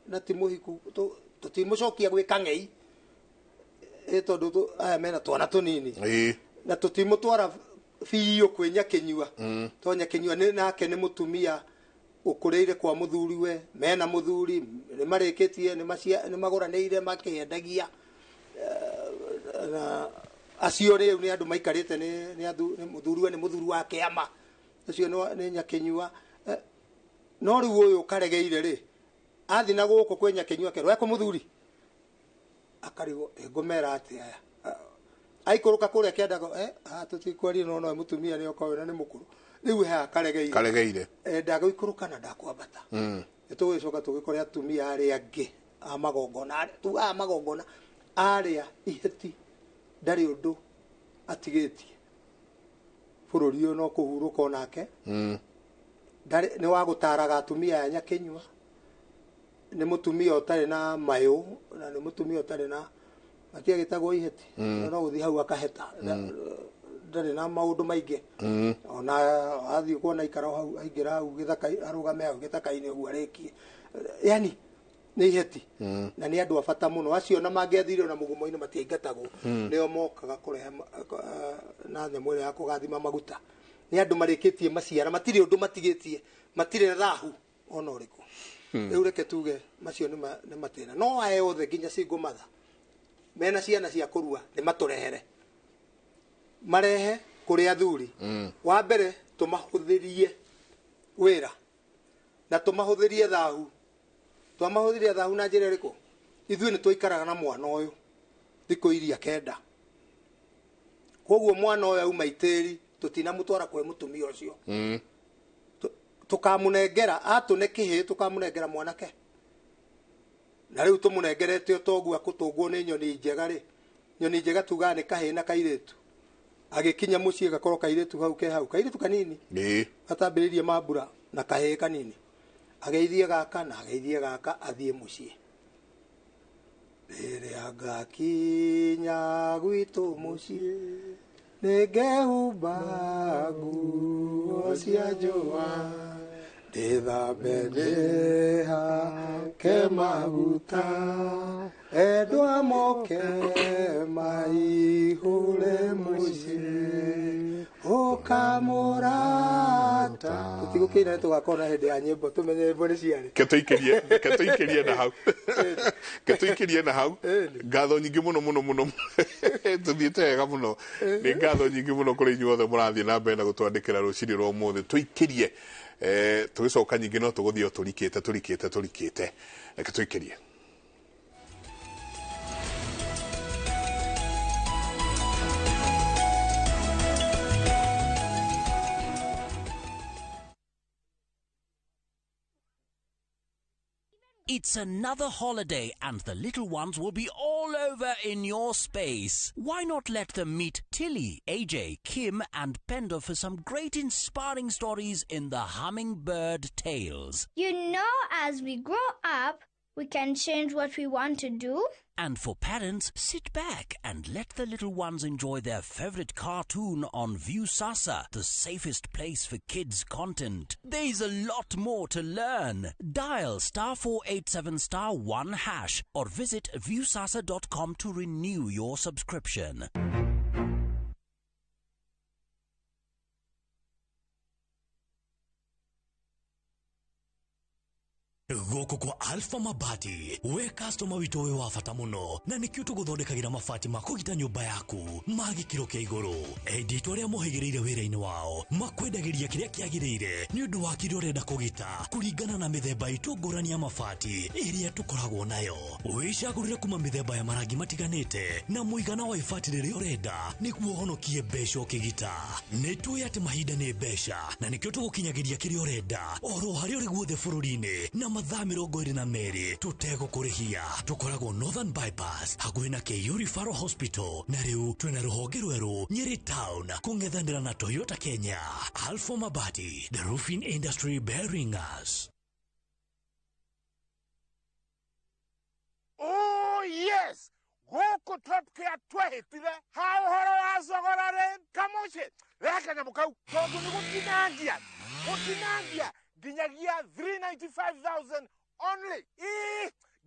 na ti mũhiku, tũtimũcokia gwĩ kang'ei tondũ aya mena twana tũnini. Na tũtimũtwara biũ kwĩ nyakĩnyua. Tondũ nyakĩnyua nake nĩ mũtumia ũkũrĩire kwa mũthuriwe, mena mũthuri, nĩ marĩkĩtie, nĩ magũranĩire makĩendagia. Na acio rĩu nĩ andũ maikarĩte nĩ mũthuriwe nĩ mũthuri wa kĩama. Ũcio nĩ nyakĩnyua. No rĩu ũyũ karegeire rĩ, athi na gũkũ kwĩ nyakĩnyua kerwo ekũ mũthuri. Akarigwo ngũmera atĩa aya. Aikũrũka kũrĩa kĩandago tũtikwaria no no mũtumia nĩ oka wĩra nĩ mũkũrũ. Rĩu haha karegeire. Karegeire. Ndagũikũrũka na ndakwambata. Nĩ tũgũgĩcoka tũgĩkore atumia arĩa angĩ a magongona, tugaga magongona arĩa iheti ndarĩ ũndũ atigĩtie. Bũrũri ũyũ no kũhurũka onake. Ndarĩ nĩ wa gũtaraga atumia aya nyakĩnyua. Nĩ mũtumia ũtarĩ na mayũ na nĩ mũtumia ũtarĩ na matiagĩtagwo iheti. No gũthiĩ hau akaheta. Ndarĩ na maũndũ maingĩ. Ona athiĩ kuona ikara hau aingĩra hau gĩthaka arũgame hau gĩthaka-inĩ ũguo arĩkie. Yani nĩ iheti. Na nĩ andũ a bata mũno acio na mangĩathire na mũgumo-inĩ matiaingatagwo. Nĩo mokaga kũrehe na nyamũ ĩrĩa ya kũgathima maguta. Nĩ andũ marĩkĩtie maciara matirĩ ũndũ matigĩtie matirĩ na thahu ona ũrĩkũ. Rĩu reke tuge macio nĩ matĩna. No aya othe nginya single mother mena ciana cia kũrua nĩ matũrehere. Marehe kũrĩ athuri. Wa mbere tũmahũthĩrie wĩra na tũmahũthĩrie thahu. Twamahũthĩria thahu na njĩra ĩrĩkũ? Ithuĩ nĩ tũikaraga na mwana ũyũ thikũ iria 9. Koguo mwana ũyũ auma itĩri tũtinamũtwara kwĩ mũtumia ũcio. Tũkamũnengera atũne kĩhĩ tũkamũnengera mwanake. Na rĩu tũmũnengerete ũtoguo akũtũngwo nĩ nyoni njega rĩ. Nyoni njega tugaga nĩ kahĩĩ na kairĩtu. Agĩkinya mũciĩ gakorwo kairĩtu hau ke hau kairĩtu kanini. Gatambĩrĩirie mambura na kahĩĩ kanini. Ageithie gaka na ageithie gaka athiĩ mũciĩ. Rĩrĩa ngakinya gwitũ mũciĩ nĩngehumba nguo cia njũa ndĩthambe ndĩhake maguta endwa moke maihũre mũciĩ ũkamũrata. Tũtigũkĩina nĩ tũgakorwo na hĩndĩ ya nyĩmbo tũmenye nyĩmbo nĩ ciarĩ. Ketũikĩrie na hau. Ketũikĩrie na hau. Ngatho nyingĩ mũno mũno mũno. Tũthiĩte wega mũno. Nĩ ngatho nyingĩ mũno kũrĩ inyuĩ othe mũrathiĩ na mbere na gũtwandĩkĩra rũcinĩ rwa ũmũthĩ. Tũikĩrie. Tũgĩcoka nyingĩ no tũgũthiĩ o tũrikĩte tũrikĩte tũrikĩte. Reke tũikĩrie. It's another holiday and the little ones will be all over in your space. Why not let them meet Tilly, AJ, Kim and Pendo for some great inspiring stories in the Hummingbird Tales. You know, as we grow up, we can change what we want to do. And for parents, sit back and let the little ones enjoy their favorite cartoon on Viusasa, the safest place for kids' content. There's a lot more to learn. Dial *487*1# or visit viusasa.com to renew your subscription. Gũkũ kwa Alpha Mabati we customer witũ wĩ wa bata mũno na nĩkĩo tũgũthondekagĩra mabati ma kũgita nyũmba yaku ma gĩkĩro kĩa igũrũ. Endia itũ arĩa mohĩgĩrĩire wĩra-inĩ wao makwendagĩria kĩrĩa kĩagĩrĩire nĩ ũndũ wa kĩrĩa ũrenda kũgita kũringana na mĩthemba itũ ngũrani ya mabati ĩrĩa tũkoragwo nayo. Wĩcagũrĩre kuma mĩthemba ya marangi matiganĩte na mũigana wa ibati rĩrĩa ũrenda nĩguo ũhonokie mbeca ũkĩgita. Nĩ tũĩ atĩ mahinda nĩ mbeca na nĩkĩo tũgũkinyagĩria kĩrĩa ũrenda oro harĩa ũrĩ guothe bũrũri-inĩ na mathaa 22 tũtegũkũrĩhia. Tũkoragwo Northern Bypass hakuhĩ na KU Referral Hospital na rĩu twĩna rũhonge rwerũ Nyeri Town kũng'ethanĩra na Toyota Kenya. Alpha Mabati, the roofing industry bearing us. Oh yes, gũkũ Top Care twehĩtire ha ũhoro wa thogora rĩ kamũciĩ reke nyamũ kau tondũ nĩ gũtinangia gũtinangia nginyagia 395,000 only.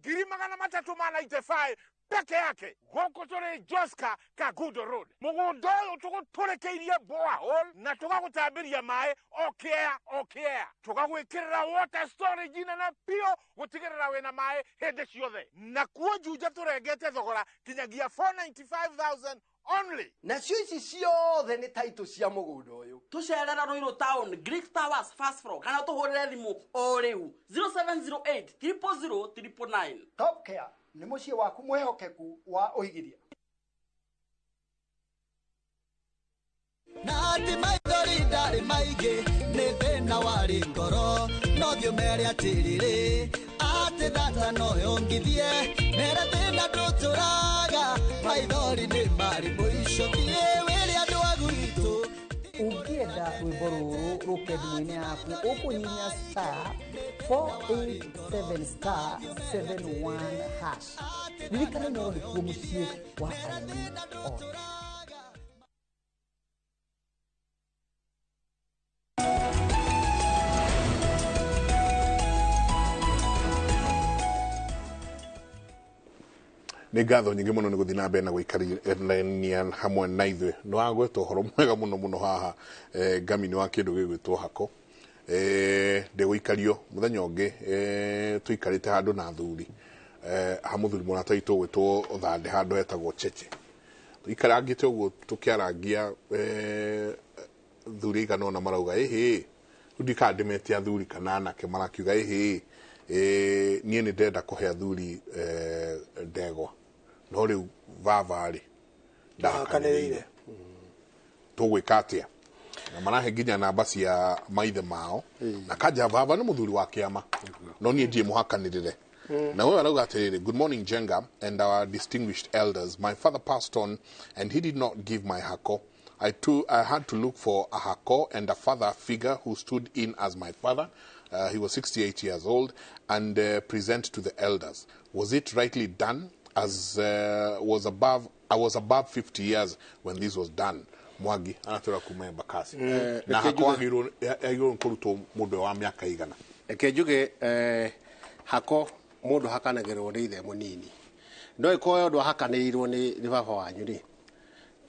395,000 peke yake. Gũkũ tũrĩ Joska Kagudo Road. Mũgũnda ũyũ tũgũtũrĩkĩirie borehole na tũgagũtambĩria maĩ o kĩea o kĩea. Tũgagwĩkĩrĩra water storage nene biũ gũtigĩrĩra wĩna maĩ hĩndĩ ciothe. Na kuo Juja tũrengete thogora kinyagia 495,000 only. Nacio ici ciothe nĩ taitũ cia mũgũnda ũyũ. Tũcerera Ruiru Town, Greek Towers first floor, kana tũhũrĩre thimũ o rĩu 0708 000 999. Top Care nĩ mũciĩ waku mwĩhokeku wa ũigithia. Na atĩ maithori ndarĩ maingĩ nĩ thĩna warĩ ngoro no thiĩ ũmere atĩrĩrĩ atĩ thata no yongithie mere thĩna ndũtũraga maithori nĩ marĩ mũico thiĩ wĩre andũ a gwitũ. Ũngĩenda rwĩmbo rũrũ rũke thimũ-inĩ yaku ũkũhihinya star 487 star 71 hash. Ririkana Inooro nĩkuo mũciĩ wa aini othe. Nĩ ngatho nyingĩ mũno nĩ gũthiĩ na mbere na gũikarania hamwe na ithuĩ. Nĩ wagweta ũhoro mwega mũno mũno haha ngami nĩ wa kĩndũ gĩgwĩtwo hako. Ndĩgũikario mũthenya ũngĩ tũikarĩte handũ na athuri ha mũthuri mũrata witũ ũgwĩtwo Ũthande handũ hetagwo Cheche. Tũikarangĩte ũguo tũkĩarangia thuri aigana ũna marauga ĩhĩ rĩu ndikaga ndĩmete athuri kana anake marakiuga ĩhĩ niĩ nĩ ndĩrenda kũhe athuri ndegwa no rĩu baba rĩ ndahakanĩrĩire tũgwĩka atĩa na marahe nginya namba cia maithe mao na kanja baba nĩ mũthuri wa kĩama no niĩ ndiĩ mũhakanĩrĩre. Na wewe arauga atĩrĩrĩ, good morning Jenga and our distinguished elders. My father passed on and he did not give my hako. I had to look for a hako and a father figure who stood in as my father. He was 68 years old and present to the elders. Was it rightly done? As I was above 50 years when this was done. Mwangi anatwĩra kuma Embakasi. Na hako agĩrĩirwo kũrutwo mũndũ wa mĩaka igana. Reke njuge hako mũndũ hakanagĩrwo nĩ ithe mũnini. No ĩkorwo ũndũ ahakanĩirwo nĩ baba wanyu rĩ.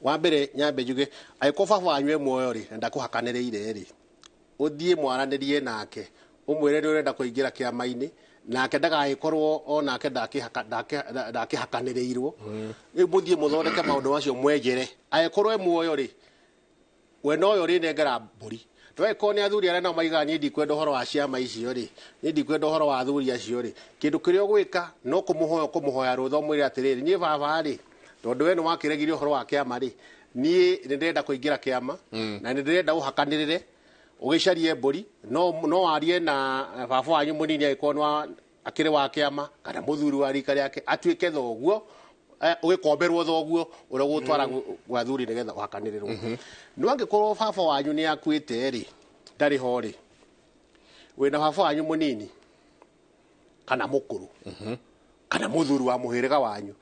Wa mbere nyambe njuge angĩkorwo baba wanyu e muoyo rĩ na ndakũhakanĩrĩire rĩ, ũthiĩ mwaranĩrie nake ũmwĩre nĩ ũrenda kũingĩra kĩama-inĩ nake ndagagĩkorwo o nake ndakĩhakanĩrĩirwo. Rĩu mũthiĩ mũthondeke maũndũ macio mwenjere. Angĩkorwo e muoyo rĩ, we noyo ũrĩnengera mbũri. Ndũgagĩkorwo nĩ athuri arĩa nao maigaga niĩ ndikwenda ũhoro wa ciama icio rĩ, niĩ ndikwenda ũhoro wa athuri acio rĩ, kĩndũ kĩrĩa ũgwĩka no kũmũhoya ũkũmũhoya rũtha ũmwĩre atĩrĩrĩ, niĩ baba rĩ, tondũ we nĩ wakĩregire ũhoro wa kĩama rĩ, niĩ nĩ ndĩrenda kũingĩra kĩama na nĩ ndĩrenda ũhakanĩrĩre ũgĩcarie mbũri no warie na baba wanyu mũnini angĩkorwo nĩ akĩrĩ wa kĩama kana mũthuri wa rika rĩake atuĩke thoguo ũgĩkomberwo thoguo ũrĩa ũgũtwara gwa athuri nĩgetha ũhakanĩrĩrwo. No angĩkorwo baba wanyu nĩ akuĩte rĩ, ndarĩ ho rĩ, wĩna baba wanyu mũnini kana mũkũrũ kana mũthuri wa mũhĩrĩga wanyu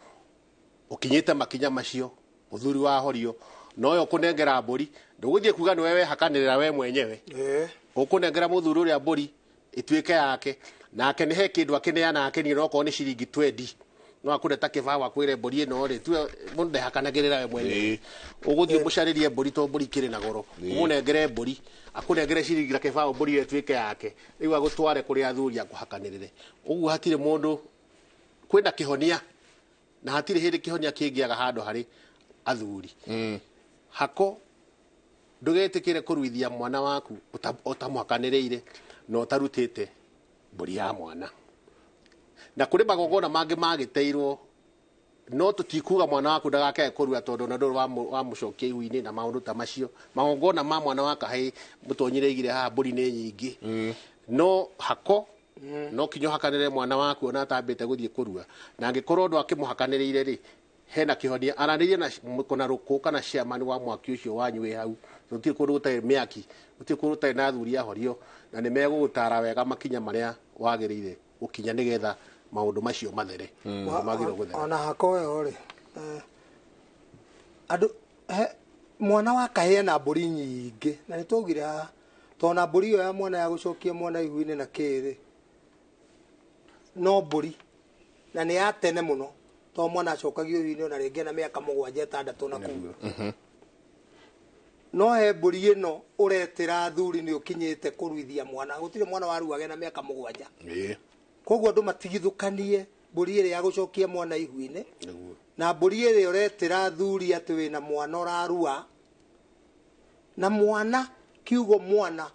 ũkinyĩte makinya macio mũthuri wa horio noyo ũkũnengera mbũri ndũgũthiĩ kuga nĩwe wehakanĩrĩra we mwenyewe ũkũnengera mũthuri ũrĩa mbũri ĩtuĩke yake nake nĩ he kĩndũ akĩneana akenio no okorwo nĩ ciringi 20 no akũre ta kĩbaũ akwĩre mbũri ĩno rĩ tuwe mũndũ ndehakanagĩrĩra we mwenyewe ũgũthiĩ ũmũcarĩrie mbũri to mbũri ikĩrĩ na goro ũmũnengere mbũri akũnengere ciringi na kĩbaũ mbũri ĩyo ĩtuĩke yake rĩu agũtware kũrĩ athuri akũhakanĩrĩre ũguo hatirĩ mũndũ kwĩna kĩhonia na hatirĩ hĩndĩ kĩhonia kĩngĩaga handũ harĩ athuri. Hako ndũgetĩkĩre kũruithia mwana waku ũtamũhakanĩrĩire na ũtarutĩte mbũri ya mwana. Na kũrĩ magongona mangĩ magĩteirwo no tũtikuga mwana waku ndagakage kũrua tondũ na ndũrĩ wamũcokia ihu-inĩ na maũndũ ta macio. Magongona ma mwana wa kahĩĩ mũtonyire igire haha mbũri nĩ nyingĩ no hako no kinya ũhakanĩrĩre mwana waku ona atambĩte gũthiĩ kũrua na angĩkorwo ũndũ akĩmũhakanĩrĩire rĩ hena kĩhonia aranĩrie na rũkũ kana chairman wa mwaki ũcio wanyu wĩ hau. Gũtirĩ kũndũ gũtarĩ mĩaki, gũtirĩ kũndũ gũtarĩ na athuri a horio na nĩ megũgũtara wega makinya marĩa wagĩrĩire gũkinya nĩgetha maũndũ macio mathere. Magĩrĩirwo gũthera. Ona hako ĩyo rĩ andũ mwana wa kahĩĩ na mbũri nyingĩ na nĩ twaugire haha tondũ mbũri ĩyo ya mwana ya gũcokia mwana ihu-inĩ na kĩrĩ no mbũri na nĩ ya tene mũno tondũ mwana acokagio ihu-inĩ ona rĩngĩ na mĩaka 7 6 na kũu. No he mbũri ĩno ũretĩra athuri nĩ ũkinyĩte kũruithia mwana gũtirĩ mwana waruage na mĩaka 7. Koguo andũ matigithũkanie mbũri ĩrĩa ya gũcokia mwana ihu-inĩ Na mbũri ĩrĩa ũretĩra athuri atĩ wĩna mwana ũrarua, na mwana kiugo mwana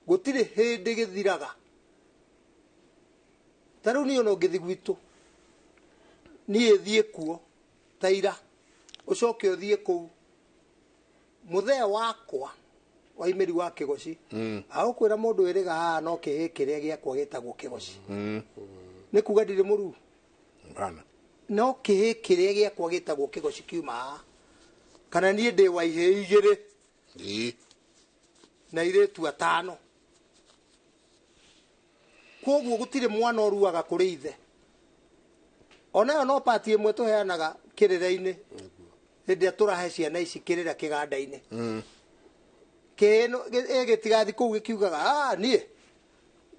gũtirĩ hĩndĩ gĩthiraga. Ta rĩu niĩ ona ũngĩthiĩ gwitũ, niĩ thiĩ kuo ta ira, ũcoke ũthiĩ kũu, mũthee wakwa wa imĩri wa kĩgoci agũkwĩra mũndũ wĩrĩga haha no kĩhĩ kĩrĩa gĩakwa gĩtagwo kĩgoci. Nĩ kuga ndirĩ mũruu. No kĩhĩ kĩrĩa gĩakwa gĩtagwo kĩgoci kiuma haha. Kana niĩ ndĩ wa ihĩĩ igĩrĩ na irĩtu atano. Koguo gũtirĩ mwana ũruaga kũrĩ ithe. Onayo no pati ĩmwe tũheanaga kĩrĩra-inĩ hĩndĩ ĩrĩa tũrahe ciana ici kĩrĩra kĩganda-inĩ. Gĩtigathi kũu gĩkiugaga ah niĩ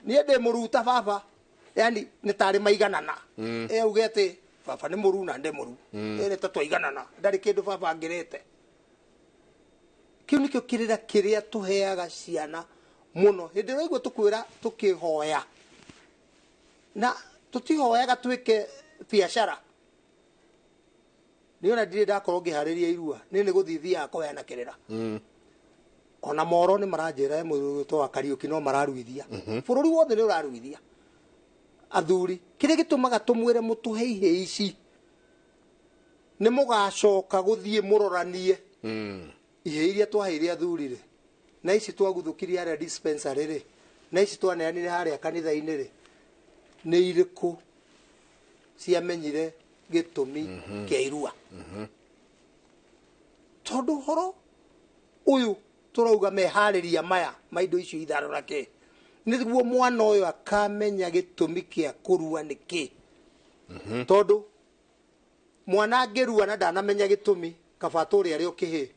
ndĩ mũruu ta baba, yani nĩ tarĩ maiganana. Auge atĩ baba nĩ mũruu na ndĩ mũruu, ĩrĩ ta twaiganana, ndarĩ kĩndũ baba angĩrĩte. Kĩu nĩkĩo kĩrĩra kĩrĩa tũheaga ciana mũno. Hĩndĩ ĩrĩa ũraigua tũkwĩra tũkĩhoya, na tũtihoyaga twĩke biacara. Niĩ ona ndirĩ ndakorwo ngĩharĩria irua, niĩ nĩ gũthiĩ thiaga kũheana kĩrĩra. Ona moro nĩ maranjĩra mũthuri wa Kariũki no mararuithia. Bũrũri wothe nĩ ũraruithia athuri. Kĩrĩa gĩtũmaga tũmwĩre mũtũhe ihĩĩ ici, nĩ mũgacoka gũthiĩ mũroranie ihĩĩ iria twaheire athuri rĩ, na ici twaguthũkirie harĩa dispensary rĩ, na ici twaneanire harĩa kanitha-inĩ rĩ, nĩ irĩkũ ciamenyire gĩtũmi kĩa irua. Tondũ ũhoro ũyũ tũrauga meharĩria maya ma indo icio ithano na kĩ, nĩguo mwana ũyũ akamenya gĩtũmi kĩa kũrua nĩ kĩ. Tondũ mwana angĩrua na ndanamenya gĩtũmi, kaba atũre arĩ o kĩhĩ.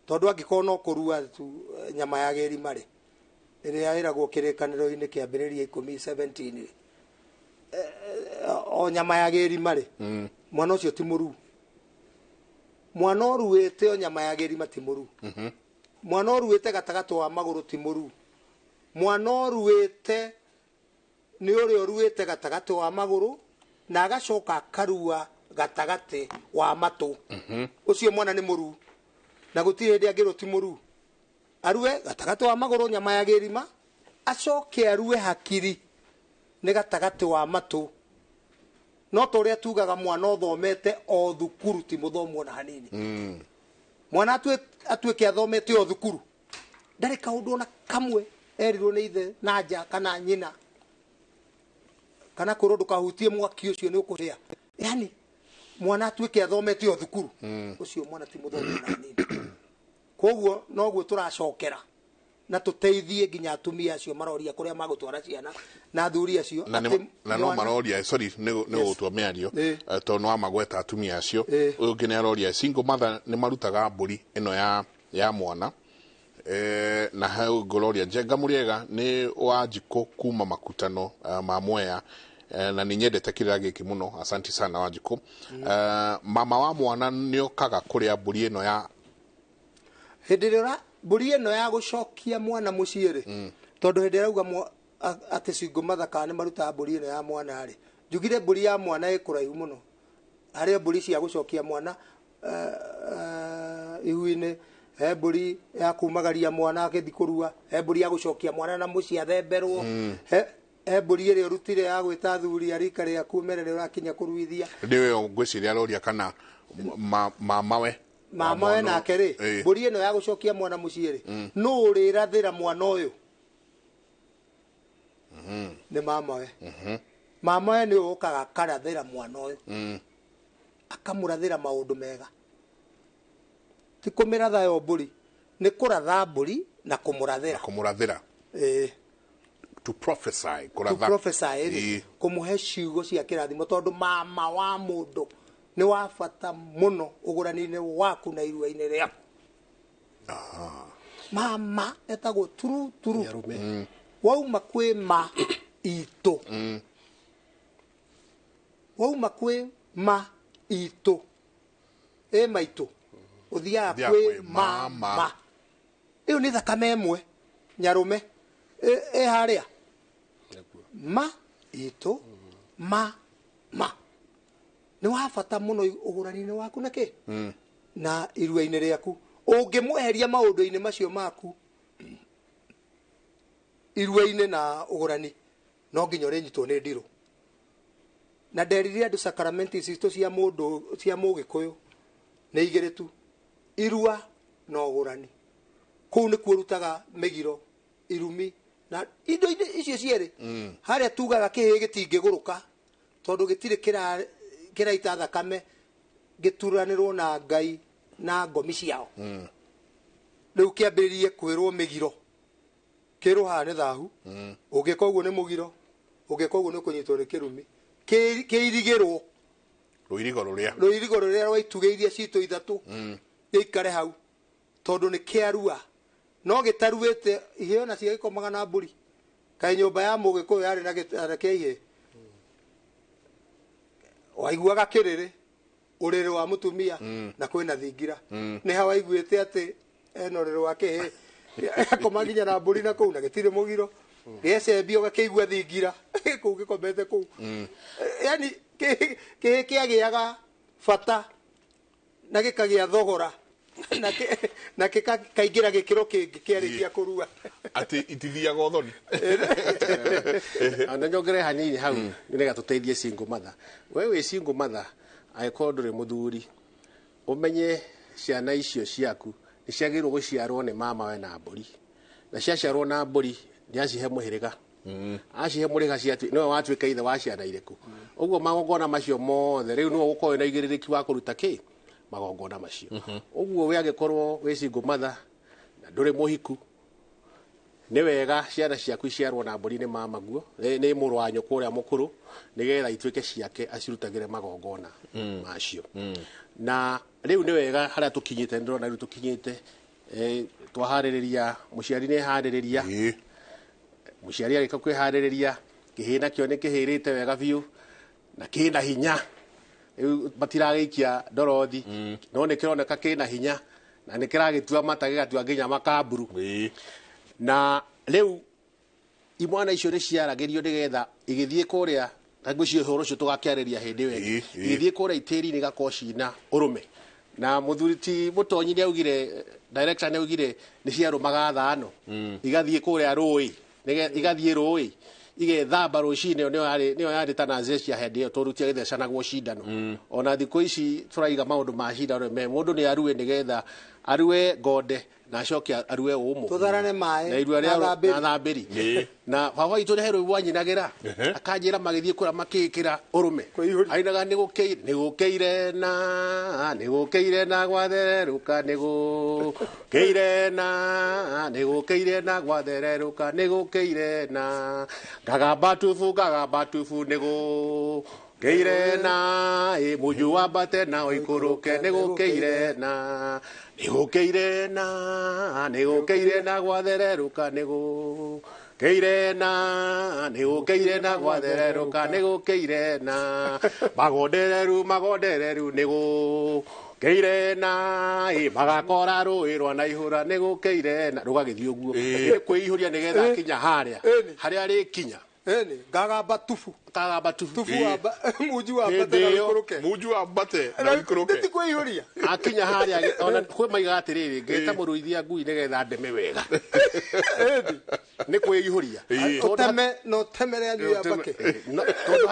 Tondũ angĩkorwo no kũrua tu nyama ya gĩrima rĩ, ĩrĩa ĩragwo kĩrĩkanĩro-inĩ kĩambĩrĩria 10:17 rĩ, o nyama ya gĩrima rĩ, mwana ũcio ti mũruu. Mwana ũruĩte o nyama ya gĩrima ti mũruu. Mwana ũruĩte gatagatĩ wa magũrũ ti mũruu. Mwana ũruĩte nĩ ũrĩa ũruĩte gatagatĩ wa magũrũ na agacoka akarua gatagatĩ wa matũ. Ũcio mwana nĩ mũruu, na gũtirĩ hĩndĩ angĩrwo ti mũruu. Arue gatagatĩ wa magũrũ nyama ya gĩrima, acoke arue hakiri nĩ gatagatĩ wa matũ. No ta ũrĩa tugaga mwana ũthomete o thukuru ti mũthomu ona hanini. Mwana atuĩke athomete o thukuru, ndarĩ kaũndũ ona kamwe erirwo nĩ ithe na nja kana nyina, kana kwĩrwo ndũkahutie mwaki ũcio nĩ ũkũhĩa. Yani mwana atuĩke athomete o thukuru, ũcio mwana ti mũthomu ona hanini. Koguo noguo tũracokera na tũteithie nginya atumia acio maroria kũrĩa magũtwara ciana na athuri acio. Na no maroria, sorry, nĩ gũtua mĩario tondũ no amagweta atumia acio. Ũyũ ũngĩ nĩ aroria single mother nĩ marutaga mbũri ĩno ya mwana. Na hau ngũroria Njenga Mũrĩega nĩ wa Njikũ kuma makutano ma Mwea, na nĩ nyendete kĩrĩra gĩkĩ mũno, asanti sana Wanjikũ. Mama wa mwana nĩ okaga kũrĩa mbũri ĩno ya hĩndĩ ĩrĩa mbũri ĩno ya gũcokia mwana mũciĩ rĩ, tondũ hĩndĩ ĩrĩa auga atĩ single mother kana nĩ marutaga mbũri ĩno ya mwana rĩ, njugire mbũri ya mwana ĩ kũraihu mũno. Harĩ mbũri cia gũcokia mwana ihu-inĩ, he mbũri ya kumagaria mwana akĩthiĩ kũrua, he mbũri ya gũcokia mwana na mũciĩ athemberwo, he mbũri ĩrĩa ũrutire ya gwĩta athuri a rika rĩaku mere rĩrĩa ũrakinya kũruithia. Nĩyo ngwĩciria aroria kana mamawe mamawe nake rĩ, mbũri ĩno ya gũcokia mwana mũciĩ rĩ, nũ ũrĩrathĩra mwana ũyũ? Nĩ mamawe. Mamawe nĩ ũkaga akarathĩra mwana ũyũ, akamũrathĩra maũndũ mega. Ti kũmĩratha yo mbũri, nĩ kũratha mbũri na kũmũrathĩra. Kũmũrathĩra. To prophesy, kũratha. To prophesy, kũmũhe ciugo cia kĩrathimo, tondũ mama wa mũndũ nĩ wa bata mũno ũgũrani-inĩ waku na irua-inĩ rĩaku. Mama etagwo turu turu. Wauma kwĩ ma itũ. Wauma kwĩ ma itũ. Ĩ maitũ. Ũthiaga kwĩ mama. Ĩyo nĩ thakame ĩmwe nyarũme ĩ harĩa ma itũ ma Ma nĩ wa bata mũno ũgũrani-inĩ waku na kĩ na irua-inĩ rĩaku. Ũngĩmweheria maũndũ-inĩ macio maku irua-inĩ na ũgũrani, no nginya ũrĩnyitwo nĩ ndirũ. Na nderire andũ sacramenti citũ cia mũndũ cia mũgĩkũyũ nĩ igĩrĩ tu, irua na ũgũrani. Kũu nĩkuo ũrutaga mĩgiro, irumi na indo icio cierĩ. Harĩa tugaga kĩhĩ gĩtingĩgũrũka tondũ gĩtirĩ kĩraita thakame, gĩturanĩrwo na Ngai na ngomi ciao. Rĩu kĩambĩrĩrie kwĩrwo mĩgiro, kĩrwo haha nĩ thahu, ũngĩka ũguo nĩ mũgiro, ũngĩka ũguo nĩ ũkũnyitwo nĩ kĩrumi. Kĩirigĩrwo rũirigo rũrĩa rwa itugĩ iria citũ ithatũ gĩikare hau tondũ nĩ kĩarua. No gĩtaruĩte iheo nacio gĩkomaga na mbũri. Kaĩ nyũmba ya mũgĩkũyũ yarĩ na gĩtara kĩa ihĩĩ, waiguaga kĩrĩrĩ ũrĩrĩ wa mũtumia na kwĩna thingira. Nĩ ha waiguĩte atĩ ena ũrĩrĩ wa kĩhĩĩ akoma nginya na mbũri na kũu na gĩtirĩ mũgiro, gĩecembio gakĩigua thingira kũu gĩkomete kũu. Yani kĩhĩĩ kĩagĩaga bata na gĩkagĩa thogora na gĩkaingĩra gĩkĩro kĩngĩ kĩarĩkia kũrua. Atĩ itithiaga ũthoni. Na nyongere hanini hau nĩgetha tũteithie single mother. We wĩ single mother, angĩkorwo ndũrĩ mũthuri, ũmenye ciana icio ciaku nĩ ciagĩrĩirwo gũciarwo nĩ mama we na mbũri, na ciaciarwo na mbũri nĩ acihe mũhĩrĩga. Acihe mũhĩrĩga nĩwe watuĩka ithe wa ciana irĩkũ. Ũguo magongona macio mothe rĩu nĩwe ũgũkorwo wĩna ũigĩrĩrĩki wa kũruta kĩ magongona macio. Ũguo we angĩkorwo wĩ single mother na ndũrĩ mũhiku, nĩ wega ciana ciaku iciarwo na mbũri nĩ mama guo, nĩ mũrũ wa nyũkwa ũrĩa mũkũrũ, nĩgetha ituĩke ciake acirutagĩre magongona macio. Na rĩu nĩ wega harĩa tũkinyĩte, ndĩrona rĩu tũkinyĩte twaharĩrĩria, mũciari nĩ harĩrĩria, mũciari arĩka kwĩharĩrĩria, kĩhĩĩ nakĩo nĩ kĩhĩrĩte wega biũ na kĩna hinya. Rĩu matiragĩikia ndorothi, no nĩ kĩroneka kĩna hinya na nĩ kĩragĩtua mata gĩgatua nginya makamburu. Na rĩu imwana icio nĩ ciaragĩrio nĩgetha igĩthiĩ kũrĩa, na ngwĩciria ũhoro ũcio tũgakĩarĩria hĩndĩ ĩyo ĩngĩ, igĩthiĩ kũrĩa itĩri-inĩ igakorwo cina ũrũme. Na mũthuri ti Mũtonyi nĩ augire, director nĩ augire nĩ ciarũmaga thano, igathiĩ kũrĩa rũĩ, igathiĩ rũĩ igethamba rũcinĩ. Nĩyo yarĩ ta cia hĩndĩ ĩyo tondũ tiagĩthecanagwo cindano. Ona thikũ ici tũraiga maũndũ ma cindano me mũndũ nĩ arue nĩgetha arue ngonde na acoke arue ũmũ, tũtharane maĩ na irua rĩa na thambĩri. Na baba witũ nĩ he rwĩmbo anyinagĩra akanjĩra magĩthiĩ kũrĩa makĩĩkĩra ũrũme, ainaga nĩ gũkĩire na nĩ gũkĩire na gwathererũka, nĩ gũkĩire na nĩ gũkĩire na gwathererũka, nĩ gũkĩire na ngagamba tubu, ngagamba tubu, nĩ gũkĩire na mũnju wambate na ũikũrũke, nĩ gũkĩire na nĩ gũkĩire na nĩ gũkĩire na gwathererũka, nĩ gũkĩire na nĩ gũkĩire na gwathererũka, nĩ gũkĩire na magondereru, magondereru, nĩ gũkĩire na magakora rũĩ rwa naihũra, nĩ gũkĩire na rũgagĩthiĩ ũguo. Nĩ kwĩihũria nĩgetha akinya harĩa harĩa arĩkinya. Ngagamba tubu, kagamba tubu, tubu wa munju wa mbate na ũikũrũke, munju wa mbate na ũikũrũke, ti kwĩihũria. Akinya harĩa ona kwĩ maigaga atĩrĩrĩ, ngeta mũrũithia ngui nĩgetha ndeme wega. Nĩ kwĩihũria. Ũteme na ũtemere anyu ya mbake, tondũ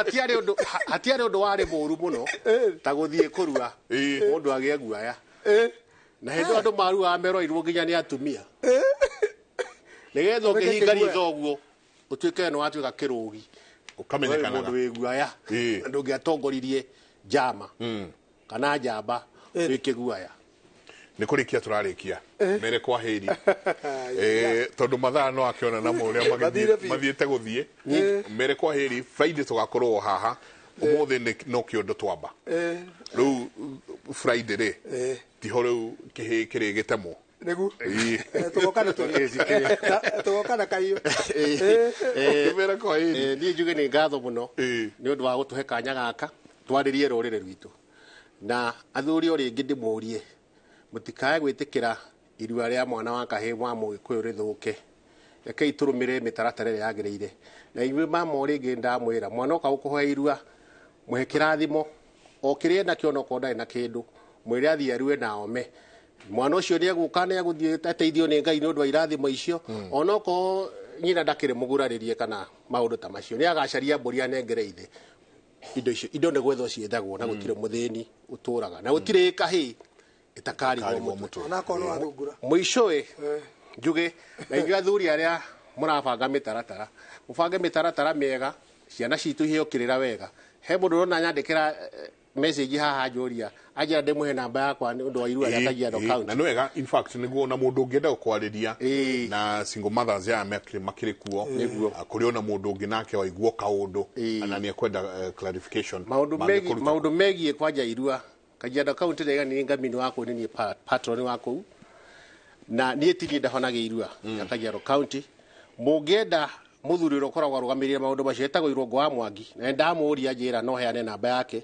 hatiarĩ ũndũ warĩ mũũru mũno ta gũthiĩ kũrua mũndũ agĩe guaya. Na hĩndĩ ĩyo andũ maruaga meroirwo nginya nĩ atumia, nĩgetha ũngĩhinga ritho ũguo ũtuĩke nĩ watuĩka kĩrũgi, ũkamenyekanaga mũndũ wĩ guaya, na ndũngĩatongoririe njama kana njamba wĩ kĩguaya. Nĩ kũrĩkia tũrarĩkia mere kwa heri, tondũ mathaa no akĩona namo ũrĩa mathiĩte gũthiĩ. Mere kwa heri, Friday tũgakorwo haha, ũmũthĩ no kĩondo twamba. Rĩu Friday rĩ tiho rĩu kĩhĩĩ kĩrĩ gĩtemwo nĩguo tũgoka na kahiũ. Niĩ njuge nĩ ngatho mũno nĩ ũndũ wa gũtũhe kanya gaka twarĩrie rũrĩrĩ rwitũ. Na athuri o rĩngĩ ndĩmũrie mũtikae gwĩtĩkĩra irua rĩa mwana wa kahĩĩ wa mũgĩkũyũ rĩthũke. Rekei tũrũmĩrĩre mĩtaratara ĩrĩa yagĩrĩire. Na inyuĩ mama o rĩngĩ ndamwĩra, mwana oka gũkũhoya irua Mũhe kĩrathimo o kĩrĩa enakĩo onokorwo ndarĩ na kĩndũ, mwĩre athiĩ arue na ome. Mwana ũcio nĩ egũka nĩ egũthiĩ ateithio nĩ Ngai nĩ ũndũ wa irathimo icio, onokorwo nyina ndakĩrĩ mũgurarĩrie kana maũndũ ta macio, nĩ agacaria mbũri anengere ithe. Indo icio indo nĩ gwethwo ciethagwo na gũtirĩ mũthĩni ũtũraga na gũtirĩ kahĩĩ ĩtakarigwo mũtwe. Onakorwo nĩ wathungura. Mũico-ĩ njuge na inyuĩ athuri arĩa mũrabanga mĩtaratara, mũbange mĩtaratara mĩega, ciana citũ iheo kĩrĩra wega. He mũndũ ũrona nyandĩkĩra message haha anjũria anjĩra ndĩmũhe namba yakwa nĩ ũndũ wa irua rĩa Kajiado County. Na nĩ wega, in fact nĩguo na mũndũ ũngĩenda kwarĩria na single mothers aya makĩrĩ kuo. Nĩguo. Kũrĩ ona mũndũ ũngĩ nake waiguo kaũndũ na nĩ ekwenda clarification. Maũndũ megiĩ kwanja irua Kajiado County ndaiga nĩ ngamini wa kũu, nĩ niĩ patron wa kũu na niĩ ti niĩ ndabanagia irua ya Kajiado County. Mũngĩenda mũthuri ũrĩa ũkoragwo arũgamĩrĩire maũndũ macio etagwo Irũngũ wa Mwangi, na ndamũria njĩra no heane namba yake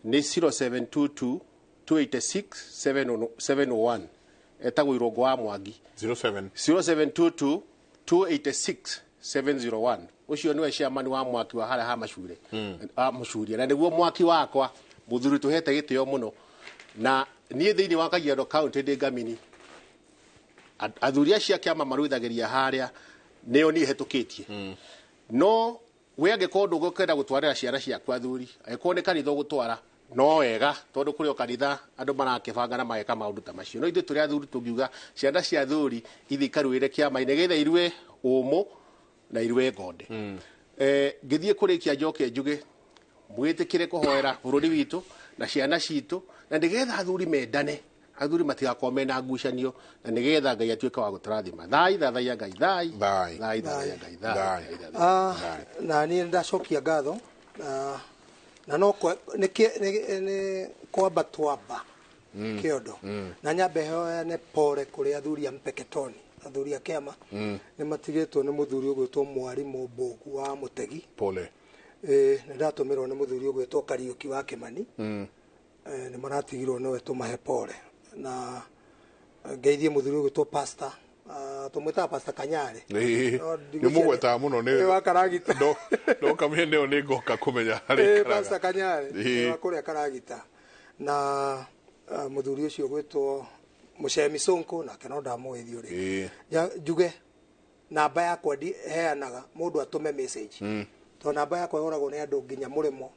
nĩ 0722 286 701. Etagwo Irũngũ wa Mwangi 0722 286 701. Ũcio nĩwe chairman wa mwaki wa harĩa ha Macurie. Macurie na nĩguo mwaki wakwa mũthuri tũhete gĩtĩo mũno. Na niĩ thĩinĩ wa Kajiado County ndĩ ngamini. Athuri acio a kĩama maruithagĩria harĩa nĩo niĩ hetũkĩtie. No we angĩkorwo ndũgũkenda gũtwarĩra ciana ciaku athuri, angĩkorwo nĩ kanitha ũgũtwara no wega, tondũ kũrĩ o kanitha andũ marakĩbanga na mageka maũndũ ta macio. No ithuĩ tũrĩ athuri tũngiuga ciana cia athuri ithiĩ ikaruĩre kĩama-inĩ nĩgetha irue ũmũ na irue ngonde. Ngĩthiĩ kũrĩkia njoke njuge mwĩtĩkĩre kũhoera bũrũri witũ na ciana citũ, na nĩgetha athuri mendane, athuri matigakorwo mena ngucanio, na nĩgetha Ngai atuĩke wa gũtũrathima. Thai thathaiya Ngai, thai thai thathaiya Ngai, thai. Na niĩ ndacokia ngatho na no nĩ kwamba twamba kĩondo na nyambe hoyane pore kũrĩ athuri a Mpeketoni, athuri a kĩama nĩ matigĩtwo nĩ mũthuri ũgwĩtwo Mwarimũ Mbũgu wa Mũtegi. Pole. Nĩ ndatũmĩrwo nĩ mũthuri ũgwĩtwo Kariũki wa Kĩmani. Nĩ maratigirwo nĩwe tũmahe pore na ngeithie mũthuri ũgwĩtwo pastor, tũmwĩtaga Pastor Kanyarĩ. Nĩ mũgwetaga mũno nĩ wa Karagita. No kamene ĩyo nĩ ngoka kũmenya harĩa ikaraga. Pastor Kanyarĩ nĩ wa kũrĩa Karagita. Na mũthuri ũcio ũgwĩtwo Mũcemi Sonko nake no ndamũĩthio rĩ. Njuge namba yakwa heanaga mũndũ atũme message. Tondũ namba yakwa ĩhũragwo nĩ andũ nginya mũrĩmo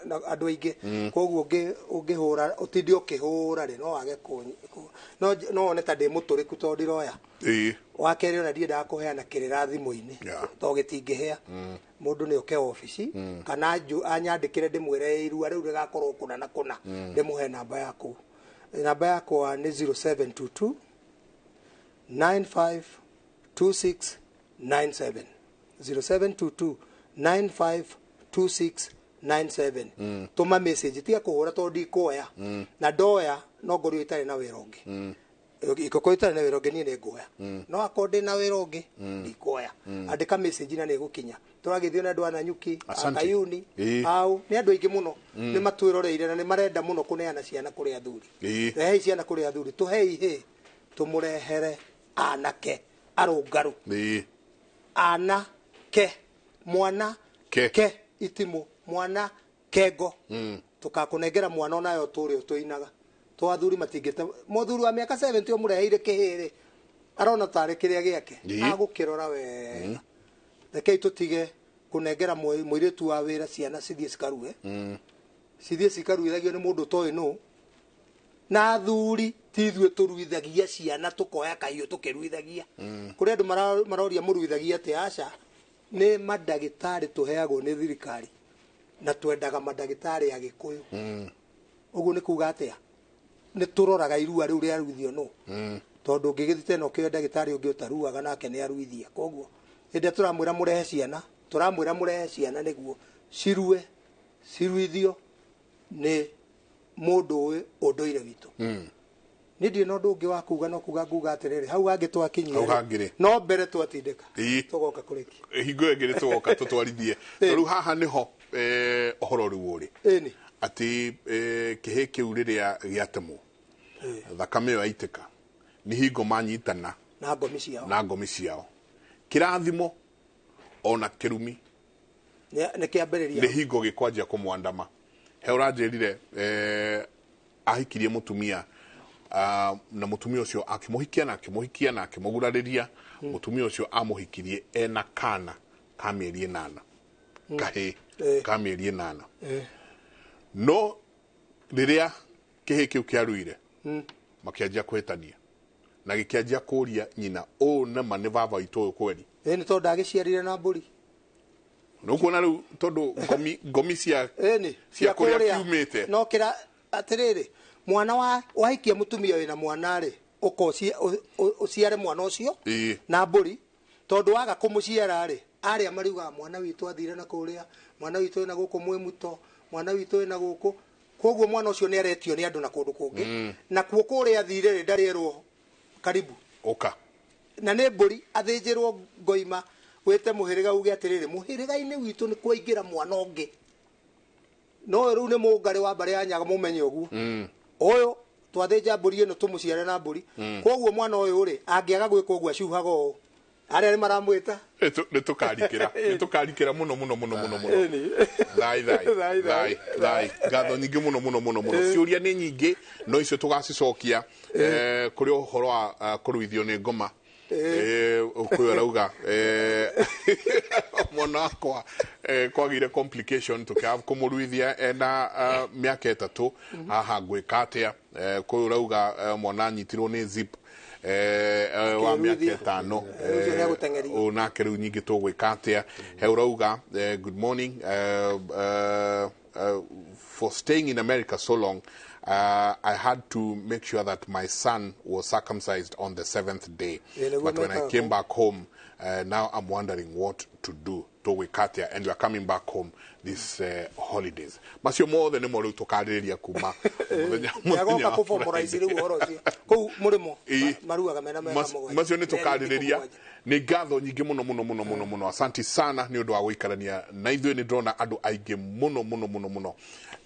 na andũ aingĩ, koguo ũngĩhũra ũtinde ũkĩhũra rĩ no wage no wone ta ndĩ mũtũrĩku tondũ ndiroya. Wa kerĩ ona ndiendaga kũheana kĩrĩra thimũ-inĩ tondũ gĩtingĩhĩa. Mũndũ nĩ oke obici kana anyandĩkĩre ndĩmwĩre irua rĩu rĩgakorwo kũna na kũna, ndĩmũhe namba yaku. Namba yakwa nĩ 0722 952697 0722 952697. Tũma message, tiga kũhũra tondũ ndikuoya. Na ndoya no ngorwo itarĩ na wĩra ũngĩ. Ingĩkorwo itarĩ na wĩra ũngĩ niĩ nĩ nguoya. No akorwo ndĩ na wĩra ũngĩ ndikuoya. Andĩka message na nĩ ĩgũkinya. Tũragĩthio na andũ a Nanyuki, a Kayuni, au nĩ andũ aingĩ mũno nĩ matwĩroreire na nĩ marenda mũno kũneana ciana kũrĩ athuri. Rehei ciana kũrĩ athuri, tũhei hĩ tũmũrehere anake arũngarũ. Anake mwana ke itimũ mwana kengo. Tũkakũnengera mwana onayo tũrĩ ũtũinaga. To athuri matingĩte mũthuri wa mĩaka 70 ũmũreheire kĩhĩrĩ arona tarĩ kĩrĩa gĩake agũkĩrora wega. Rekei tũtige kũnengera mũirĩtu wa wĩra ciana cithiĩ cikarue. Cithiĩ cikaruithagio nĩ mũndũ ũtoĩ nũ. Na athuri ti ithuĩ tũruithagia ciana tũkoya kahiũ tũkĩruithagia. Kũrĩ andũ maroria mũruithagia atĩa? Aca, nĩ mandagĩtarĩ tũheagwo nĩ thirikari na twendaga mandagĩtarĩ a Gĩkũyũ. Ũguo nĩ kuga atĩa? Nĩ tũroraga irua rĩu rĩaruithio nũ. Tondũ ũngĩgĩthiĩ tena ũkĩoe ndagĩtarĩ ũngĩ ũtaruaga nake nĩ aruithia. Koguo hĩndĩ ĩrĩa tũramwĩra mũrehe ciana, tũramwĩra mũrehe ciana nĩguo cirue, ciruithio nĩ mũndũ ũĩ ũndũire witũ. Niĩ ndirĩ na ũndũ ũngĩ wa kuga no kuga nguga atĩrĩrĩ, hau hangĩ twakinyia no mbere twatindĩka tũgoka kũrĩkia hingo ĩyo ĩngĩ nĩtũgoka tũtwarithie. Rĩu haha nĩho ũhoro rĩu ũrĩ atĩ kĩhĩ kĩu rĩrĩa gĩatemwo thakame ĩyo yaitĩka nĩ hingo manyitana na ngomi ciao, na ngomi ciao kĩrathimo ona kĩrumi nĩ kĩambĩrĩria nĩ hingo gĩkwanjia kũmwandama. He ũranjĩrire ahikirie mũtumia, na mũtumia ũcio akĩmũhikia na akĩmũhikia na akĩmũgurarĩria. Mũtumia ũcio amũhikirie ena kana ka mĩeri 8, kahĩ ka mĩeri 8. No rĩrĩa kĩhĩ kĩu kĩaruire, makĩanjia kũhĩtania na gĩkĩanjia kũria nyina, ũũ nama nĩ baba witũ ũyũ kweri? Ĩni, tondũ ndagĩciarire na mbũri. Nĩũkuona rĩu, tondũ ngomi cia ĩni cia kũrĩa kiumĩte. No kĩra atĩrĩrĩ, mwana wa wahikia mũtumia wĩna mwana rĩ, ũka ũciare mwana ũcio na mbũri, tondũ waga kũmũciara rĩ, arĩa mariugaga mwana witũ athire na kũrĩa, mwana witũ wĩna gũkũ mwĩ muto, mwana witũ wĩna gũkũ. Koguo mwana ũcio nĩ aretio nĩ andũ na kũndũ kũngĩ, na kuo kũrĩa athire rĩ, ndarĩerwo karibu ũka. Na nĩ mbũri athĩnjĩrwo ngoima, wĩte mũhĩrĩga uge atĩrĩrĩ, mũhĩrĩga-inĩ witũ nĩ kwaingĩra mwana ũngĩ. No rĩu nĩ mũngarĩ wa mbarĩ ya Nyaga, mũmenye ũguo. Ũyũ twathĩnja mbũri ĩno tũmũciare na mbũri. Koguo mwana ũyũ rĩ, angĩaga gwĩka ũguo acuhaga ũũ, arĩa nĩ maramwĩta. Nĩ tũkarikĩra mũno mũno mũno mũno mũno. Thai thai thai thai, ngatho nyingĩ mũno mũno mũno mũno. Ciũria nĩ nyingĩ, no icio tũgacicokia kũrĩ ũhoro wa kũruithio nĩ ngoma. Ũkũyũ arauga mwana wakwa kwagĩire complication tũkĩaga kũmũruithia ena mĩaka 3, haha ngwĩka atĩa? Kũyũ ũrauga mwana anyitirwo nĩ zip wa mĩaka 5, ũũ nake rĩu nyingĩ tũgwĩka atĩa? He ũrauga good morning, for staying in America so long, I had to make sure that my son was circumcised on the 7th day. But when I came back home, now I'm wondering what to do. Tũgwĩka, and we are coming back home this holidays. Macio mothe nĩ mo rĩu tũkarĩrĩria kuma mũthenya kũbomoraici rĩu ũhoro ũcio kũu mũrĩmo maruaga mena mega mũgwanja. Macio nĩ tũkarĩrĩria. Nĩ ngatho nyingĩ mũno mũno mũno mũno mũno. Asanti sana nĩ ũndũ wa gũikarania na ithuĩ. Nĩ ndĩrona andũ aingĩ mũno mũno mũno mũno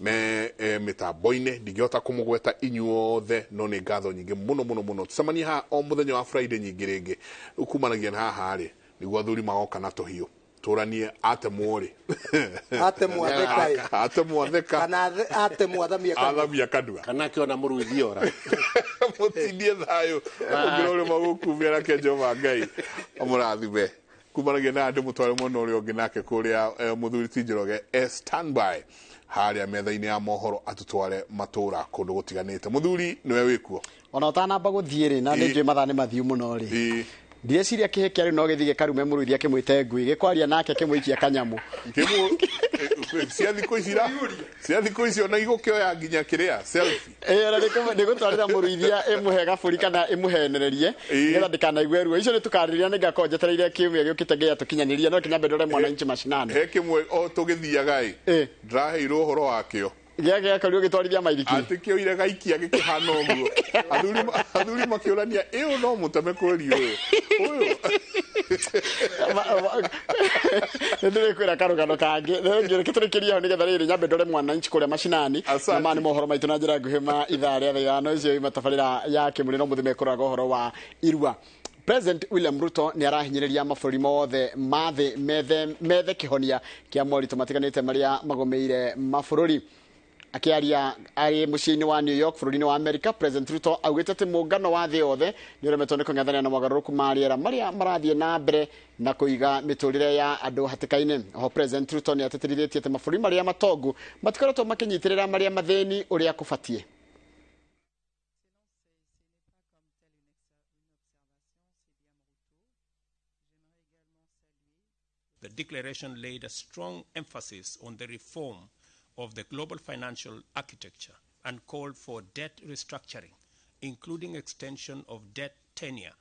me mĩtambo-inĩ, ndingĩhota kũmũgweta inyuothe, no nĩ ngatho nyingĩ mũno mũno mũno. Tũcemanie haha o mũthenya wa Friday nyingĩ rĩngĩ. Rĩu kumanagia na haha rĩ, nĩguo athuri magoka na tũhiũ tũranie atemwo rĩ, atemwo atheka, atemwo atheka, kana atemwo athamia kanua, athamia kanua, kana akiona mũruithi ora. Mũtindie thayũ ũngĩra ũrĩ magũkumia nake Jehova Ngai amũrathime. Kumanagia na andũ mũtware mwena ũrĩa ũngĩ nake kũrĩa mũthuri ti Njoroge e standby harĩa metha-inĩ ya mohoro atũtware matũra kũndũ gũtiganĩte. Mũthuri nĩwe wĩkuo. Ona ũtanamba gũthiĩ rĩ, na nĩ njũĩ mathaa nĩ mathiu mũno rĩ, ndireciria kĩhĩ kĩa rĩu no gĩthiĩ gĩkarume mũruithi akĩmwĩte ngui, gĩkwaria nake kĩmũikia kanyamũ. Cia thikũ ici ra, cia thikũ ici ona igũkĩoya nginya kĩrĩa selfie. Ona nĩgũtwarĩra mũruithia ĩmũhe gabũri kana ĩmũhenererie nĩgetha ndĩkanaigue ruo. Icio nĩtũkarĩrĩria, nĩngakorwo njetereire kiumia gĩũkĩte nginya tũkinyanĩrie, no kinya mbere ndore mwananchi macinani. He kĩmwe o tũgĩthiaga ĩ, ndĩraheirwo ũhoro wakĩo gĩakorirwo gĩtwarithia maithikiri, atĩ kĩoire gaikia gĩkĩhana ũguo. Athuri makĩũrania ĩũ no mũteme kweri ũyũ ũyũ. Nĩndĩrĩkwĩra karũgano kangĩ tũrĩkĩrie hau nĩgetha rĩrĩ nyambe ndore mwananchi kũrĩa macinani, na maya nĩ mohoro maitũ na njĩra nguhĩ ma ithaa rĩa thaa 5 icio ima tabarĩra ya Kĩmũrĩ no mũthĩ mekũraga ũhoro wa irua. President William Ruto nĩ arahinyĩrĩria mabũrũri mothe ma thĩ methe kĩhonia kĩa moritũ matiganĩte marĩa magũmĩire mabũrũri. Akiaria arĩ mũciĩ-inĩ wa New York bũrũri-inĩ wa America, President Ruto augĩte atĩ mũngano wa thĩ yothe nĩ ũremetwo nĩ kũng'ethanĩra na mogarũrũku ma rĩera marĩa marathiĩ na mbere na kũiga mĩtũrĩre ya andũ hatĩka-inĩ. Oho President Ruto nĩ atĩtĩrithĩtie atĩ mabũrũri marĩa matongu matikoretwo makĩnyitĩrĩra marĩa mathĩni ũrĩa kũbatiĩ. The declaration laid a strong emphasis on the reform of the global financial architecture and called for debt restructuring, including extension of debt tenure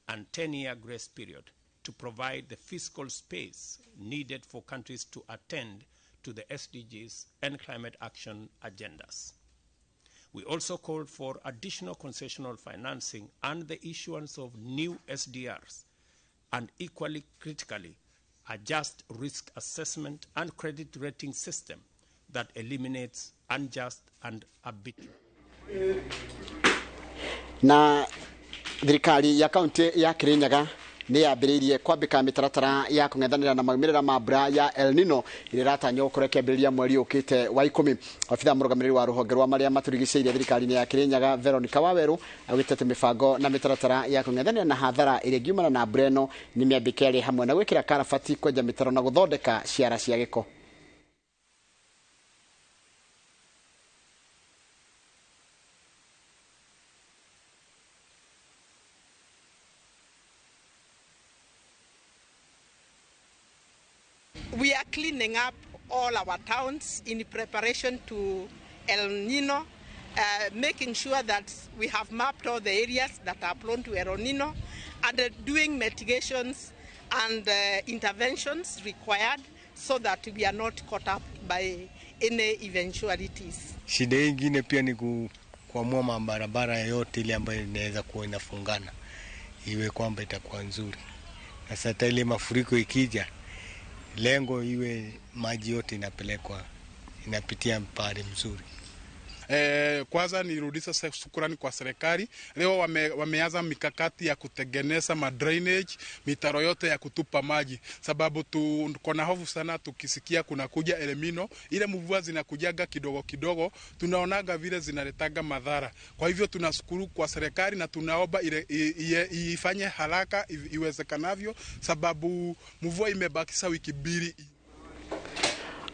and 10-year grace period to provide the fiscal space needed for countries to attend to the SDGs and climate action agendas. We also called for additional concessional financing and the issuance of new SDRs, and equally critically, a just risk assessment and credit rating system that eliminates unjust and arbitrary. Na thirikari ya kaunti ya Kirinyaga Nĩ yambĩrĩirie kwambĩka mĩtaratara ya kũng'ethanĩra na maumĩrĩra ma mbura ya El Nino ĩrĩa ĩratanywo gũkorwo ĩkĩambĩrĩria mweri ũkĩte wa 10. Obitha mũrũgamĩrĩri wa rũhonge rwa marĩa matũrigicĩirie thirikari-inĩ ya Kirinyaga Veronica Waweru augĩte atĩ mĩbango na mĩtaratara ya kũng'ethanĩra na hathara ĩrĩa ĩngiumana na mbura ĩno nĩ mĩambĩke ĩrĩ hamwe na gwĩkĩra karabati, kwenja mĩtaro na gũthondeka ciara cia gĩko. We are cleaning up all our towns in preparation to El Nino, making sure that we have mapped all the areas that are prone to El Nino and doing mitigations and interventions required so that we are not caught up by any eventualities. Shida ingine pia ni kuamua mabarabara yote ile ambayo inaweza kuwa inafungana iwe kwamba itakuwa nzuri. Sasa hata ile mafuriko ikija, lengo iwe maji yote inapelekwa inapitia mpare mzuri. Kwanza nirudisha shukrani kwa serikali. Leo wameanza mikakati ya kutengeneza ma drainage, mitaro yote ya kutupa maji, sababu tuko na hofu sana tukisikia kuna kuja El Nino, ile mvua zinakujaga kidogo kidogo, tunaonaga vile zinaletaga madhara. Kwa hivyo tunashukuru kwa serikali na tunaomba ifanye haraka iwezekanavyo, sababu mvua imebakisha wiki 2.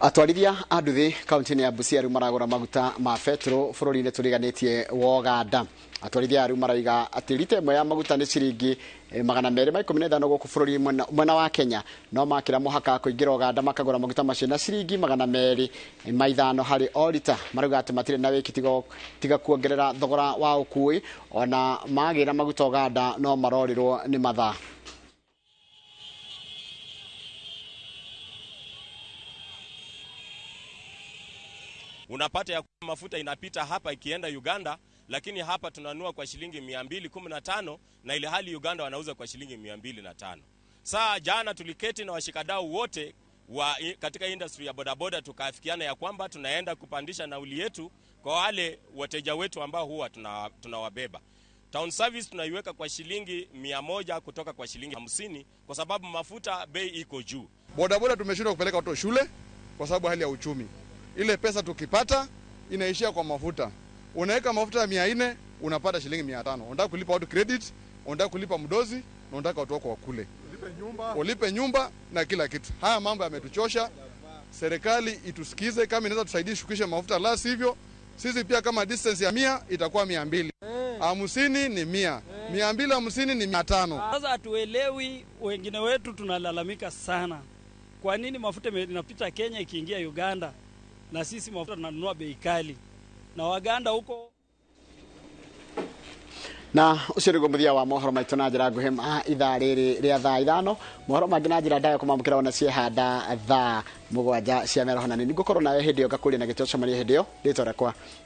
Atwarithia a nduthi kaunti-inĩ ya Busia rĩu maragũra maguta ma betũrũ bũrũri-inĩ tũriganĩtie wa Uganda. Atwarithia rĩu marauga atĩ rita ĩmwe ya maguta nĩ ciringi 215 gũkũ bũrũri mwena wa Kenya, no makĩra mũhaka kũingĩra Uganda makagũra maguta macio na ciringi 205 harĩ o rita. Marauga atĩ matirĩ na wĩki tiga kuongerera thogora wa ũkuui, ona magĩra maguta Uganda no marorĩrwo nĩ mathaa. Unapata ya mafuta inapita hapa ikienda Uganda, lakini hapa tunanunua kwa shilingi 215 na ile hali Uganda wanauza kwa shilingi 205. Saa jana tuliketi na washikadau wote wa katika industry ya bodaboda tukaafikiana ya kwamba tunaenda kupandisha nauli yetu kwa wale wateja wetu ambao huwa tunawabeba. Town service tunaiweka kwa shilingi 100 kutoka kwa shilingi 50 kwa sababu mafuta bei iko juu. Bodaboda tumeshindwa kupeleka watoto shule kwa sababu hali ya uchumi. Ile pesa tukipata inaishia kwa mafuta. Unaweka mafuta 400 unapata shilingi 500. Unataka kulipa watu credit, unataka kulipa mdozi, na unataka watu wako wakule. Ulipe nyumba na kila kitu. Haya mambo yametuchosha. Serikali itusikize, kama inaweza tusaidie shukisha mafuta, la sivyo sisi pia kama distance ya 100 itakuwa 200. 50 ni 100. 250 ni 500. Sasa hatuelewi, wengine wetu tunalalamika sana. Kwa nini mafuta inapita Kenya ikiingia Uganda? Na sisi mafuta tunanunua bei kali na Waganda huko. Na ucio niguo muthia wa mohoro maitu na njira nguhi ma ithaa riri ria thaa 5. Mohoro mangi na njira ndaya kumamukira ona ciehanda thaa 7 cia mĩaraho, na nĩ ngũkorwo nawe hĩndĩ ĩyo ngakũria na gĩtĩo cemania hĩndĩ ĩyo rĩtwa rĩakwa.